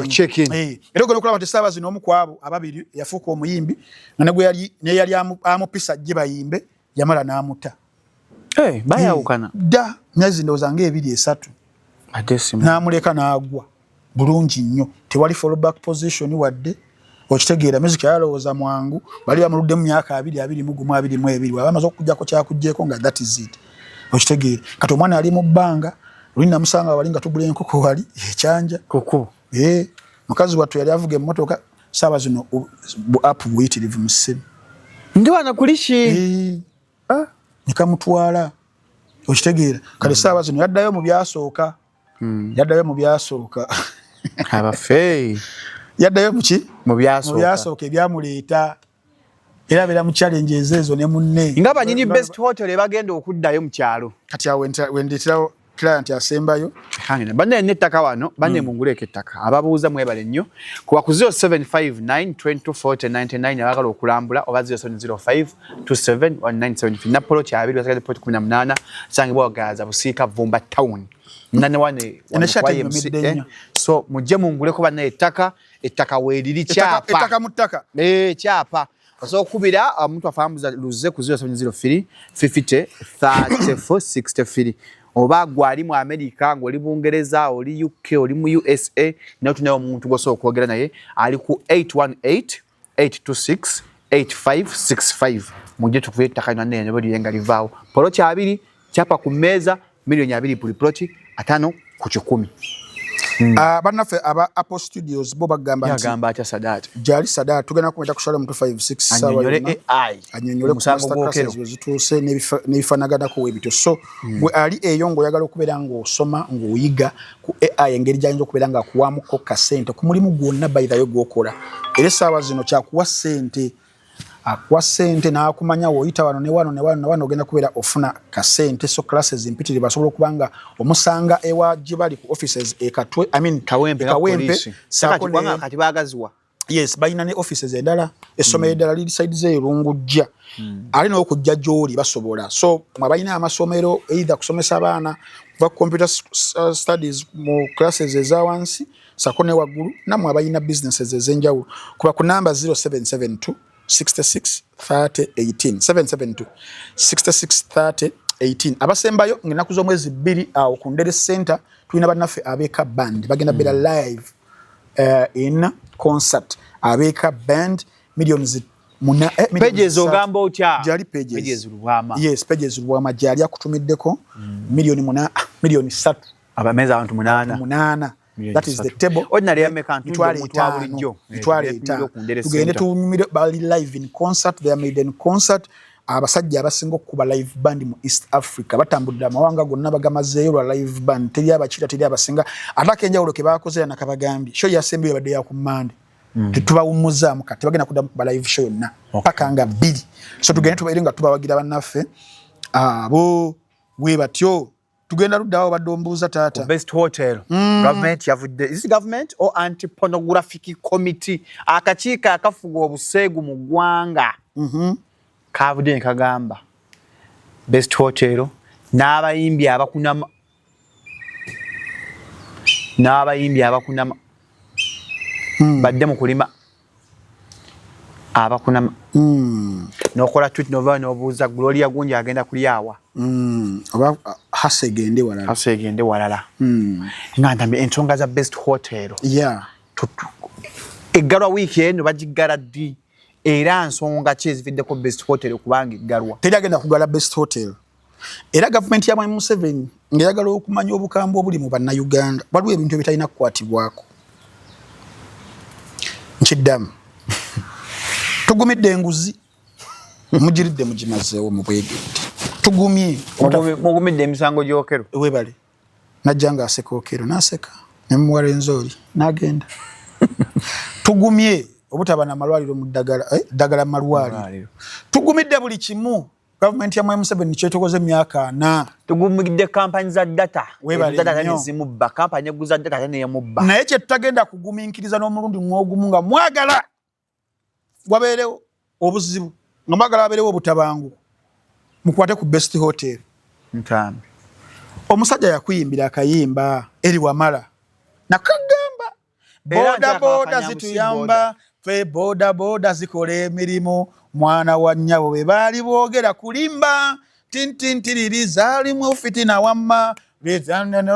Check in. Eh, era ogenda okulaba nti essaawa zino omu ku abo ababiri yafuuka omuyimbi nga ne gwe yali naye yali amupisa gye bayimbe yamala n'amuta. Hey, bayawukana. Dda, myezi ndowooza nga 2, 3, n'amuleka n'agwa bulungi nnyo. Tewali fallback position wadde, okitegeera? Music yalowooza mwangu, bali bamuludde mu myaka 20, 21, 22, waba amaze okujjako kyakugyeko nga that is it, okitegeera? Kati omwana ali mu bbanga. Luli namusanga wali nga tugula enkoko wali ekyanja. Kuku. Eh, mukazi wattu yali avuga emmotoka, saaba zino bu app buyitirivu mu ssimu. Ndi wana kulishi. Eh, nekamutwala, okitegeera? Kale saaba zino yaddayo mu byasooka. Yaddayo mu byasooka. Abafe. Yaddayo muki? Mu byasooka. Mu byasooka ebyamuleeta, era abeera mu challenges ezo ne munne. Nga banyini Best Hotel ebagenda okuddayo mu kyalo. Kati awo wendeeterawo client asembayo. Banne n'ettaka wano, banne munguleko ettaka. Ababuuza mwebale nnyo kuba ku 0759 224099 abagala okulambula, oba 0705 271975. Na poloti 20, basigadde poloti 18, sangibwa Wagaza, Busiika, Vumba Town nanewane. So mujje munguleko banne ettaka, ettaka weeriri, kyapa. Ettaka mu ttaka. Eh, kyapa. Osobola okukubira omuntu afambuza luze ku 0703 50 34 63, oba gwe ali mu America, ng'oli Bungereza, oli UK, oli mu USA, naye tunayo omuntu gwosobola okwogera naye ali ku 818 826 8565. Mujje tukuve ettaka lyonna ne nga livaawo. Poloti 20, kyapa ku mmeeza, miliyoni 20 buli poloti, 50 ku 100. Ah, bannaffe aba Apple Studios bo bagamba nti Yagamba atya Sadat? Gyali Sadat, tugenda kumeta ku Shalom 256 saawa Annyonnyole yonna. AI. Annyonnyole ku Omusango master gw'Okello. classes we zituuse n'ebifanaganako webityo. So gwe ali eyo ng'oyagala okubeera ng'osoma, ng'oyiga ku AI, engeri gyayinza okubeera ng'akuwaamuko kasente ku mulimu gwonna, by the way, gw'okola, era essaawa zino kyakuwa ssente, akuwa ssente n'akumanya woyita wano ne wano ne wano ne wano ogenda kubeera ofuna kasente. So classes mpitirivu, asobola okuba nga omusanga ewa gye bali ku offices e Katwe, I mean, Kawempe. e Kawempe, Kawempe. saako Kati baagaziwa. Yes, balina ne offices endala, essomero eddala liri side z'erungujja, ate n'okujja gy'oli basobola. So mwe balina amasomero, either kusomesa abaana kuva ku computer studies mu classes eza wansi sako ne waggulu, nammwe abalina businesses ez'enjawulo, kuba ku namba 0772 66 30 18, 772 66 30 18. Abasembayo, ng'ennaku z'omwezi 2 awo ku Ndere Center tulina bannaffe ab'Eka Band, bagenda beera live in concert. Ab'Eka Band, millions muna, millions Pages. 3. Ogamba otya? Gyali Pages. Pages Lubwama. Yes, Pages Lubwama gyali, akutumiddeko 8 million, 3 million. Abameza abantu 8. 8. Millioni That is the 3. table. Ordinary yameka ntunde Mitwalo omuntu wa 5. bulijjo. Mitwalo Eh, 5. ku Ndere Tugende Center. tunyumire, bali live in concert, their maiden concert. Abasajja abasinga okukuba live band mu East Africa, batambudde amawanga gonna bagamazeeyo lwa live band, teri abakira, teri abasinga. Ate akenjawulo ke bakoze era nakabagambye, show yasembeyo yabadde ya ku Mande. Tetubawummuzaamu, kati tebagenda kuddamu kuba live show yonna paka nga 2. So tugende tubeere nga tubawagira bannaffe abo bwe batyo. Tugenda luddawo, badde ombuuza taata. Best Hotel. Government yavudde, is it government or anti pornographic committee, akakiiko akafuga obuseegu mu ggwanga, kavudde ne kagamba Best Hotel n'abayimbi abakunama, n'abayimbi abakunama badde mu kulima, abakunama n'okola tweet nova n'obuuza Gloria Gunja agenda kulyawa. Oba hasa egende walala. Ase egende walala. Nga ndambye ensonga za Best Hotel. Eggalwa wiiki eno, bagiggala ddi, era nsonga ki ezividdeko Best Hotel kubanga eggalwa? Teri agenda kugala Best Hotel. Era gavumenti ya Mwami Museveni ng'eyagala okumanya obukambwe obuli mu Bannayuganda, waliwo ebintu ebitalina kukwatibwako. Nkiddamu, tugumidde enguzi, mugiridde, mugimazeewo mu bwegedde, tugumye. Mugumidde emisango gyokero. Webale. Najja nga aseka Okero, naseka nemuwa Rwenzori, nagenda. Tugumye obutaba namalwaliro mu ddagala, ddagala mu malwaliro. Tugumidde buli kimu gavumenti ya Mwami Museveni kyetokoze emyaka 40. Tugumidde kampani za data. Webale data nnyo. Nezimubba, kampani eguza data ate neyemubba. Naye kyetutagenda kugumiikiriza n'omulundi mwogumu, nga mwagala wabeerewo obuzibu, nga mwagala wabeerewo obutabanguko, mukwate ku Best Hotel. Ntambi. Omusajja yakuyimbira akayimba eri wamala nakagamba Era boda boda nti zituyamba fe, boda boda zikola emirimu, mwana wa nnyabo be baali boogera kulimba, tintintiriri zaalimu fitina wamma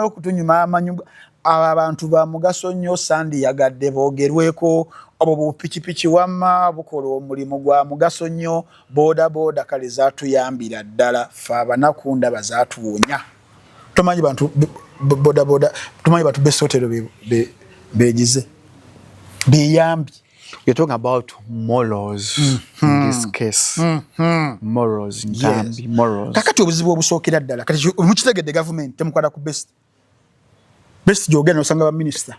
okutunyuma amanyu. Abo abantu ba mugaso nnyo, sandiyagadde boogerweko. Obwo bupikipiki wamma bukola omulimu gwa mugaso nnyo. Boda boda kale zatuyambira ddala ffe abanaku, ndaba zatuwonya. Tomanyi bantu boda boda, tomanyi bantu Best Hotel begize beyambye. You're talking about morals in this case. Morals, Ntambi, Yes. morals. Kakati obuzibu obusookera ddala, kati mukitegedde, gavumenti temukwata ku Best. Best gyogenda nosanga baminisita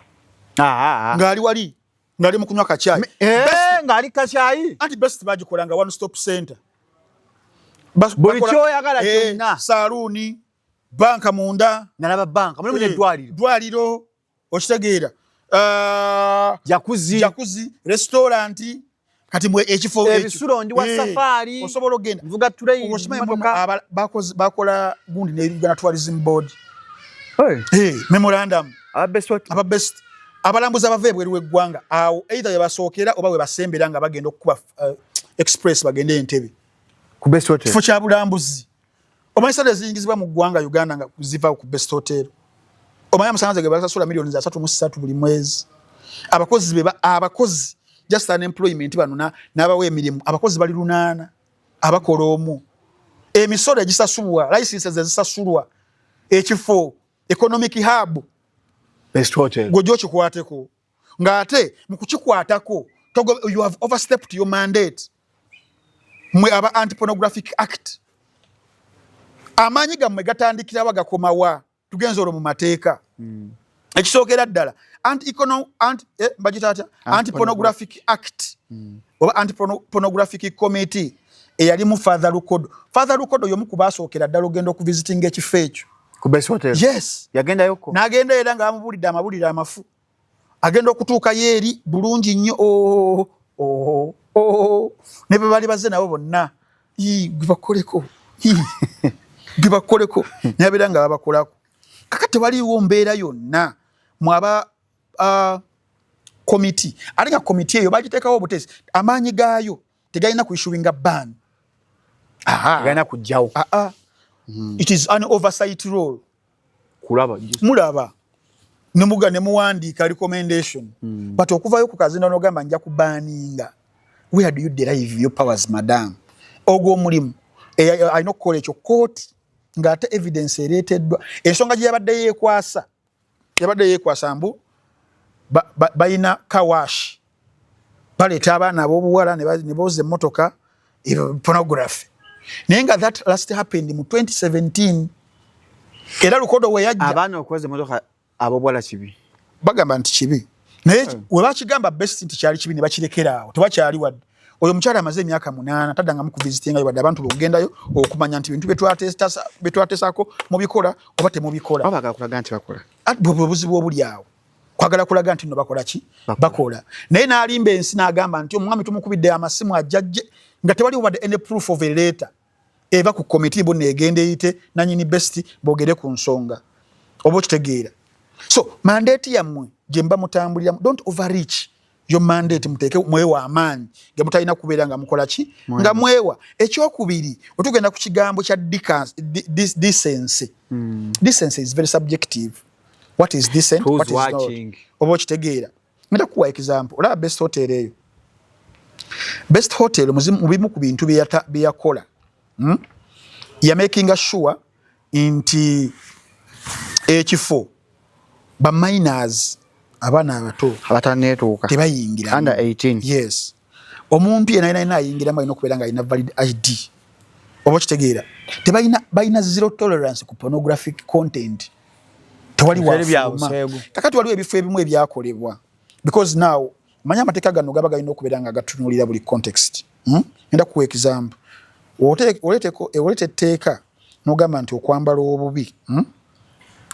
ng'ali wali, ng'ali mu kunywa kacyayi. Ng'ali kacyayi. Anti Best bagikolanga one stop center. Buli kyoyagala kyonna. Saluuni, banka munda. Nalaba banka mulimu, n'eddwaliro. Ddwaliro, okitegeera? Jacuzzi. Jacuzzi, restaurant. Kati mwe ekifo ekyo. Ebisulo, ndi wa safari. Osobola ogenda. Nvuga train. Okimanyi motoka. Bakola gundi ne Uganda Tourism Board. Hey. Memorandum. Aba Best Hotel. Aba Best, abalambuzi abava ebweru w'eggwanga, awo either webasookera oba webasembera nga bagenda okukuba express bagende Entebbe. Ku Best Hotel. Kifo kya bulambuzi. Omanyi sente eziyingizibwa mu ggwanga Uganda nga ziva ku Best Hotel? Omanyi amasannyalaze ge basasula miliyoni za 33 buli mwezi? Abakozi be abakozi, just unemployment bano n'abawa emirimu, abakozi bali 800 abakola omwo, emisolo egisasulwa, licenses ezisasulwa, ekifo economic hub. Best Hotel. Gwojja okikwateko, ng'ate mu kukikwatako you have overstepped your mandate. Mwe aba Anti-Pornographic Act, amaanyi gammwe gatandikirawa, gakomawa? Tugenza olwo mu mateeka. Ekisookera ddala, bagita atya? Anti-Pornographic Act oba Anti-Pornographic Committee eyalimu Father Lukodo. Father Lukodo y'omu ku basookera ddala ogenda okuvisitinga ekifo ekyo. Ku Best Hotel. Yes. Yagendayoko. N'agenda era nga bamubuulidde amabulire amafu. Agenda okutuukayo eri bulungi nnyo, oh, oh, oh. Ne bwe bali bazze nabo bonna, "Ii, gwe bakoleko. Ii, gwe bakoleko," nabeera nga babakolako. Kakati tewaliiwo mbeera yonna mwaba komiti, ate nga komiti eyo bagiteekawo obuteesi, amaanyi gaayo tegalina kuissuinga ban. Galina kujjawo. Ah, ah. It is an oversight role. Kulaba. Mulaba nemuga nemuwandiika recommendation, but okuvayo ku kazinda nogamba nja kubaninga, where do you derive your powers, madam? Ogwo omulimu alina okukola ekyo kooti, ng'ate evidence ereeteddwa. Ensonga gye yabadde yeekwasa, yabadde yeekwasa mbu balina car wash, baleeta abaana ab'obuwala ne booza emmotoka, pornography. Naye nga that last happened mu 2017, era Lukodo we yajja. Abaana okwoza emmotoka ab'obuwala kibi? Bagamba nti kibi, naye we bakigamba Best nti kyali kibi ne bakirekera awo, tebakyali wadde. Oyo omukyala amaze emyaka 8 taddangamu kuvisitingayo wadde abantu bokugendayo okumanya nti bintu byetwateesako mubikola oba temubikola. Oba baagala kulaga nti bakola. Ati bwe buzibu obuli awo, kwagala kulaga nti nno bakola ki, bakola. Naye n'alimba ensi n'agamba nti omwami tumukubidde amasimu ajjajje, nga tewaliwo wadde any proof of a letter eva ku komiti bonna egenda eyite nanyini Best boogere ku nsonga, oba okitegeera? So mandate yammwe gye muba mutambuliramu, don't overreach your mandate. Muteeke mwewa amaanyi ge mutalina kubeera nga mukola ki, nga mwewa. Ekyokubiri, wetugenda ku kigambo kya decency. Decency is very subjective. What is decent? Who's What is not? watching? Oba okitegeera? Ngenda kuwa example. Olaba Best Hotel eyo, Best Hotel mu bimu ku bintu byeyakola, Yamakinga sure nti ekifo ba minors, abaana abato abataneetuuka, tebayingira. Under 18. Yes, omuntu yena yena ayingiramu alina okubeera nga alina valid ID, oba okitegeera? Tebalina, balina zero tolerance ku pornographic content. Tewali Ebitali bya wafuluma. buseegu. Kakati waliwo ebifo ebimu ebyakolebwa, because now manya amateeka gano gaba galina okubeera nga gatunuulira buli context, Ngenda kuwa example. Oleeta etteeka n'ogamba nti okwambala obubi,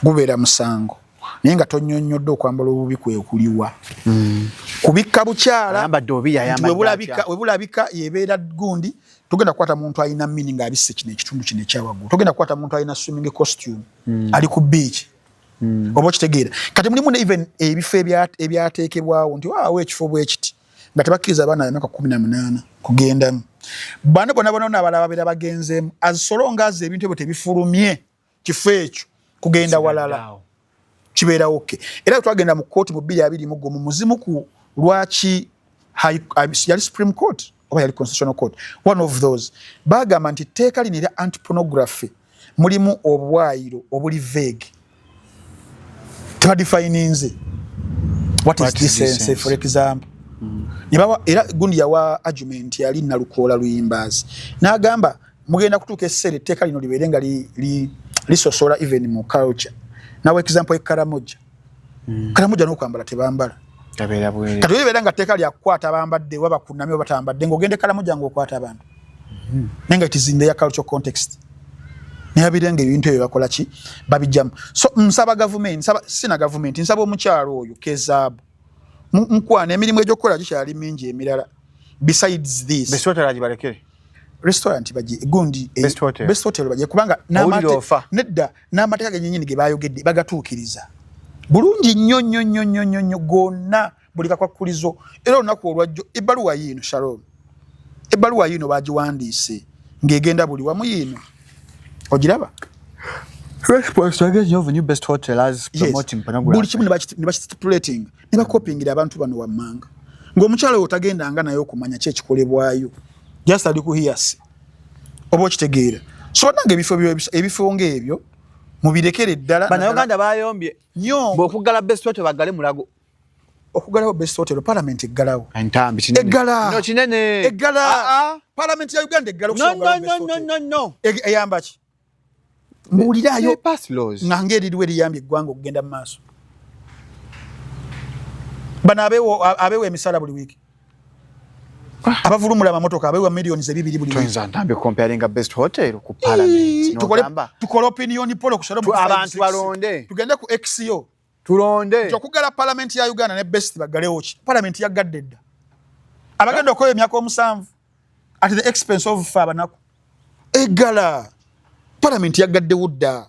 Gubeera musango, naye nga tonyonyodde okwambala obubi kwekuliwa. Kubikka bukyala Ayambadde obi, nti ayambadde atya? Webulabika yebeera gundi. Togenda kukwata muntu alina mini ng'abisse kino ekitundu kino ekyawaggulu. Togenda kukwata muntu alina swimming costume ali ku beach, oba okitegeera? Kati mulimu ne even ebifo ebyateekebwawo nti waawo ekifo bwe kiti nga tebakkiriza abaana emyaka 18 kugendamu. Bano bonna bonna abalala babeera bagenzeemu, as so long as ebintu ebyo tebifulumye kifo ekyo kugenda walala, kibeerawo okay. Era twagenda mu kooti mu 2021, muzimu ku lwaki yali Supreme Court oba yali Constitutional Court, one of those, bagamba nti etteeka lino erya antipornography mulimu obwayiro obuli vague, tebadefininze what is What is decency, decency? For example. Nebawa, era gundi yawa argument, yali Nalukoola Luyimbazi, n'agamba mugenda kutuuka ekiseera etteeka lino libeere nga lisosola even mu culture. Nawa example ekaramoja. Karamoja n'okwambala tebambala. Tabeera bwereere. Kati libeera nga tteeka lyakukwata bambadde oba bakunamye oba batambadde, ng'ogenda ekaramoja ng'okwata abantu, naye nga it is in their cultural context. Naye abeera nga ebintu ebyo bakola ki, babijjamu. So nsaba gavumenti, nsaba sina gavumenti, nsaba omukyalo oyo Kezaabu, mukwana emirimu egyokukola gikyali mingi emirala besides this. Best Hotel agibalekere. Restaurant bagi gundi Best Hotel. Best Hotel bagiye, kubanga Owulira ofa. Nedda, n'amateeka gennyini ge bayogedde bagatuukiriza bulungi nnyo nnyo nnyo nnyo nnyo nnyo gonna, buli kakwakkulizo. Era olunaku olwajjo ebbaluwa yiino, Shalom, ebbaluwa yiino bagiwandiise ng'egenda buli wamu, yiino ogiraba. Response to against of new Best Hotel as promoting pornography. Buli kimu ne bakistipulating ne bakopingira abantu bano wammanga, ng'omukyala oyo tagendanga naye okumanya ki ekikolebwayo, just ali ku hearsay, oba okitegeera? So bannange, ebifo ebifo ng'ebyo mubirekere ddala. Bannayuganda bayombye. Nnyo. Bw'okuggala Best Hotel, baggale Mulago. Okuggalawo Best Hotel, parliament eggalawo. Entambi kinene. Eggala. No, kinene. Eggala. Ah, ah. Parliament ya Uganda eggala. No, no, no, no, no, no. Eyamba ki? Mbuulirayo. They pass laws. Nga ng'eririwo eriyambye eggwanga okugenda mu maaso. Bano abeewa emisala buli wiiki, abavulumula amamotoka, abeewa millions 2 buli wiiki. Toyinza ntambi comparinga Best Hotel ku parliament. N'ogamba Tukole opinion poll ku Shalom Abantu 256. balonde. Tugende ku xo Tulonde. Nti okuggala parliament ya Uganda ne Best baggalewo ki? Parliament yaggadde dda. Abagenda okukola emyaka 7 at the expense of fe abanaku. Eggala parliament yaggaddewo dda,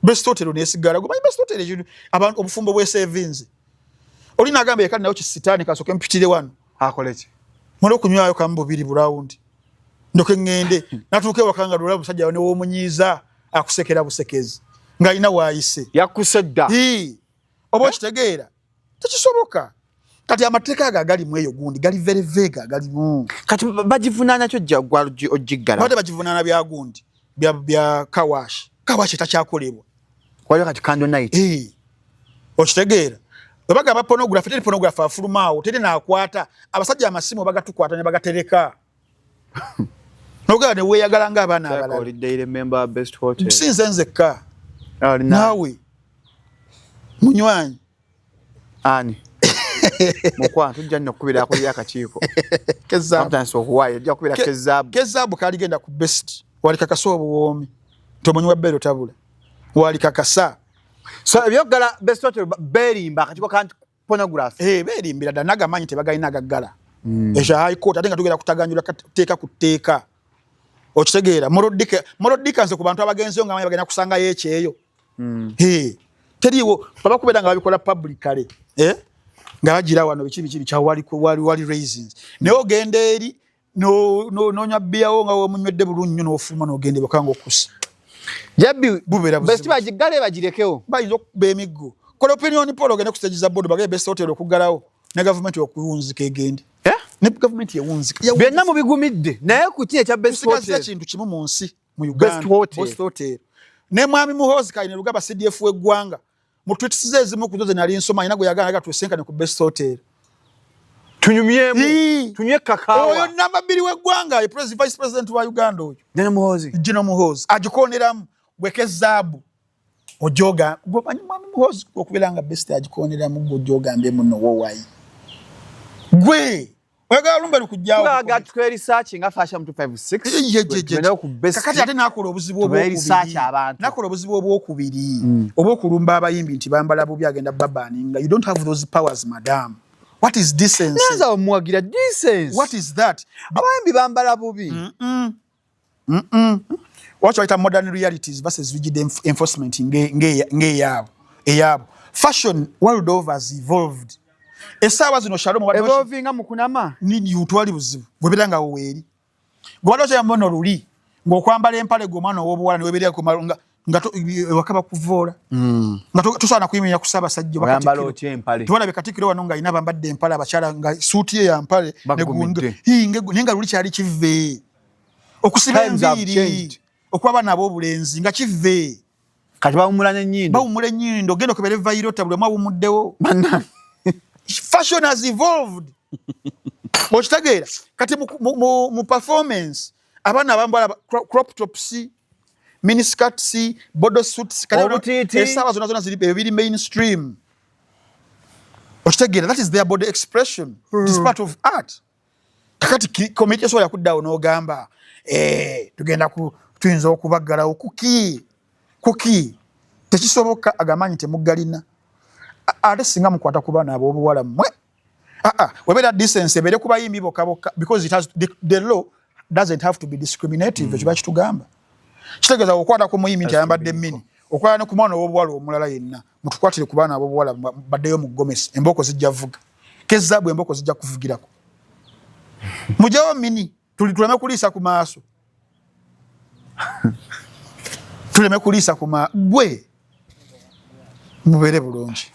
Best Hotel nesigala. Gomanyi Best Hotel ekintu abantu obufumbo bwesevinze, oli nagamba ekali nayo kisitaani, kasooke mpitire wano. Akole ki? Mala okunywayo kamu bubiri burawundi, ndoke ŋŋende natuuka ewaka nga lula musajja newomunyiiza akusekera busekezi ng'alina waayise. Yakuse dda. Ii, oba okitegeera? Tekisoboka. Kati amateeka ago agalimu eyo gundi gali very vague, agalimu. Kati bagivunaana kyo gwa ogiggala. Badde bagivunaana bya gundi, bya car wash. Car wash etakyakolebwa. Waliwo kati candle night. Ii, okitegeera? Bwe bagamba pornography, teri pornography afulumaawo, teri naakwata abasajja amasimu bagatukwata ne bagatereka, nogala ne weeyagala ng'abaana abalala. Oli daily member wa Best Hotel. Sinze nzekka. Ah, oli naawe munywanyi. Ani? Mukwano, tujja nno okukubira akulira akakiiko. Kezaabu. Sometimes okuwaayo ojja kubira Kezaabu. Kezaabu kaligenda ku Best, walikakasa obuwoomi nti omunywi wa bbeero tabula, walikakasa. So ebyoggala Best Hotel beerimba akakiiko ka pornography. Eh, beerimbira ddala, nagamanyi tebagalina agaggala. Ekyo High Court, ate nga tugenda kutaganjula tteeka ku tteeka, okitegeera? Morodika nze ku bantu abagenzeyo nga manyi bagenda kusangayo ekyeyo. Eh, teriiwo. Baba kubeera nga babikola publicly, eh? Nga bagira wano biki biki biki, awo wali raisins, naye ogenda eri nonywa bbiyawo nga womunywedde bulungi nnyo, n'ofuluma n'ogenda ebaka nga okusa. Jabbi Bubeera Best buzibu. Bagiggale, bagirekewo. Bayinza okukuba emiggo. Kola opinion poll, ogende ku stage za board, bagende Best Hotel okuggalawo. Ne gavumenti okuwunzika egende. Eh? Ne gavumenti yewunzika. Byonna mubigumidde, naye ku ki ekya Best Tusigaza Hotel? Kintu kimu mu nsi mu Uganda. Best Hotel. Best Hotel. Ne Mwami Muhoozi Kainerugaba, CDF w'eggwanga, mu tweets ze ezimu ku zo ze nali nsoma, alina gwe yagamba twesenkane ku Best Hotel. Tunyumyemu. Ii. Tunywe kakaawa. Oyo namba 2 w'eggwanga, ye vice president wa Uganda oyo. Nene Muhoozi. Gino Muhoozi agikoneramu gweke zaabu ojoga gwe Mwami Muhoozi okubeera nga Best agikoneramu, gwe ojogambye muno wowayi gwe oyagala lumbe lukujjawo. Tulaga tukole research nga Fashion 256. Ye. Tugende ku Best. Kakati ate nakola obuzibu Tubeere research obwokubiri, abantu. Nakola obuzibu obwokubiri obw'okulumba abayimbi nti bambala bubi, agenda babaninga. You don't have those powers, madam. What is decency? Naza omuwagira decency. What is that? Abayimbi bambala bubi. What bayita modern realities versus rigid enforcement ng'eyaabo eyaabo. Fashion world over has evolved. Essaawa zino, Shalom, wadde Evolvinga mu kunama. Nini, utwali buzibu gwebeera nga weeri gwebadde okyambono luli ng'okwambala empale gwe omwana ow'obuwala newebeera nga ewaka bakuvoola nga tosobola nakuyimirira ku Ssaabasajja oba Oyambala Katikkiro. Otya empale? Tewalabye Katikkiro wano ng'alina bambadde empale, abakyala nga suuti ye ya mpale? Bagumidde. Naye nga luli kyali kive okusiba Times have enviiri changed. okuba abaana ab'obulenzi nga kive. Kati bawumula n'ennyindo. Bawumula ennyindo, genda okebere Vyroota, buli omu awumuddewo. Bannange. Fashion has evolved, okitegeera? Kati mu performance abaana abambala crop tops, miniskirts, body suits kati Obutiiti. Essaawa zonna zonna ziri ebiri mainstream, okitegeera? That is their body expression. It is part of art. Kakati komiti esobola kuddawo n'ogamba, "Eh, tugenda ku tuyinza okubaggalawo kuki kuki?" Tekisoboka, agamanyi temugalina. Ate singa mukwata ku baana ab'obuwala mmwe, aa webeera decency ebeere ku bayimbi bokka bokka, because it has, the law doesn't have to be discriminative. Ekyo bakitugamba kitegeeza okukwata ku muyimbi nti ayambadde mini, okwata ne ku mwana ow'obuwala omulala yenna. Mutukwatire ku baana ab'obuwala baddeyo mu gomesi, embooko zijja vuga kezaabu, embooko zijja kuvugirako. Mugyewo mini, tuli tuleme kuliisa ku maaso, tuleme kuliisa ku gwe mubeere bulungi.